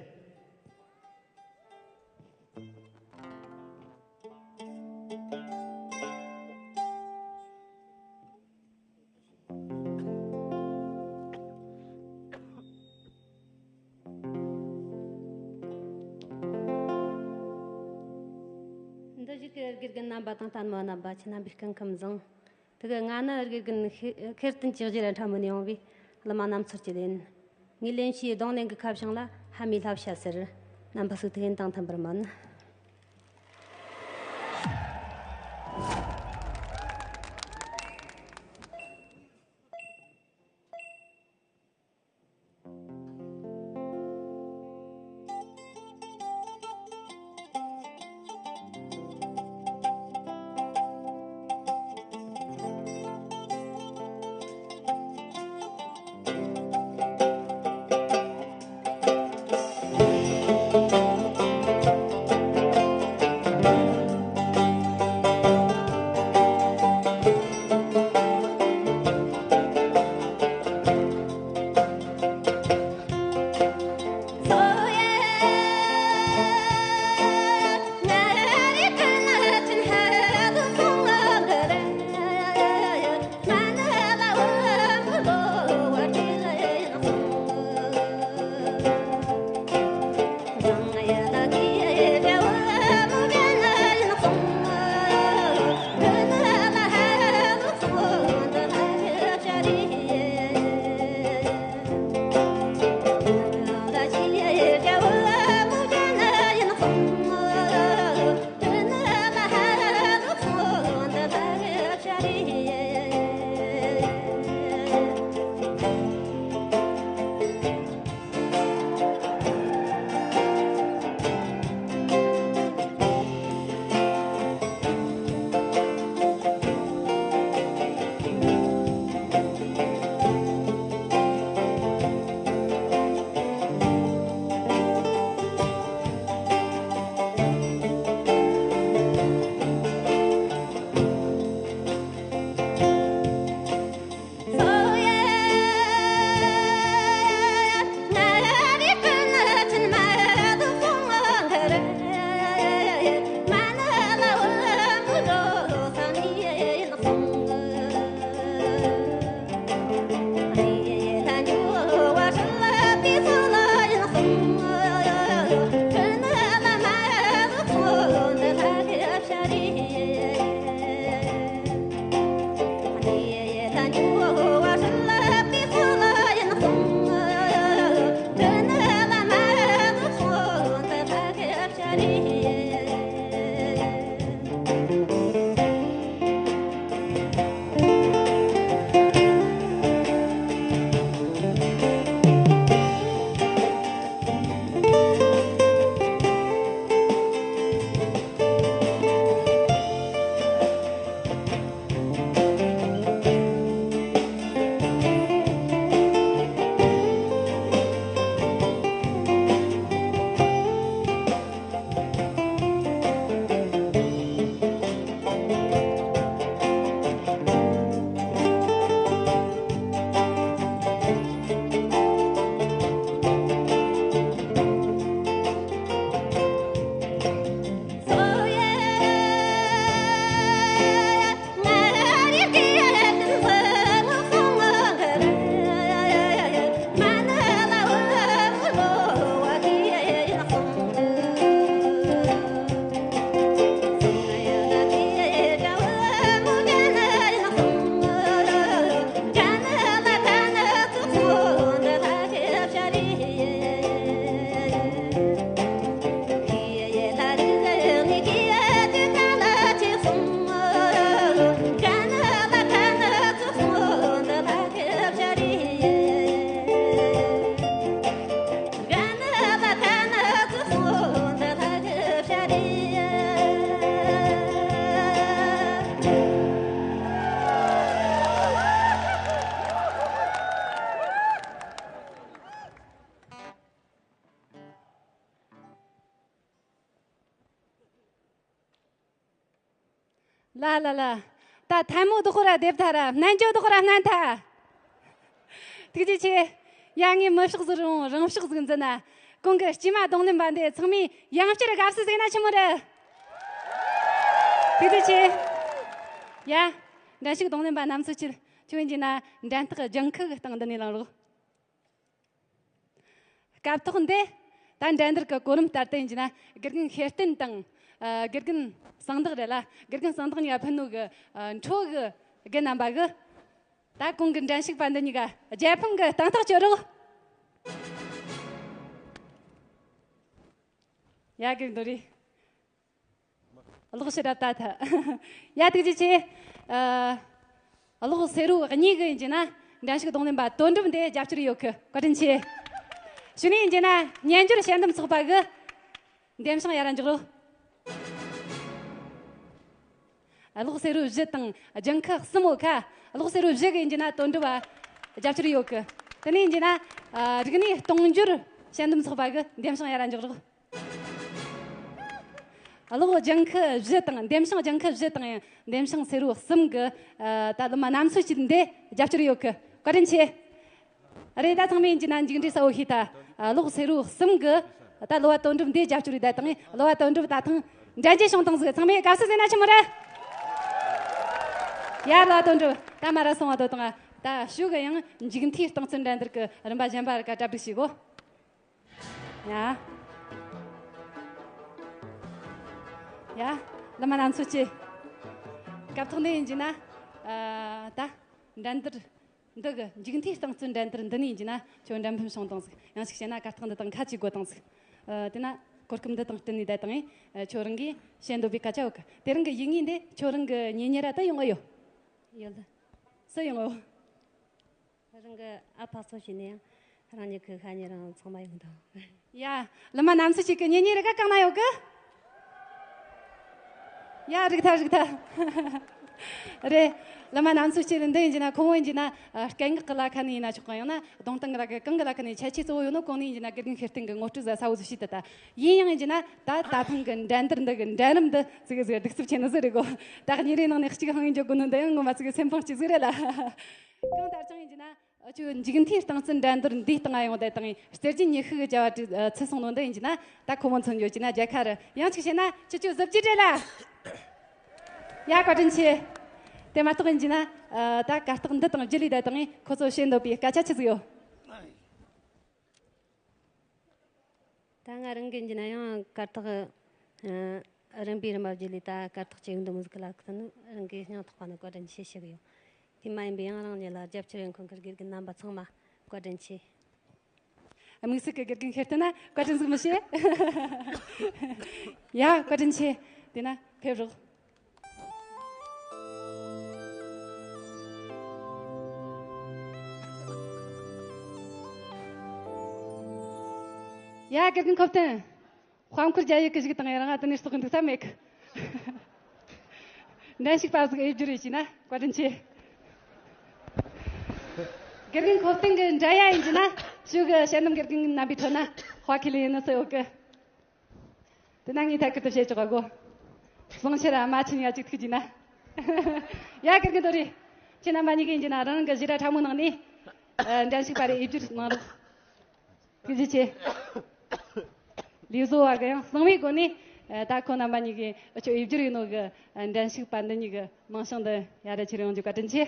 འདིར་བཞུགས་ཀྱི་དགེ་རྒན་རྣམ་པ་དང་ལྟད་མོ་བ་རྣམ་པ་ཁྱེད་རྣམ་པས་སྐུ་ཁམས་བཟང་། དེ་གི་ང་ནི་དགེ་རྒན་ཤེ- ཤེར་བསྟན་གྱི་ཞི་ར་ཁྲ་མོ་ནས་ཡོང་བའི་གླུ་མ་གནམ་མཚོ་སྐྱིད་ཡིན། ངའི་ལེན་རྒྱུའི་རྡུང་ལེན་གྱི་ཁ་བྱང་ལ་ཕ་མའི་བསླབ་བྱ་ཟེར། རྣམ་པ་ཚོས་དེ་ཡིན་དང་མཐུན་པར་སྨོན། ལ་ལ་ལ། ད་ཐལ་མོ་རྡོག་ར་རྡེབ་ཐལ་ར། སྨན་བཅོས་རྡོག་ར་སྨན་ཐལ། ཐུགས་རྗེ་ཆེ། ཡ། ངས་མི་ཕྱོགས་ཟིག་རུང་རང་ཕྱོགས་ཟིག་འཛིན་ན། གོང་གི་སྐྱེས་མ་རྡུང་ལེན་པ་འདི་ཚང་མས་ཡང་བསྐྱར་དགའ་བསུ་ཟིག་ན་ཆི་མོ་རེད། ཐུགས་རྗེ་ཆེ། ཡ། འགྲན་ཞུགས་རྡུང་ལེན་པ་རྣམ་ཚོ་ཁྱེད་ཁྱོད་ཡིན་གྱི་ན་འགྲན་རྟགས་ལྗང་ཁུ་གི་སྟེང་འདི་ནས་ལངས་རོགས། སྐབས་ཐོག་འདི་ད་འགྲན་བསྡུར་གྱི་གོ་རིམ་ལྟར་དུ་ཡིན་གྱི་ན། དགེ་རྒན་ཤེར་བསྟན་དང་། ཨ། དགེ་རྒན་གསང་བདག་རེད་ལ། དགེ་རྒན་གསང་བདག་གཉིས་ཀ་ཕུལ་ནོ་གི། ཨ། འཕྲོ་གི་རྒན་རྣམ་པ་གི། ད་གོང་གི་འགྲན་ཞུགས་པ་འདི་གཉིས་ཀ་རྒྱལ་ཕམ་གི་སྟེང་ཐག་གཅོད་རོགས། ཡ། དགེ་རྒན་དོ་རེད། གློག་ཕྱིར་ར་བལྟ་ཐལ། ཡ། ཐུགས་རྗེ་ཆེ། ཨ། གློག་སེར་པོ་གཉིས་ཀྱི་ཡིན་གྱི་ན་འགྲན་ཞུགས་རྡུང་ལེན་པ་དོན་གྲུབ་འདི་རྒྱབ་སྐྱོར་ཡོད་གི། བཀའ་དྲིན་ཆེ། གཞུག་ནས་ཡིན་གྱི་ན་སྨྱན་སྦྱོར་དཔྱད་འདེམས་ཚོགས་པ་གི་འདེམས་བྱང་ཡར་ར་འཇོག་རོགས། གློག་སེར་པོ་བཞི་དང་ལྗང་ཁུ་གསུམ་ཡོད་ཁ། གློག་སེར་པོ་བཞི་གི་ཡིན་གྱི་ན་དོན་གྲུབ་པ་རྒྱབ་སྐྱོར་ཡོད་གི། དེ་ནས་ཡིན་གྱི་ན། ཨ། རིག་གནས་གཏོང་སྦྱོར་དཔྱད་འདེམས་ཚོགས་པ་གི་འདེམས་བྱང་ཡར་ར་འཇོག་རོགས། གློག་ལྗང་ཁུ་བཞི་དང་། འདེམས་བྱང་ལྗང་ཁུ་བཞི་དང་འདེམས་བྱང་སེར་པོ་གསུམ་གི། ཨ། ད་ལོ་མ་རྣམ་ཚོ་ཁྱེད་འདི་རྒྱབ་སྐྱོར་ཡོད་གི། བཀའ་དྲིན་ཆེ། རེད། ད་ཚང་མས་ཡིན་གྱི་ན་མཇུག་འབྲས་གསལ་བོ་ཤེས་ཐལ། གློག་སེར་པོ་གསུམ་གི་ད་ལོ་བ་དོན་གྲུབ་འདི་རྒྱབ་སྐྱོར་ཡོད་ད་དང་། ལོ་བ་དོན་གྲུབ་ད་ཐེངས་འགྲན་རྒྱལ་བྱུང་བཏང་ཟིག། ཚང་མས་དགའ་བསུ་ཟེར་ན་ཆི་མོ་རེད། ཡ། ལོ་བ་དོན་གྲུབ་ད་མ་ར་སོང་བ་དོ་དང་། ད་ཞུ་གི་ཡང་མཇུག་མཐའི་རྟིང་རྩོད་འགྲན་བསྡུར་གི་རིམ་པ་གཞན་པ་ར་ག་གྲ་སྒྲིག་བྱེད་གོ། ཡ། ཡ། ལ་མ་ན་ཚོ་ཆེ། སྐབས་ཐོག་ནས་ཡིན་གྱི་ན། ཨ། ད་འགྲན་བསྡུར་འདི་གི་མཇུག་མཐའི་རྟིང་རྩོད་འགྲན་བསྡུར་འདི་ནས་ཡིན་གྱི་ན་ཁྱོད་འགྲན་ཕམ་བྱུང་བཏང་ཟིག། ཡང་ཞིག་བཤད་ན་གར་སྟེགས་འདི་དང་ཁ་གཅིག་དགོས་བཏང་ཟིག། ཨ། དེ་ན་གོ་སྐབས་འདི་དང་བསྟུན་ནས་བསྡད་དང་། ཨ། ཁྱོད་རང་གིས་བཤད་འདོད་པའི་སྐད་ཆ་ཡོད་གི། དེ་རིང་གི་ཡིག་ངོས་འདི་ཁྱོད་རང་གི་གཉེན་ཉེ་ར་ད་ཡོང་ང་ཡོད། ཡོད། སུ་ཡོང་ང་ཡོད། རང་གི་ཨ་ཕ་གཙོ་བྱས་ནས་ཡང་རང་ཉིད་ཀྱི་ཤ་ཉེ་རང་ཚང་མ་ཡོང་དང་། ཡ། ལི་མ་ནམ་སུ་ཅིག་གི་གཉེན་ཉེ་རེ་ག་གང་ན་ཡོད་གི། ཡ། རིག་ཐལ་རིག་ཐལ། རེད། ལི་མ་ནམ་སུ་ཅིག་འདི་ཡིན་གྱི་ན་ཁོ་བོ་ཡིན་གྱི་ན། ཨ། སྐད་ངག་གི་ལ་ཁ་ནས་ཡིན་ན་ཆོག་གི། ཡང་ན་གདོང་སྟངས་གི་ལ་ཁ། གང་གི་ལ་ཁ་ནས་ཁྱད་ཆོས་གཙོ་བོ་ཡོད་ནོ་གོང་ནས་ཡིན་གྱི་ན་དགེ་རྒན་ཤེར་བསྟན་གི་ངོ་སྤྲོད་ཟ་ས་བོ་ཟིག་ཤེས་ད་ད། ཡིན་ཡང་ཡིན་གྱི་ན་ད་ད་ཐེངས་གི་འགྲན་བསྡུར་འདི་གི་འགྲན་རིམ་འདི་ཟིག་གི་ཟིག་གདུག་རྩུབ་ཆེ་ནི་ཟིག་རེད་གོ། ད་གཉིས་རེ་ནང་ནས་གཅིག་ཧང་ཡིན་འཇོག་དགོས་ནོ་འདི་ཡང་ངོ་མ་ཚིག་གི་སེམས་ཕངས་གཅིག་ཟིག་རེད་ལ། གང་ལྟར་ཀྱང་ཡིན་གྱི་ན། ཨ། ཁྱོད་མཇུག་མཐའི་རྟིང་རྩོད་འགྲན་བསྡུར་འདིའི་སྟེང་ང་ཡོང་བསྡད་དང་། རྩེད་རྒྱུན་ཉི་ཤུ་གི་བྱ་བ་ཚུད་སོང་ནོ་འདི་ཡིན་གྱི་ན། ད་ཁོ་མོ་མཚོན་ཡོད་ཀྱི་ན་རྒྱལ་ཁ་རེད། ཡང་གཅིག་བཤད་ན་ཁྱེད་ཚོ་གཟི་བརྗིད་རེད་ལ། ཡ། བཀའ་དྲིན་ཆེ། དེ་མ་གཏོགས་ཡིན་གྱི་ན། ཨ། ད་གར་སྟེགས་འདི་དང་རྒྱུད་ལས་བསྡད་དང་ཁོ་ཚོ་བཤད་འདོད་པའི་སྐད་ཆ་ཆི་ཟིག་ཡོད། ད་ང་རང་གི་ཡིན་གྱི་ན་ཡང་གར་སྟེགས། ཨ། རིམ་པས་རིམ་པ་བརྒྱུད་ལས་ད་གར་སྟེགས་ཅིག་འདི་མོ་ཟིག་གི་ལ་ཁུ་ནི་རང་གི་སྙིང་ཐག་པ་ནས་བཀའ་དྲིན་ཆེ་ཞུ་གི་ཡོད། དེ་མ་ཡིན་པའི་ཡང་རང་ཉིད་ལ་རྒྱབ་སྐྱོར་ཡོད་མཁན་གྱི་དགེ་རྒན་རྣམ་པ་ཚང་མ་བཀའ་དྲིན་ཆེ། དམིགས་བསལ་གྱི་དགེ་རྒན་ཁེར་བསྟན་ན་བཀའ་དྲིན་ཟིག་མི་བྱེད། ཡ། བཀའ་དྲིན་ཆེ། དེ་ན་ཕེབས་རོགས། ཡ། དགེ་རྒན་ཁེར་བསྟན། དཔལ་འཁོར་རྒྱལ་ཡུལ་གྱི་བཞུགས་དང་ཡང་ང་དེ་ནས་ལྟོགས་གི་འདུག་ས་མེད་གི། འགྲན་ཞུགས་པ་ཟིག་ཨེ་བསྒྱུར་ཡོད་ཅེ་ན་བཀའ་དྲིན་ཆེ། དགེ་རྒན་ཁེར་བསྟན་གྱི་འགྲན་ཡ་ཡིན་གྱི་ན་ཞུ་གི། དཔྱད་འདེམས་དགེ་རྒན་རྣམ་པའི་ཁྲོད་ན་དཔའ་ཁས་ལེན་ཡིན་ནི་སུ་ཡོད་གི། དེ་ན་ངས་ཐད་ཀར་དུ་བཤད་ཆོག་གོ། བཟང་ཆེ་ར་མ་ཆེན་ཡ་གཅིག་ཐུག་གྱི་ན། ཡ། དགེ་རྒན་དོ་རེ། ཁྱེད་རྣམ་པ་གཉིས་ཀ་ཡིན་གྱི་ན་རང་རང་གི་བཞི་ར་ཕྲ་མོ་ནང་ནས་འགྲན་ཞུགས་པ་རེ་ཨེ་བསྒྱུར་གནང་རོགས། ཐུགས་རྗེ་ཆེ། ལས་བཟོ་བ་གི་ཡང་གསང་བའི་སྒོ་ནས་ད་ཁོ་རྣམ་པ་གཉིས་ཀྱིས་ཨ་ཆོ་ཨེ་བསྒྱུར་ཡིན་ནོ་གི་འགྲན་ཞུགས་པ་འདི་གཉིས་ཀྱི་མིང་བྱང་འདི་ཡ་ར་ཆེ་རུ་ཡོང་རྒྱུ་བཀའ་དྲིན་ཆེ།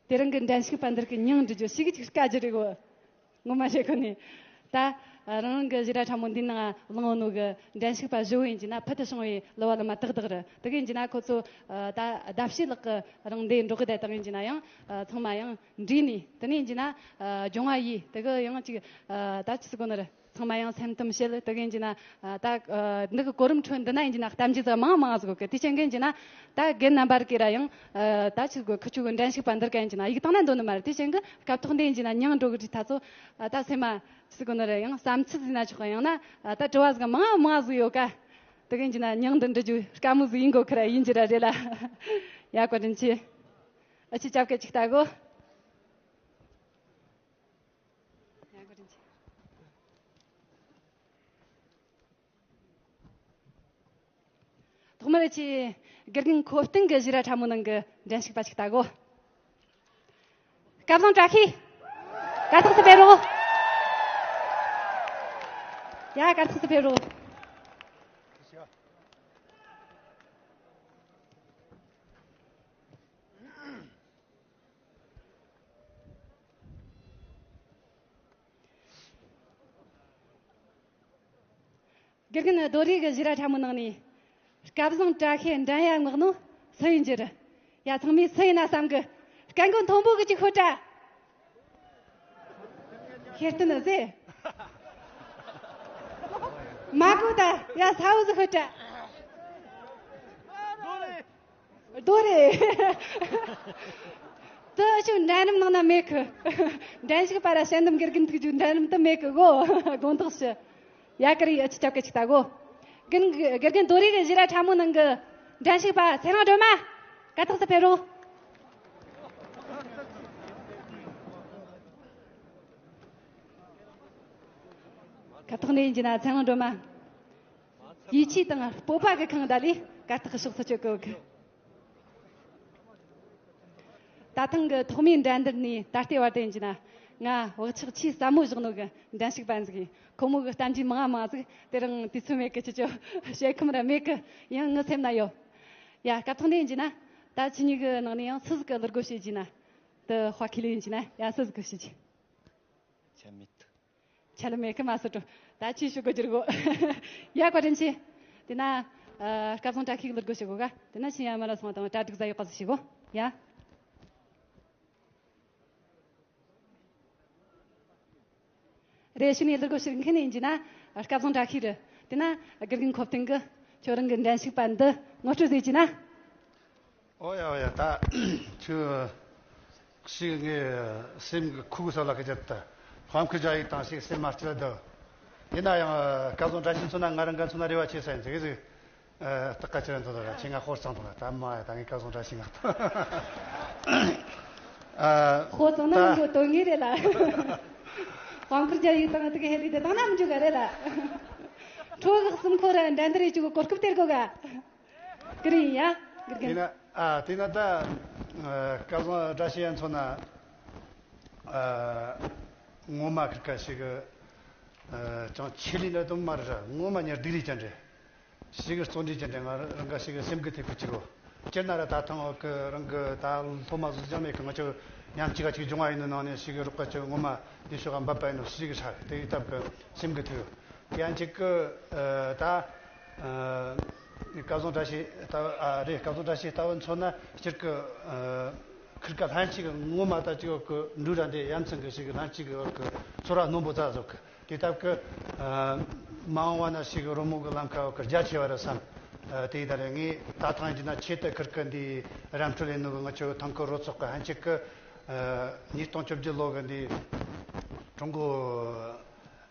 དེ་རིང་གི་འགྲན་ཞུགས་པ་འདིར་གི་མིང་འབྲི་རྒྱུ་ཞིག་ཅིག་དཀའ་རྒྱུ་རེད་གོ། ངོ་མ་བཤད་ཁོ་ནས། ད་རང་རང་གི་བཞི་ར་ཕྲ་མོ་འདིའི་ནང་བླངས་ནོ་གི་འགྲན་ཞུགས་པ་བཞི་བོ་ཡིན་གྱི་ན་ཕུལ་དུ་བྱུང་བའི་གླུ་བ་གླུ་མ་ཏག་ཏག་རེད། དེ་གི་ཡིན་གྱི་ན་ཁོ་ཚོ་ད་ཟླ་ཕྱེད་ལྷག་གི་རིང་འདིར་འགྲོ་གི་བསྡད་དང་ཡིན་གྱི་ན་ཡང་ཚང་མ་ཡང་འདྲིས་ནས། དེ་ནས་ཡིན་གྱི་ན་སྦྱོང་བ་ཡིས་དེ་གི་ཡང་ཅིག་ད་ཅི་ཟེར་གོ་ནི་རེད། ཚང་མ་ཡང་སེམས་གཏམ་བཤད། དེ་གི་ཡིན་གྱི་ན་ད་འདི་གི་གོ་རིམ་ཁྲོད་འདི་ན་ཡིན་གྱི་ན་གཏམ་རྒྱུད་ཟིག་མང་མང་ཟིག་གི། དེ་ཅན་གི་ཡིན་གྱི་ན་ད་རྒན་རྣམ་པར་གི་ར་ཡང་ད་ཅི་གོ་ཁུ་ཆུ་གི་འགྲན་ཞུགས་པ་འདིར་ག་ཡིན་གྱི་ན་ཡིག་བཏང་ན་འདོད་ནི་མ་རེད། དེ་ཅན་གི་སྐབས་ཐོག་འདི་ཡིན་གྱི་ན་མིང་འགྲོ་གི་རིགས་ད་ཚོ་ད་སེམས་མ་ཅི་ཟེར་གོ་ནི་རེད། ཡང་བསམ་ཚུལ་ཟིན་ན་ཆོག་གི། ཡང་ན་ད་དྲི་བ་ཟིག་མང་མང་ཟིག་ཡོད་ཀ། དེ་གི་ཡིན་གྱི་ན་མིང་འདི་འབྲི་རྒྱུ་དཀའ་མོ་ཟིག་ཡིན་གོ་ཁི་ར་ཡིན་གྱི་ར་རེད་ལ། ཡ། བཀའ་དྲིན་ཆེ། ཨ་ཆི་ཅབ་ཀ་ཅིག་ལྟ་གོ། ཡ། བཀའ་དྲིན་ཆེ། ཐོག་མར་ཆེ་དགེ་རྒན་ཁོ་སྟེང་གི་བཞི་ར་ཕྲ་མོ་ནང་གི་འགྲན་ཞུགས་པ་ཞིག་ལྟ་གོ། སྐལ་བཟང་བཀྲ་ཤིས། གར་སྟེགས་སུ་ཕེབས་རོགས། ཡ། གར་སྟེགས་སུ་ཕེབས་རོགས། དགེ་རྒན་རྡོ་རིང་གི་བཞི་ར་ཕྲ་མོ་ནང་ནས་སྐལ་བཟང་བཀྲ་ཤིས་འགྲན་ཡ་མངགས་ནོ་སུ་ཡིན་རྒྱུ་རེད། ཡ། ཚང་མས་སུ་ཡིན་ན་བསམ་གི། སྐད་མགོ་མཐོན་པོ་གི་ཅིག་ཤོད་དྲ། ཁེར་སྟོན་ཟེ། མ་གོ་ད། ཡ། ས་འོག་ཟིག་ཤོད་དྲ། རྡོ་རེད། དེ་ཆུ་འགྲན་རིམ་ནང་ན་མེད་གི། འགྲན་ཞུགས་པ་ར་དཔྱད་འདེམས་དགེ་རྒན་ཐུག་རྒྱུ་འགྲན་རིམ་དུ་མེད་གི་གོ། དགོངས་དག་ཞུ། ཡ། ཀ་རི་ཨ་ཆི་ཅབ་ཀ་ཅིག་ལྟ་གོ། དགེ་རྒན་དགེ་རྒན་རྡོ་རིང་གི་བཞི་ར་ཕྲ་མོ་ནང་གི་འགྲན་ཞུགས་པ་ཚེ་རིང་སྒྲོལ་མ། གར་སྟེགས་སུ་ཕེབས་རོགས། གར་སྟེགས་ནས་ཡིན་གྱི་ན་ཚེ་རིང་སྒྲོལ་མ། ཡིད་ཆེས་དང་སྤོབས་པ་གི་ཁང་བརྡལ་ལས་གར་སྟེགས་ཀྱི་ཕྱོགས་སུ་བསྐྱོད་གི་ཡོད་གི། ད་ཐེངས་ཀྱི་ཐོག་མའི་འགྲན་བསྡུར་ནས་ད་ལྟའི་བར་དུ་ཡིན་གྱི་ན་ང་བག་ཆགས་ཆེས་ཟབ་མོ་བཞག་ནོ་གི་འགྲན་ཞུགས་པ་ཟིག་ཡིན། ཁོ་མོ་གི་གཏམ་རྒྱུད་མང་ང་མང་ཟིག་དེ་རིང་དུས་ཚོད་མེད་གི། ཅི་ཅོ་བཤད་ཁོམ་ར་མེད་གི། ཡང་ངའི་སེམས་ན་ཡོད། ཡ། སྐབས་ཐོག་འདི་ཡིན་གྱི་ན་ད་ཁྱེད་གཉིས་ཀྱི་ནང་ནས་ཡང་སུ་ཟིག་གི་གླུ་སྒོ་ཕྱེ་རྒྱུ་ན། དེ་དཔའ་ཁས་ལེན་ཡིན་གྱི་ན། ཡ། སུ་ཟིག་གི་ཕྱེ་རྒྱུ། ཆ་མེད། ཆ་ལ་མེད་ཁི་མ་སུ་དྲོ། ད་ཅི་ཞུ་གོ་རྒྱུ་རེད་གོ། ཡ། བཀའ་དྲིན་ཆེ། དེ་ན་ཨ་སྐལ་བཟང་བཀྲ་ཤིས་གླུ་སྒོ་ཞུ་གོ་ག། དེ་ན་ཤིང་ཡ་མ་ལ་སོང་དང་གྲ་སྒྲིག་ཟ་ཡོད་ག་ཟིག་ཞུ་གོ། ཡ། རེ་ཞུ་ནས་གླུ་སྒོ་ཞུ་མཁན་ཡིན་གྱི་ན་སྐལ་བཟང་བཀྲ་ཤིས་རེད། དེ་ན་དགེ་རྒན་ཁོ་སྟེང་གི་ཁྱོད་རང་གི་འགྲན་ཞུགས་པ་འདི་ངོ་སྤྲོད་ཟེར་གྱི་ན། ཨོ་ཡ་ཨོ་ཡ། ད་ཁྱོད་ཞིག་ངའི་སེམས་ཀྱི་ཁུག་ས་ལ་ཁ་ཅད་ད་དཔལ་ཁུ་རྒྱ་ཡིག་དང་ཞིག་སེམས་མ་སྐྱིད་ལ་འདུག། ཡིན་ན་ཡང་སྐལ་བཟང་བཀྲ་ཤིས་མཚོན་ན་ང་རང་ག་མཚོན་ན་རེ་བ་ཆེ་ས་ཡིན་ཟེར་གི་ཟིག། ཨ། སྟག་ཀ་ཅི་ར་འདུག་ད་ཁྱེད་ང་ཧོར་ཚང་དང་ད་མ་ཡ་ད་ངའི་སྐལ་བཟང་བཀྲ་ཤིས་ང་ད། ཨ། ཧོར་ཚང་ན་ད་མི་འགྲོ་དོན་ངེས་རེད་ལ། དཔལ་ཁུ་རྒྱ་ཡིག་དང་དེ་ག་ཧེ་ལི་དེ་དང་ན་མི་འཇུག་ག་རེད་ལ། ཁྲོ་གི་གསུམ་ཁོ་ར་འགྲན་བསྡུར་རེ་བཅུག་གི་གོ་སྐབས་སྟེར་གོ་ག། ཀི་རིང་ཡ། ཀི་རིང་། དེ་ན་ཨ་དེ་ན་ད་ཨ་སྐལ་བཟང་བཀྲ་ཤིས་ཡན་མཚོན་ན་ཨ་ངོ་མ་ཁིར་ཀ་ཞིག་གི་ཨ་ཅང་ཆེ་ལི་ན་དུ་མ་རེད། ངོ་མ་ཉར་སྡིག་ལི་ཅན་རེད། ཞིག་གི་བརྩོན་འགྲུས་ཅན་རེད། ང་རང་ག་ཞིག་གི་སེམས་གི་ཐེབས་གི་ཅིག་གོ། སྤྱིར་ན་ར་ད་ཐང་འོག་གི་རང་གི་ད་སློབ་མ་བཟོ་ཅང་མེད་གི། ང་ཆོ་མཉམ་གཅིག་ག་ཅིག་སྦྱོང་བ་ཡིན་ནོ་ནང་ནས་ཞིག་གི་རོགས་པ་ཅིག་ངོ་མ་འདི་ཕྱོགས་ག་འབབ་པ་ཡིན་ནོ་ཞིག་གི་ཧྲ་དེ་ཡི་སྟབས་གི་སེམས་གི་ཐེབས་ཡོད། དེ་ཡང་གཅིག་གི་ཨ་ད་ཨ། སྐལ་བཟང་བཀྲ་ཤིས་ལྟ་བུ་ཨ་རེད། སྐལ་བཟང་བཀྲ་ཤིས་ལྟ་བུ་མཚོན་ན་སྤྱིར་གི་ཨ་ཁིར་ཀ་ལྷན་ཅིག་ངོ་མ་ལྟ་ཅིག་གི་འབྲུ་ར་འདི་ཡ་མཚན་གི་ཞིག་ལྷན་ཅིག་གི་ཚོར་བ་རྣོན་པོ་ཙ་ཟིག་གི་དེ་ལྟ་བུ་གི་ཨ་མ་འོངས་པ་ན་ཞིག་རོལ་མོ་གི་ལམ་ཁ་འོག་གི་རྒྱ་ཆེ་བ་རེད་བསམ། ཨ་དེ་ཡིན་ད་རེད། ངས་ད་ཐེངས་ཡིན་ན་ཆེད་དུ་ཁིར་ཀ་འདི་ར་འཕྲོད་ལས་ནོ་གི་ང་ཆོ་ཐང་ཀི་རོལ་ཚོགས་གི་ལྷན་ཅིག་གི་ཨ་ཉིས་སྟོང་བཅོ་བརྒྱད་ལོ་གི་འདི་ཀྲུང་གོ་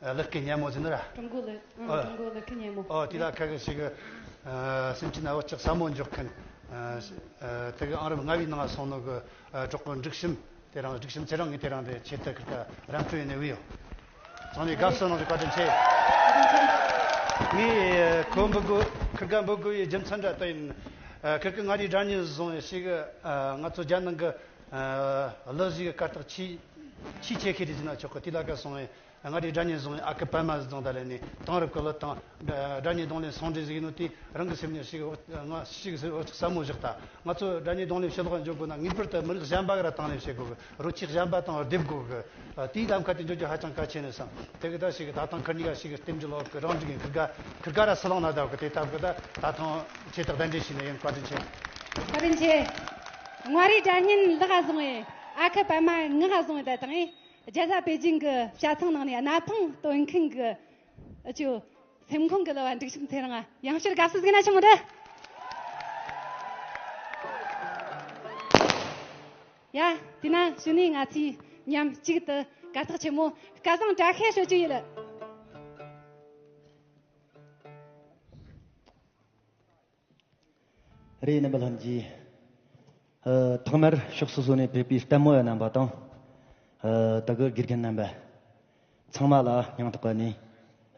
ཨ་ལག་ཁའི་སྙན་མོ་ཟེར་ནི་ར། ཀྲུང་གོ་ལག་ཨ་ཨ་ཀྲུང་གོ་ལག་ཁའི་སྙན་མོ། ཨོ་དེ་ལ་ཁ་གི་ཞིག་ཨ་སེམས་ཅན་ན་བག་ཆགས་ཟབ་མོ་འཇོག་མཁན། ཨ་ཨ་དེ་གི་ཨང་རིམ་ལྔ་བའི་ནང་སོང་ནོ་གི་ཨ་གྲོགས་པོ་འབྲུག་གཤམ་དེ་རང་། འབྲུག་གཤམ་ཚེ་རིང་ངས་དེ་རང་དེ་ཆེད་དུ་ཁིར་ཀ་ར་འཕྲོད་ཡིན་ནས་བུད་ཡོད། ཚང་མས་དགའ་བསུ་གནང་རྒྱུ་བཀའ་དྲིན་ཆེ། ངས་ཁོ་འབུད་དགོས། ཁིར་ཀ་འབུད་དགོས་པའི་རྒྱུ་མཚན་འདྲ་དེ་ཡིན། ཨ་ཁིར་ཀ་མངའ་རིས་སྒྲ་སྙན་བཟུང་ཞིག་ཨ་ང་ཚོ་རྒྱལ་ནང་གི་ཨ་གླུ་གཞས་གི་གར་སྟེགས་ཆེས་ཆེས་ཆེ་ཤོས་དེ་ཟེར་ན་ཆོག་གི། དེ་ལ་ཁ་སོང་བས་མངའ་རིས་སྒྲ་སྙན་བཟུང་བའི་ཨ་ཁུ་པད་མ་བཟུང་ད་ལས་ནས་དེང་རབས་ཀྱི་གླུ་དང་སྒྲ་སྒྲ་སྙན་རྡུང་ལེན་ཟུང་འབྲེལ་ཟིག་ཡིན་ནོ་དེ་རང་གི་སེམས་ནས་ཞིག་ང་ཞིག་ཟེར་བ་ཅིག་ཟབ་མོ་བཞག་ད། ང་ཚོ་སྒྲ་སྙན་རྡུང་ལེན་ཕྱི་ལོགས་འཇོག་དགོས་ན་ངེས་པར་དུ་མི་རིགས་གཞན་པ་ག་ར་དང་ལེན་བྱེད་དགོས་གི། རོལ་ཆས་གཞན་པ་དང་སྡེབ་དགོས་གི། དེའི་ལམ་ཁ་དེ་འཇོག་རྒྱུ་ཧ་ཅང་གལ་ཆེ་ནས་བསམ། དེ་གི་ད་ཞིག་ད་ཐེངས་ཁིར་གཉིས་ཀ་ཞིག་རྟེན་འབྲེལ་ལོག་གི་རང་འགྲིག་ཡིན། ཁིར་ག་ཁིར་ག་ར་སུ་ལང་ན་ད་གི། དེ་ལྟ་གི་ད་ད་ཐེངས་ཆེད་དུ་གདན་འདྲེན་བྱས་ནས་ཡིན། བཀའ་དྲིན་ཆེ། བཀའ་དྲིན་ཆེ། མངའ་རིས་སྒྲ་སྙན་ལག་བཟུང་བའི་ཨ་ཁུ་པད་མ་ངག་བཟུང་བའི་ད་དང་། རྒྱལ་ས་པེ་ཅིང་གི་བྱ་ཚང་ནང་ནས་གནའ་ཐང་སྟོན་མཁན་གྱི་ཨ་ཅོ་སེམས་ཁོང་གི་གླུ་བ་འབྲུག་གཤམ་ཚེ་རིང་ཡང་བསྐྱར་དགའ་བསུ་ཟིག་ན་ཆི་མོ་འདྲ། ཡ། དེས་ན་གཞུག་ནས་ང་ཚོས་མཉམ་གཅིག་ཏུ་གར་སྟེགས་ཆེན་མོ་སྐལ་བཟང་བཀྲ་ཤིས་ཞུ་རྒྱུ་ཡིན། རེད། རྣམ་པ་ལྷན་རྒྱས། ཨ་ཐོག་མར་ཕྱོགས་སོ་སོ་ནས་ཕེབས་པའི་ལྟད་མོ་བ་རྣམ་པ་དང་། ཨ་དེ་གི་དགེ་རྒན་རྣམ་པ་ཚང་མ་ལ་སྙིང་ཐག་པ་ནས་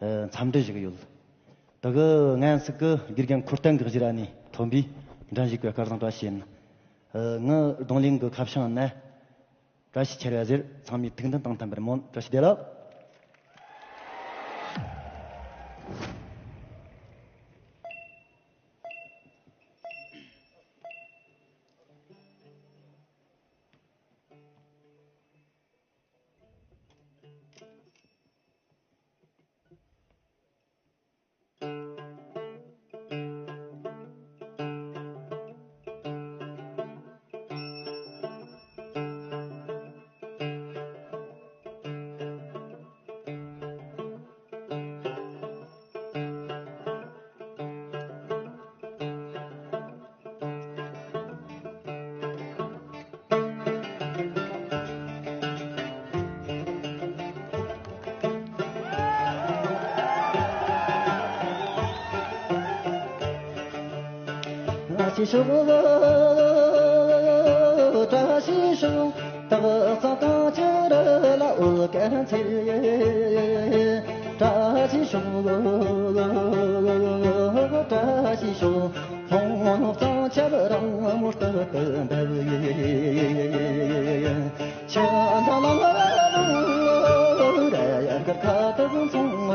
ཨ་འཚམས་འདྲི་ཞུ་གི་ཡོད། དེ་གི་ངན་ཟིག་གི་དགེ་རྒན་འཁོར་སྟོན་གི་གཞི་ར་ནས་ཐོན་པའི་འགྲན་ཞུགས་གི་སྐལ་བཟང་བཀྲ་ཤིས་ཡིན། ཨ་ངའི་རྡུང་ལེན་གི་ཁ་བྱང་ནི་བཀྲ་ཤིས་ཆེ་ར་ཟེར། ཚང་མས་ཐུགས་འདུན་དང་མཐུན་པར་སྨོན། བཀྲ་ཤིས་བདེ་ལེགས། བཀྲ་ཤིས་ཤོག་བཀྲ་ཤིས་ཤོག་སྟག་ཚང་གངས་ཅན་རི་ལ་འོད་གན་ཚེ། བཀྲ་ཤིས་ཤོག་བཀྲ་ཤིས་ཤོག་ལྷུང་ལྷུང་གཙང་ཆབ་རང་མོ་སྟག་ཏུ་འདབ། ཆུ་འཛིན་ལ་ལ་ལ་ལ་ལ་ཡ་གར་ཁ་ཐུག་མཚུངས།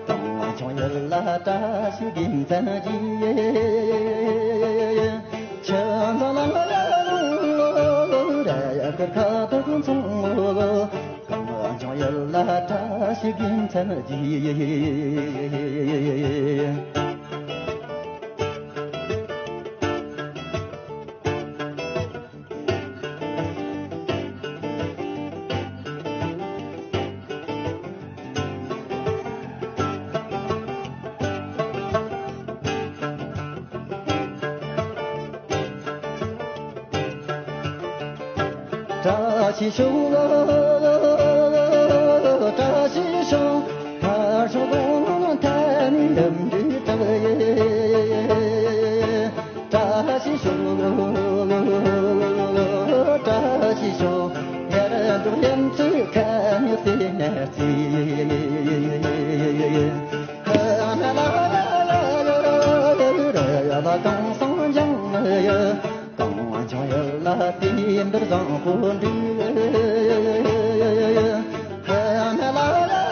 གངས་ལྗོངས་ཡུལ་ལ་བཀྲ་ཤིས་དགེ་མཚན་གྱིས། ཆུ་འཛིན་ལ་ལ་ལ་ལ་ཡ་གར་ཁ་ཐུག་མཚུངས། གངས་ལྗོངས་ཡུལ་ལ་བཀྲ་ཤིས་དགེ་མཚན་གྱིས། བཀྲ་ཤིས་ཤོག་བཀྲ་ཤིས་ཤོག་མཁར་ཤོག་གུང་ཐང་ཐད་ནས་འདུམ་འགྲིག་གྲགས། བཀྲ་ཤིས་ཤོག་བཀྲ་ཤིས་ཤོག་ཡར་འབྲོག་ཡུམ་ཚོའི་ཁ་ཉོ་སེ་ནས་སི། ཧ་ན་ལ་ཡ་ཡ་ཡ་ཡ་ཡ་ལ་གངས་སེང་ལྗང་ཡ། གངས་ལྗོངས་ཡུལ་ལ་དུས་འདིར་བཟང་པོ་འདུག་ཧ་ན་ལ་ཡ་ཡ་ཡ་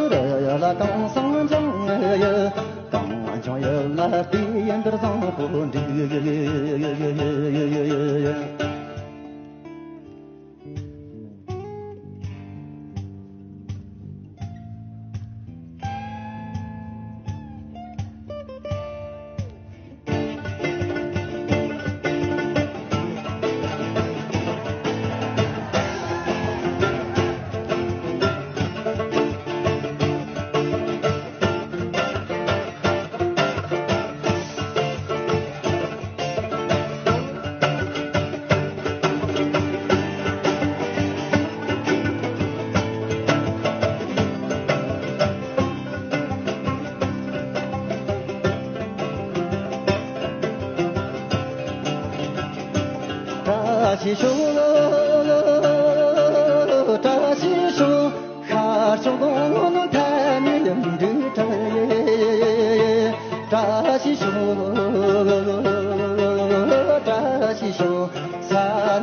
ཡ་ཡ་ལ་གངས་སེང་ལྗང་ཡ། གངས་ལྗོངས་ཡུལ་ལ་དུས་འདིར་བཟང་པོ་འདུག་བཀྲ་ཤིས་ཤོག་བཀྲ་ཤིས་ཤོག་ཤར་ཕྱོགས་གོང་ནས་ཐལ་མོ་ཡིན་འདུག་བཀྲ་ཡེ། བཀྲ་ཤིས་ཤོག་བཀྲ་ཤིས་ཤོག་ས་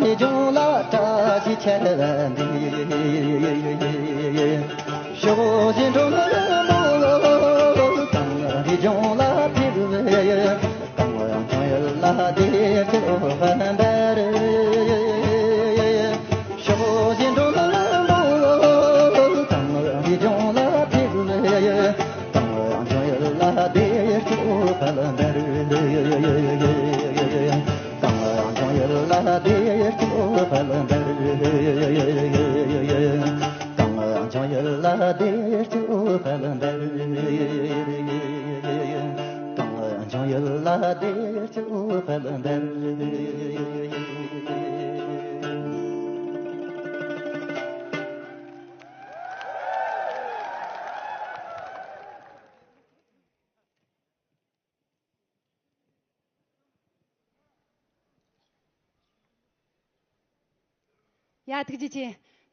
གནས་ལྗོངས་ལ་བཀྲ་ཤིས་ཁྱབ་པ་འདུག་ཕྱོགས་བཞི་འགྲོ་མི་མང་པོ་གངས་རིའི་ལྗོངས་ལ་ཕེབས། གངས་ལྗོངས་ཡུལ་ལ་བདེ་སྐྱིད་འོད་འབར་འདི་རུ། ཕྱོགས་བཞི་འགྲོ་མི་མང་པོ་གངས་རིའི་ལྗོངས་ལ་ཕེབས། གངས་ལྗོངས་ཡུལ་ལ་བདེ་སྐྱིད་འོད་འབར་འདི་རུ། གངས་ལྗོངས་ཡུལ་ལ་བདེ་སྐྱིད་འོད་འབར་འདི་རུ། གངས་ལྗོངས་ཡུལ་ལ་བདེ་སྐྱིད་འོད་འབར་འདི་རུ། གངས་ལྗོངས་ཡུལ་ལ་བདེ་སྐྱིད་འོད་འབར་འདི་རུ། ཡ། ཐུགས་རྗེ་ཆེ།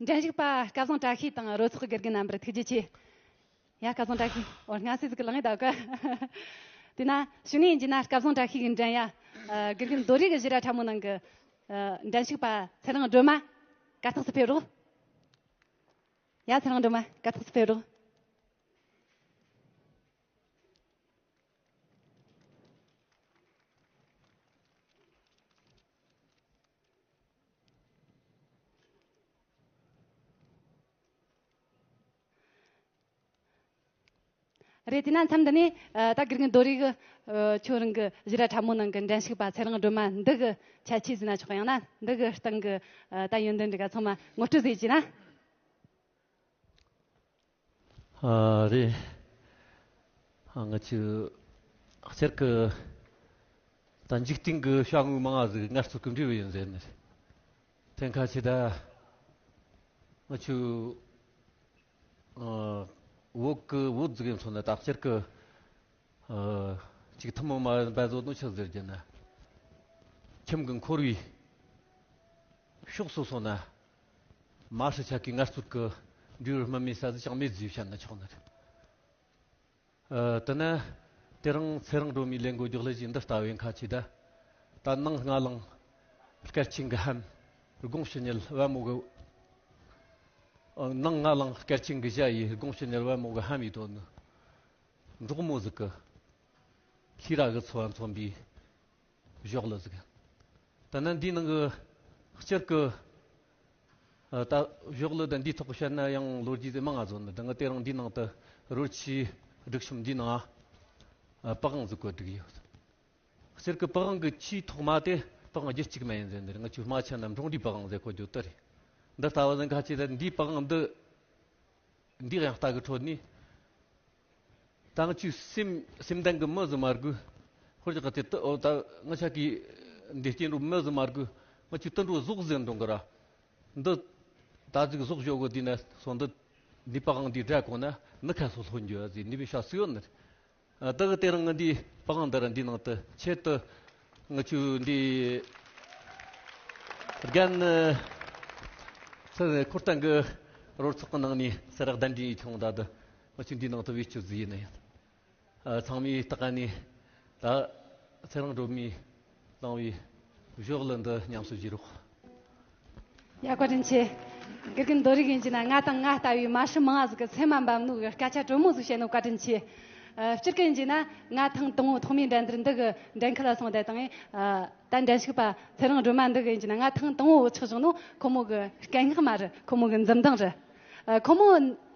འགྲན་ཞུགས་པ་སྐལ་བཟང་བཀྲ་ཤིས་དང་རོལ་ཚོགས་དགེ་རྒན་རྣམ་པར་ཐུགས་རྗེ་ཆེ། ཡ། སྐལ་བཟང་བཀྲ་ཤིས། འོ། སྔ་སེ་ཟིག་གི་ལངས་ཡོད་ད་ག་དེས་ན་ཞུ་ནས་ཡིན་གྱི་ན། སྐལ་བཟང་བཀྲ་ཤིས་ཀྱི་འགྲན་ཡ། ཨ། དགེ་རྒན་རྡོ་རིག་གི་གཞི་ར་ཁྲ་མོ་ནང་གི། ཨ། འགྲན་ཞུགས་པ་ཚེ་རིང་སྒྲོལ་མ། གར་སྟེགས་སུ་ཕེབས་རོགས། ཡ། ཚེ་རིང་སྒྲོལ་མ། གར་སྟེགས་སུ་ཕེབས་རོགས། རེད། དེས་ན་མཚམས་འདི་ནས། ཨ། ད་དགེ་རྒན་རྡོ་རིག་གི། ཨ། ཁྱོད་རང་གི་གཞི་ར་ཁྲ་མོ་ནང་གི་འགྲན་ཞུགས་པ་ཚེ་རིང་སྒྲོལ་མ་འདི་གི་ཁྱད་ཆོས་ཟེར་ན་ཆོག་གི་ཡང་ན་འདི་གི་སྟེང་གི། ཨ། ད་ཡོན་ཏན་འདི་ག་ཚང་མ་ངོ་སྤྲོད་ཟིག་བྱས་ན། ཨ། རེད། ཨ། ང་ཚོས་སྤྱིར་གི་ད་འཇིག་རྟེན་གི་བྱ་དངོས་མང་ང་ཟིག་ངལ་རྩོལ་གི་འབྲས་བུ་ཡིན་ཟེར་ནི་རེད། དེ་ཁ་ཆེ་ད་ང་ཚོས། ཨ། བོད་གི་བོད་ཟིག་ཡིན་སོང་ན་ད་སྤྱིར་གི། ཨ། ཅིག་ཐུན་མོང་མ་ཡིན་པ་བཟོ་ནོ་ཆི་ཟེར་རྒྱུ་ན། ཁྱིམ་གི་འཁོར་བའི་ཕྱོགས་སུ་སོང་ན། མ་ཧྲི་ཆ་གི་ངལ་རྩོལ་གི་འབྲས་བུ་སྨིན་མེད་ས་ཟིག་ཅང་མེད་ཟེར་བཤད་ན་ཆོག་ནི་རེད། ཨ། དེ་ན་དེ་རིང་ཚེ་རིང་སྒྲོལ་མའི་ལས་འགུལ་རྒྱག་ལས་ཀྱི་འདི་ལྟ་བུའི་ཁ་ཆེ་ད། ད་ནངས་སྔ་ལངས་སྐར་ཆེན་གི་ལྷམ། དགོང་ཕྱི་ཉལ་བལ་མོ་གི། ཨ། ནངས་སྔ་ལངས་སྐར་ཆེན་གི་ཞྭ་ཡིས། དགོང་ཕྱི་ཉལ་བལ་མོ་གི་ལྷམ་ཡིས་དོན་ནི། འབྲོག་མོ་ཟིག་གི་ཤེས་རབ་གི་འཚོ་བ་མཚོན་པའི་ཞོགས་ལུ་ཟིག་ད་ནི་འདིའི་ནང་གི་སྤྱིར་གི། ཨ། ད་ཞོགས་ལུ་ད་འདིའི་ཐོག་བཤད་ན་ཡང་ལོ་རྒྱུས་ཟིག་མང་ང་བཟོ་ནི། ད་ང་དེ་རིང་འདིའི་ནང་དུ་རོལ་ཆས་སྒྲིག་གཤོམ་འདིའི་ནང་། ཨ། པི་ཝང་ཟིག་གོ་སྒྲིག་ཡོད། སྤྱིར་གི་པི་ཝང་གི་ཆེས་ཐོག་མ་དེ་པི་ཝང་རྒྱུད་གཅིག་མ་ཡིན་ཟེར་ནི་རེད། ང་ཚོའི་རྨ་ཆུ་ན་འབྲོང་རིའི་པི་ཝང་ཟེར་གོ་རྒྱུ་དེ་རེད། འདི་ལྟ་བུ་ཟིག་ཁ་ཆེ་ད་འདིའི་པི་ཝང་འདི། འདི་ཡང་ལྟ་གི་ཁྲོད་ནས། ད་ང་ཚོའི་སེམས་སེམས་ལྡན་གི་མི་ཟིག་མ་དགོས། ཧོར་གྱི་ཁ་དེ་ཏི་འོ་ད་ང་ཆ་གི་འདི་སྐྱེ་འགྲོ་མི་ཟིག་མ་དགོས། ང་ཚོའི་དུད་འགྲོ་ཟོག་ཟིག་འགྲོ་གི་ར། འདི་ད་ཟིག་ཟོག་ཞོག་གི་དུས་ན་སོ་འདི་འདི་པི་ཝང་འདི་སྒྲ་གོ་ན་ནི་ཁ་སོ་ལྷོད་འགྱོ་ཟིག་འདི་མི་ཤ་སུ་ཡོད་ནི། ཨ། ད་གི་དེ་རིང་ང་འདི་པི་ཝང་འདི་ར་འདི་ནང་དུ་ཆེད་དུ་ང་ཚོའི་འདི་རྒན་ཚེ་འཁོར་སྟོན་གི་རོལ་ཚོགས་གི་ནང་ནས་སེ་རག་གདན་འདྲེན་ཡིད་ཐོང་ད་དུ་ང་ཚོའི་འདི་ནང་དུ་བེད་སྤྱོད་ཟིག་ཡིན་ནི་ཡིན། ཨ། ཚང་མས་ལྟ་ག་ནས་ད་ཚེ་རིང་སྒྲོལ་མའི་བླངས་པའི་ཞོགས་ལུ་འདི་ཉམས་སུ་བཞེས་རོགས། ཡ། བཀའ་དྲིན་ཆེ། དགེ་རྒན་རྡོ་རིག་ཡིན་གྱི་ན་ང་དང་ང་ལྟ་བུའི་མ་ཧྲི་མང་ང་ཟིག་གི་སེམས་མ་འབབ་ནོ་གི་སྐད་ཆ་དྲོན་མོ་ཟིག་བཤད་ནོ་བཀའ་དྲིན་ཆེ། ཨ། སྤྱིར་གི་ཡིན་གྱི་ན་ང་ཐེངས་དང་པོ་ཐོག་མའི་འགྲན་བསྡུར་འདི་གི་འགྲན་ཁུལ་ལ་སོང་བསྡད་དང་། ཨ། ད་འགྲན་ཞུགས་པ་ཚེ་རིང་སྒྲོལ་མ་འདི་གི་ཡིན་གྱི་ན་ང་ཐེངས་དང་པོ་ཆགས་བྱུང་ནོ་ཁོ་མོ་གི་སྐད་ངག་མ་རེད། ཁོ་མོ་གི་འཛུམ་མདངས་རེད། ཨ། ཁོ་མོ་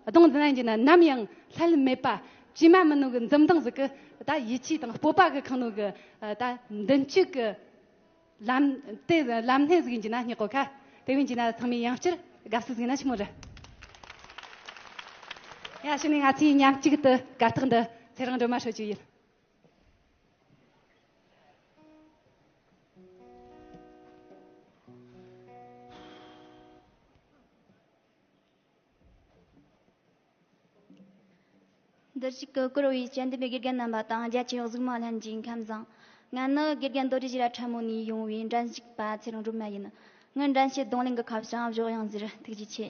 གདོང་འདི་ན་ཡིན་གྱི་ན་ནམ་ཡང་ལྷད་མེད་པ་ཇི་མ་མིན་ནོ་གི་འཛུམ་མདངས་ཟིག་གི་ད་ཡིད་ཆེས་དང་སྤོབས་པ་གི་ཁེངས་ནོ་གི། ཨ། ད་མདུན་སྐྱོད་གི་ལམ་དེ་ལམ་སྣེ་ཟིག་ཡིན་གྱི་ན་སྙེག་གོ་ཁ། དེ་བས་ཡིན་གྱི་ན་ཚང་མས་ཡང་བསྐྱར་དགའ་བསུ་ཟིག་ན་ཆི་མོ་རེད། ཡ། ཕྱི་ནས་ང་ཚོས་མཉམ་གཅིག་ཏུ་གར་སྟེགས་འདི་ཚེ་རིང་སྒྲོལ་མ་ཧྲིལ་རྒྱུ་ཡིན། འདིར་བཞུགས་ཀྱི་བཀུར་འོས་དཔྱད་འདེམས་པའི་དགེ་རྒན་རྣམ་པ་དང་རྒྱ་ཆེ་བའི་གཟིགས་མོ་ལྷན་རྒྱས་ཁམས་བཟང་། ང་ནི་དགེ་རྒན་རྡོ་རྗེ་ཞི་ར་ཁྲ་མོ་ནས་ཡོང་བའི་འགྲན་ཞུགས་པ་ཚེ་རིང་སྒྲོལ་མ་ཡིན། ངའི་འགྲན་ཞུགས་རྡུང་ལེན་གྱི་ཁ་བྱང་བཞག་ཡང་ཟེར། ཐུགས་རྗེ་ཆེ།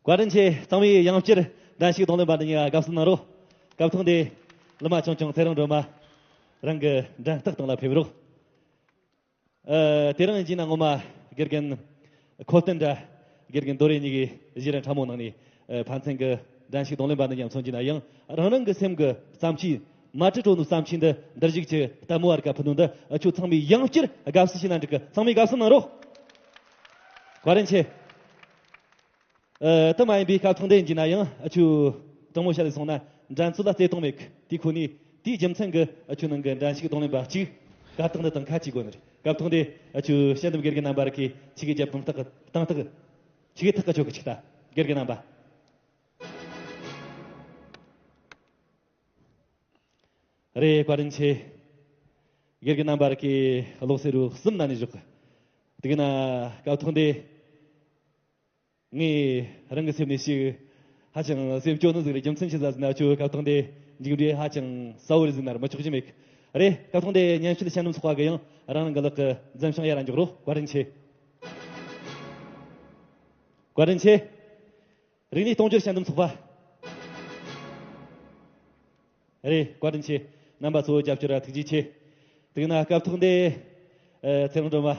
བཀའ་དྲིན་ཆེ། ཚང་མས་ཡང་བསྐྱར་འགྲན་ཞུགས་རྡུང་ལེན་པ་འདི་གཉིས་ལ་དགའ་བསུ་གནང་རོགས། སྐབས་ཐོག་འདི་ལི་མ་ཆུང་ཆུང་ཚེ་རིང་སྒྲོལ་མ་རང་གི་འགྲན་རྟགས་སྟེང་ལ་ཕེབས་རོགས། ཨ། དེ་རིང་ཡིན་ན་ངོ་མ་དགེ་རྒན་ཁོ་བསྟན་དྲ་དགེ་རྒན་རྡོ་རེ་གཉིས་ཀྱིས་གཞི་རིམ་ཕྲ་མོ་ནང་ནས་ཨ་ཕན་ཚུན་གྱི་འགྲན་ཞུགས་རྡུང་ལེན་པ་འདི་མཉམ་མཚོན་གྱི་ན་ཡང་། རང་རང་གི་སེམས་ཀྱི་བརྩམས་ཆོས། མ་བྲིས་འགྲོ་ནོ་བརྩམས་ཆོས་འདི་འདིར་བཞུགས་ཀྱི་ལྟད་མོ་བ་རིགས་ཀ་ཕུལ་ནོ་འདི་ཨ་ཁྱོད་ཚང་མས་ཡང་བསྐྱར་དགའ་བསུ་ཞུས་ན་འགྲིག་གི། ཚང་མས་དགའ་བསུ་གནང་རོགས། བཀའ་དྲིན་ཆེ། ཨ། དེ་མ་ཡིན་པའི་སྐབས་ཐོག་འདི་ཡིན་གྱི་ན་ཡང་ཨ་ཁྱོད་དྲང་མོ་བཤད་ལས་སོང་ན་འགྲན་རྩོད་ལ་བརྩེ་དུང་མེད་གི། དེ་ཁོ་ནས་དེའི་རྒྱུ་མཚན་གྱིས་ཨ་ཁྱོད་ནང་གི་འགྲན་ཞུགས་རྡུང་ལེན་པ་གཅིག་གར་སྟེགས་འདི་དང་ཁ་གཅིག་དགོས་ནི་རེད། སྐབས་ཐོག་འདི་ཨ་ཁྱོད་དཔྱད་འདེམས་དགེ་རྒན་རྣམ་པ་རིགས་ཀྱིས་ཆི་གི་རྒྱབ་ཕམ་ཐག་གི་བཏང་ཐག་གི། ཆི་གི་ཐག་གི་ཆོད་གི་ཆིག་ལྟ། དགེ་རྒན་རྣམ་པ། རེད། བཀའ་དྲིན་ཆེ། དགེ་རྒན་རྣམ་པར་གི་ལོག་སེ་རུ་གསུམ་ན་ནས་བཞག་དེ་གི་ན་སྐབས་ཐོག་འདི་ངས་རང་གི་སེམས་ནས་ཞིག་ཧ་ཅང་སེམས་སྐྱོ་ནི་ཟིག་རེད། རྒྱུ་མཚན་ཆི་ཟིག་ཟེར་ན་ཁྱོད་སྐབས་ཐོག་འདི་མཇུག་འབྲས་ཧ་ཅང་གསལ་བོ་རེད་ཟེར་ན་ར་མི་ཆོག་གི་མེད། རེད། སྐབས་ཐོག་འདི་ཉམས་ཞིབ་ཤན་སྣུམ་ཚོགས་པ་གི་ཡང་རང་རང་གི་ལག་གི་འཛིན་བྱང་ཡར་ར་འཇོག་རོགས། བཀའ་དྲིན་ཆེ། བཀའ་དྲིན་ཆེ། རིག་གནས་གཏོང་སྦྱོར་ཞལ་འདེམས་ཚོགས་པ། རེད། བཀའ་དྲིན་ཆེ། རྣམ་པ་ཚོ་རྒྱབ་སྐྱོར་ར་ཐུགས་རྗེ་ཆེ། དེ་ན་སྐབས་ཐོག་འདི། ཨ། ཚེ་རིང་སྒྲོལ་མ།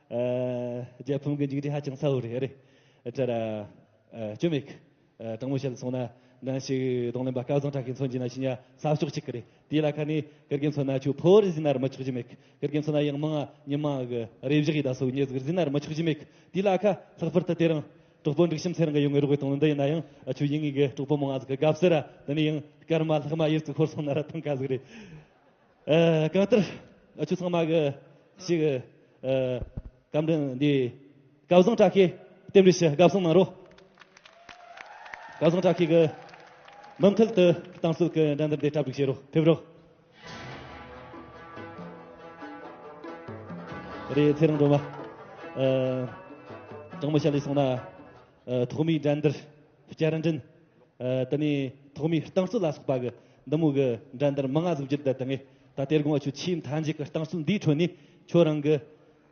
ཨ། རྒྱལ་ཕམ་གི་མཇུག་འབྲས་ཧ་ཅང་གསལ་བོ་རེད། རེད། ད་ར། ཨ། སྐྱོན་མེད། ཨ། དྲང་མོ་བཤད་སོང་ན་འགྲན་ཞུགས་རྡུང་ལེན་པ་སྐལ་བཟང་གྲགས་ཀྱི་མཚོན་གྱི་ན་ཤི་ཉ་ས་ཕྱོགས་གཅིག་གི་རེད། དེ་ལ་ཁ་ནས་དགེ་རྒན་མཚོན་ན་ཁྱོད་ཕོ་རེ་ཟིན་ན་ར་མི་ཆོག་གི་མེད། དགེ་རྒན་མཚོན་ན་ཡང་མང་ང་ཉི་མ་གི་རེ་བཞག་ཡི་ད་སོ་ཉེ་ཟིག་ཟིན་ན་ར་མི་ཆོག་གི་མེད། དེ་ལ་ཁ་ལྷག་པར་དུ་དེ་རིང་གྲོགས་པོ་འབྲུག་ཤམ་ཚེ་རིང་གི་ཡོང་ངེ་རོགས་གཏོང་ནི་འདི་ཡིན་ན་ཡང་ཨ་ཆུ་ཡིན་ངེས་གི་གྲོགས་པོ་མང་ང་ཟིག་གི་དགའ་བསུ་ར་དེ་ནས་ཡང་སྐར་མ་ལྷག་མ་ཡིར་ཚུ་ཤོར་སོང་ན་ར་ཐང་ཀ་ཟིག་རེད། ཨ། གང་ལྟར་ཨ་ཆུ་ཚང་མ་གི་ཞིག་ཨ། བཀའ་འདྲི་འདི་སྐལ་བཟང་བཀྲ་ཤིས་རྟེན་འབྲེལ་ཞུ། དགའ་བསུ་གནང་རོགས། སྐལ་བཟང་བཀྲ་ཤིས་གི་མུ་མཐུད་དུ་རྟིང་རྩོད་ཀྱི་འགྲན་བསྡུར་འདི་གྲ་སྒྲིག་བྱེད་རོགས། ཕེབས་རོགས། རེད། ཚེ་རིང་སྒྲོལ་མ། ཨ། དྲང་མོ་བཤད་ལས་སོང་ན། ཨ། ཐོག་མའི་འགྲན་བསྡུར། བསྐྱར་འགྲན། ཨ། དེ་ནས་ཐོག་མའི་རྟིང་རྩོད་ལ་སོགས་པ་གི་འདི་མོ་གི་འགྲན་བསྡུར་མང་ང་ཟིག་བརྒྱུད་བསྡད་དང་ངས་ད་དེ་དགོང་ཨ་ཆུ་ཆེས་མཐའ་མཇུག་གི་རྟིང་རྩོད་འདིའི་ཁྲོད་ནས་ཁྱོད་རང་གི།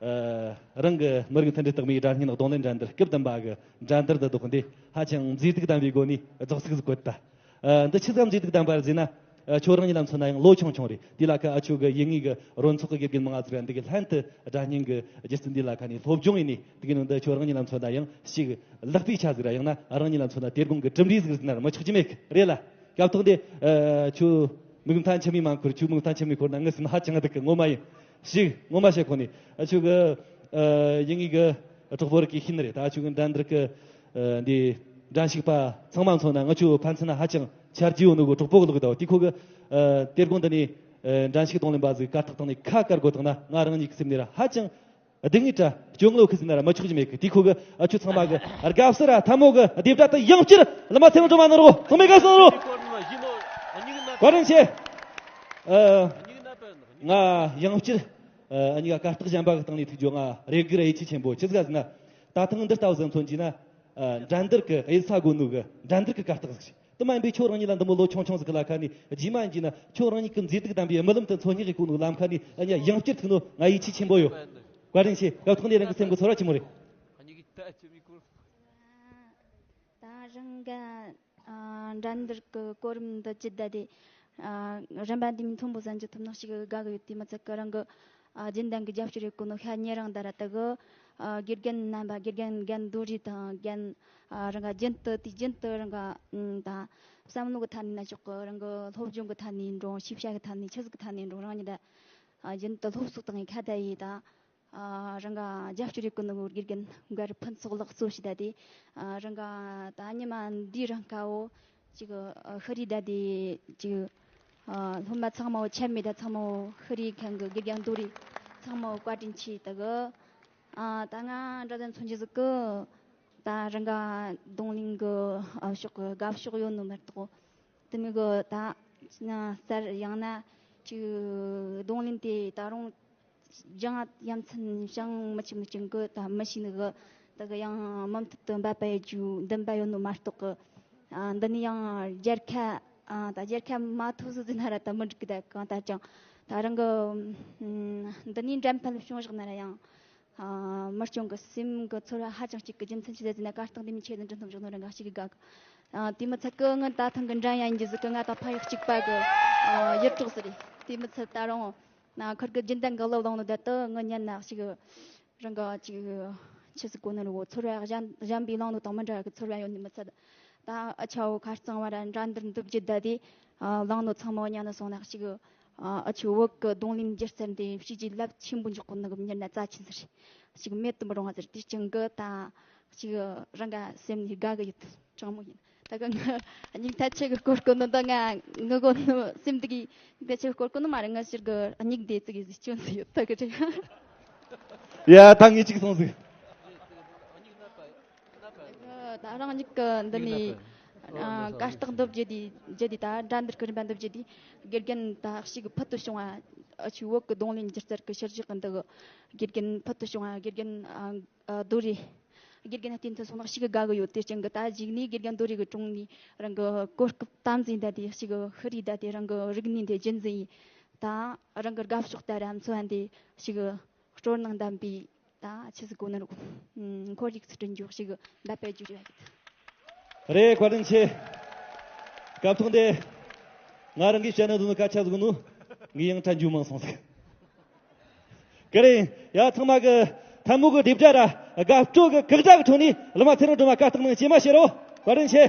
ཨ། རང་གི་མི་རིགས་མཐུན་སྒྲིལ་རྟགས་མའི་སྒྲ་སྙན་རྡུང་ལེན་འགྲན་བསྡུར་སྐབས་བདུན་པ་གི་འགྲན་བསྡུར་འདི་ལྡོག་འདི་ཧ་ཅང་མཛེས་སྡུག་ལྡན་པའི་སྒོ་ནས་རྫོགས་ཚིག་ཟིག་བཀོད་ད། ཨ། འདི་ཆི་ཟིག་མཛེས་སྡུག་ལྡན་པ་རེད་ཟེར་ན། ཨ། ཁྱོད་རང་ཉིད་ལ་མཚོན་ན་ཡང་ལོ་ཆུང་ཆུང་རེད། དེ་ལ་ཁ་ཨ་ཆུ་གི་ཡིན་ངེས་གི་རོལ་ཚོགས་གི་དགེ་རྒན་མང་ང་ཟིག་ར་འདི་གི་ལྷན་དུ་སྒྲ་སྙན་གི་རྒྱུ་རྩལ་འདི་ལ་ཁ་ནས་སློབ་སྦྱོང་ཡིན་ནི་དེ་གི་ནང་འདི་ཁྱོད་རང་ཉིད་ལ་མཚོན་ན་ཡང་ཞིག་ལག་པའི་ཆ་ཟིག་ར་ཡང་ན་རང་ཉིད་ལ་མཚོན་ན་དེ་དགོང་གི་གྲུབ་འབྲས་ཟིག་ཟེར་ན་ར་མི་ཆོག་གི་མེད་གི་རེད་ལ། སྐབས་ཐོག་འདི། ཨ། ཁྱོད་མིག་མཐའ་མཆི་མས་མ་འཁོར། ཁྱོད་མིག་མཐའ་མཆི་མས་འཁོར་ན་ངི་སེམས་ཧ་ཅང་སྡུག་གི་ངོ་མ་ཡིན། ཞིག་ངོ་མ་བཤད་ཁོ་ནི་ཨ་ཆུ་གི། ཨ། ཡིན་ངེས་གི་གྲོགས་པོ་རིགས་ཀྱི་ཤིན་རེད། ད་ཨ་ཆུ་གི་འགྲན་བསྡུར་གི། ཨ། འདི་འགྲན་ཞུགས་པ་ཚང་མ་མཚོན་ན་ང་ཆུ་ཕན་ཚུན་ཧ་ཅང་ཆ་རྒྱུས་ཡོད་ནོ་གི་གྲོགས་པོ་གི་ལུགས་ད་དེ་ཁོ་གི། ཨ། དེ་དགོང་འདི་ནས། ཨ། འགྲན་ཞུགས་གཏོང་ལེན་པ་ཟིག་གར་སྟེགས་སྟེང་ནས་ཁ་དཀར་དགོས་དང་ན་ང་རང་ཉིད་ཀྱི་སེམས་ནས་ར་ཧ་ཅང་སྡུག་བསྔལ་དྲ་སྐྱོ་ངལ་ཁུ་ཟིན་ན་ར་མི་ཆོག་གི་མེད་གི། དེ་ཁོ་གི་ཨ་ཆུ་ཚང་མ་གི་དགའ་བསུ་ར་ཐལ་མོ་གི་རྡེབ་སྒྲ་དང་ཡང་བསྐྱར་བླ་མ་ཚེ་རིང་སྒྲོལ་མ་གནང་རོགས། ཚང་མས་དགའ་བསུ་གནང་རོགས། བཀའ་དྲིན་ཆེ། ཨ། ང་ཡང་བསྐྱར། ཨ། འུ་གཉིས་ཀ་གར་སྟེགས་གཞན་པ་གི་སྟེང་ནས་ཐུག་རྒྱུ་ང་རེ་སྒུག་ར་ཡིད་ཆེས་ཆེན་པོ་ཆི་ཟིག་ཟེར་ན། ད་ཐེངས་འདི་ལྟ་བུ་ཟིག་མཚོན་གྱིས་ན། ཨ། འགྲན་བསྡུར་གི་གཡུལ་ས་དགོས་ནོ་གི་འགྲན་བསྡུར་གི་གར་སྟེགས་ཟིག་ཞིག་དེ་མ་ཡིན་པའི་ཁྱོད་རང་ཉིད་ལ་འདི་མོ་ལོ་ཆུང་ཆུང་ཟིག་གི་ལ་ཁ་ནས་རྗེས་མ་ཡིན་གྱིས་ན་ཁྱོད་རང་ཉིད་ཀྱི་མཛེས་སྡུག་ལྡན་པའི་རྨི་ལམ་དུ་འཚོལ་སྙེག་གི་གོ་ནོ་ལམ་ཁ་ནས་འུ་གཉིས་ཡང་བསྐྱར་ཐུག་ནོ་ང་ཡིད་ཆེས་ཆེན་པོ་ཡོད། བཀའ་དྲིན་ཆེ། སྐབས་ཐོག་ནས་རང་གི་སེམས་གི་ཚོར་བ་ཆི་མོ་རེད། ད་རང་གི། ཨ། འགྲན་བསྡུར་གི་གོ་རིམ་འདི་ཇི་ལྟ་སྟེ། ཨ། རིམ་པ་འདི་མི་མཐོན་པོ་ཟིག་འཇུག་ཐུབ་ན་ཞིག་དགའ་གི་ཡོད། དེ་མི་ཚད་གི་རང་གི། ཨ། རྒྱུན་ལྡན་གི་རྒྱབ་སྐྱོར་ཡོད་གོ་ནོ་ཤ་ཉེ་རང་ད་ར་ད་གི། ཨ། དགེ་རྒན་རྣམ་པ་དགེ་རྒན་རྒན་རྡོ་རྗེ་དང་རྒན། ཨ། རང་ག་རྒྱུན་དུ་དུས་རྒྱུན་དུ་རང་ག་ད་བསམ་བློ་གི་ཐད་ནས་ན་ཆོག་གི། རང་གི་སློབ་སྦྱོང་གི་ཐད་ནས་འགྲོ། ཤེས་བྱ་གི་ཐད་ནས་ཆི་ཟིག་གི་ཐད་ནས་འགྲོ། རང་ཉིད་ད། ཨ། རྒྱུན་དུ་སློབ་གསོ་བཏང་ངེ་ཁ་བརྡ་ཡེ་ད། ཨ། རང་ག་རྒྱབ་སྐྱོར་ཡེ་གི་ནོ་དགེ་རྒན་མགར་ཕུན་ཚོགས་ལགས་གཙོ་བྱས་ད་དེ། ཨ། རང་ག་ད་ཉི་མ་འདི་རང་ག་བོ་ཅིག་ཨ། ཤི་རི་ད་དེ་ཅིག་ཨ། སློབ་མ་ཚང་མ་བོ་ཆད་མེད་ད་ཚང་མ་བོ་ཤི་རི་མཁན་གི་དགེ་རྒན་རྡོ་རི་ཚང་མ་བོ་བཀའ་དྲིན་ཆེ་ད་གི། ཨ། ད་ང་འདྲ་ད་མཚོན་རྒྱུ་ཟིག་གི། ད་རང་ག་རྡུང་ལེན་གི། ཨ། ཕྱོགས་གི་དགའ་ཕྱོགས་ཡོད་ནོ་མ་གཏོགས། དེ་མོ་གི་ད་ན་གསར་ཡང་ན་ཅིག་རྡུང་ལེན་དེ་ད་རུང་སྦྱང་ཡ་མཚན་སྦྱང་མི་ཆེ་མི་ཆེ་གི་ད་མི་ཤེས་ནི་གི། ད་གི་ཡང་མུ་མཐུད་དུ་འབད་པ་ཡེ་རྒྱུ་འདུན་པ་ཡོད་ནོ་མ་གཏོགས་གི། ཨ། འདི་ནི་ཡང་རྒྱལ་ཁ། ཨ། ད་རྒྱལ་ཁ་མ་ཐོབ་སོ་ཟེར་ན་ར་ད་མི་འགྲིག་གི། ད་གང་ལྟར་ཀྱང་ད་རང་གི། ཨ། འདི་ནས་འགྲན་ཕན་བྱུང་བཞག་ན་ར་ཡང་། ཨ། མི་སྐྱོན་གི་སེམས་གི་ཚོར་བ་ཧ་ཅང་གཅིག་གི་རྒྱུ་མཚན་ཆི་ཟེར་ཟེར་ན་གར་སྟེགས་འདི་མི་ཆེད་དུ་འགྲོ་ཐུབ་བཞག་ནོ་རང་ག་ཞིག་གི་དགའ་གི། ཨ། དེ་མི་ཚད་གི་ངི་ད་ཐེངས་གི་འགྲན་ཡ་ཡིན་རྒྱུ་ཟིག་གི་ང་ད་ཕ་ཡག་གཅིག་པ་གི། ཨ། ཡིད་འཕྲོག་ཟེར་རེད། དེ་མི་ཚད་ད་རུང་ན་ཁུར་གི་རྒྱུན་ལྡན་གི་སློབ་གླེང་ནོ་ད་དུ་ངི་ཉན་ན་ཞིག་རང་ག་ཅིག་ཆི་ཟིག་གོ་ནི་རེད་བོ། ཚོར་བ་གཞན་གཞན་པའི་གླེང་ནོ་དང་མི་འདྲ་གི་ཚོར་བ་ཡོད་ནི་མི་ཚད། ད་ཨ་ཆའོ་ཁ་རྩང་བ་ར་འགྲན་བསྡུར་འདི་བརྒྱུད་ད་དེ། ཨ། གླེང་ནོ་ཚང་མ་ཉན་ནི་སོང་ན་ཞིག་ཨ། ཨ་ཆུ་བོད་གི་རྡུང་ལེན་སྒྱུ་རྩལ་འདི་བྱས་རྗེས་རླབས་ཆེན་པོ་འཇོག་གོ་ནི་གི་མྱུར་ན་རྩ་ཆེན་ཟེར། ཞིག་མེད་དུ་མི་རུང་བ་ཟེར། དེ་རྐྱེན་གི་ད་ཞིག་རང་ག་སེམས་ནས་དགའ་གི་ཡོད། དྲང་མོ་ཡིན། ད་གི་ངི་སྙིང་ཐག་ཆད་གི་སྐོར་གོ་ནི་ད་ང་ངི་གོ་ནི་སེམས་འདི་གི་སྙིང་ཐག་ཆད་གི་སྐོར་གོ་ནི་མ་རེད། ང་ཕྱིར་གི་སྙིང་བདེ་ཙི་གི་ཟིག་སྐྱོན་ཟིག་ཡོད་ད་གི་རེད། ཡ་ད་ངས་གཅིག་སོང་ཟིག་ད་རང་ཉིད་ཀྱི་འདི་ནས་ ཨ། གར་སྟེགས་འདི་བརྒྱུད་དེ་བརྒྱུད་དེ་ད་འགྲན་བསྡུར་གྱི་རིམ་པ་འདི་བརྒྱུད་དེ་དགེ་རྒན་ད་ཞིག་ཕུལ་དུ་བྱུང་བ། ཨ། ཆུ་བོད་ཀྱི་རྡུང་ལེན་སྒྱུ་རྩལ་གྱི་ཤུལ་བཞག་གི་འདི་དགེ་རྒན་ཕུལ་དུ་བྱུང་བ། དགེ་རྒན་ཨ་ཨ་རྡོ་རེ། དགེ་རྒན་བསྟེན་ཐུབ་སོང་ན་ཞིག་དགའ་གི་ཡོད། དེ་རྐྱེན་གྱིས་ད་གཞུག་ནས་དགེ་རྒན་རྡོ་རེ་གི་དྲུང་ནས་རང་གི་གོ་སྐབས་དམ་འཛིན་བསྡད་དེ་ཞིག་ཤི་རེ་བསྡད་དེ་རང་གི་རིག་གནས་འདི་རྒྱུན་འཛིན་ཡིན། ད་རང་གི་དགའ་ཕྱོགས་ལྟར་ར་འཚོ་བ་འདི་ཞིག་སྤྲོ་སྣང་ལྡན་པའི་ད་ཆི་ཟིག་གོ་ནི་རུ་ཁོར་ཡུག་སུ་བསྐྲུན་རྒྱུ་ཞིག་འབད་པ་བརྒྱུད་རེད། རེད། བཀའ་དྲིན་ཆེ། སྐབས་ཐོག་འདི་ང་རང་གིས་བཤད་ན་འདུག་ནི་སྐད་ཆ་ཟིག་ནོ། ངས་ཡང་དྲན་རྒྱུ་མང་སོང་ཟིག་ག་རེ། ཡ། ཚང་མ་གི་ཐལ་མོ་གི་རྡེབ་སྒྲ་ར་དགའ་སྤྲོ་གི་གག་སྒྲ་གི་ཁྲོད་ནས་བླ་མ་ཚེ་རིང་སྒྲོལ་མ་བཀའ་སྟག་ནང་སྐྱེལ་མ་བྱེད་རོགས། བཀའ་དྲིན་ཆེ།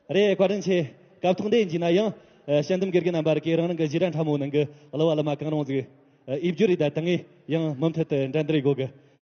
རེད། བཀའ་དྲིན་ཆེ། སྐབས་ཐོག་འདི་ཡིན་གྱི་ན་ཡང་། ཨ། དཔྱད་འདེམས་དགེ་རྒན་རྣམ་པ་ར་གིས་རང་རང་གི་བཞེས་སྒྲ་ཕྲ་མོ་ནང་གི་གླུ་བ་གླུ་མ་གང་རུང་ཟིག་ཨ། ཡིབ་རྒྱུ་རེད། ད་ད་ངས་ཡང་མུ་མཐུད་དུ་འགྲན་བསྡུར་ཡི་སྒོ་གི་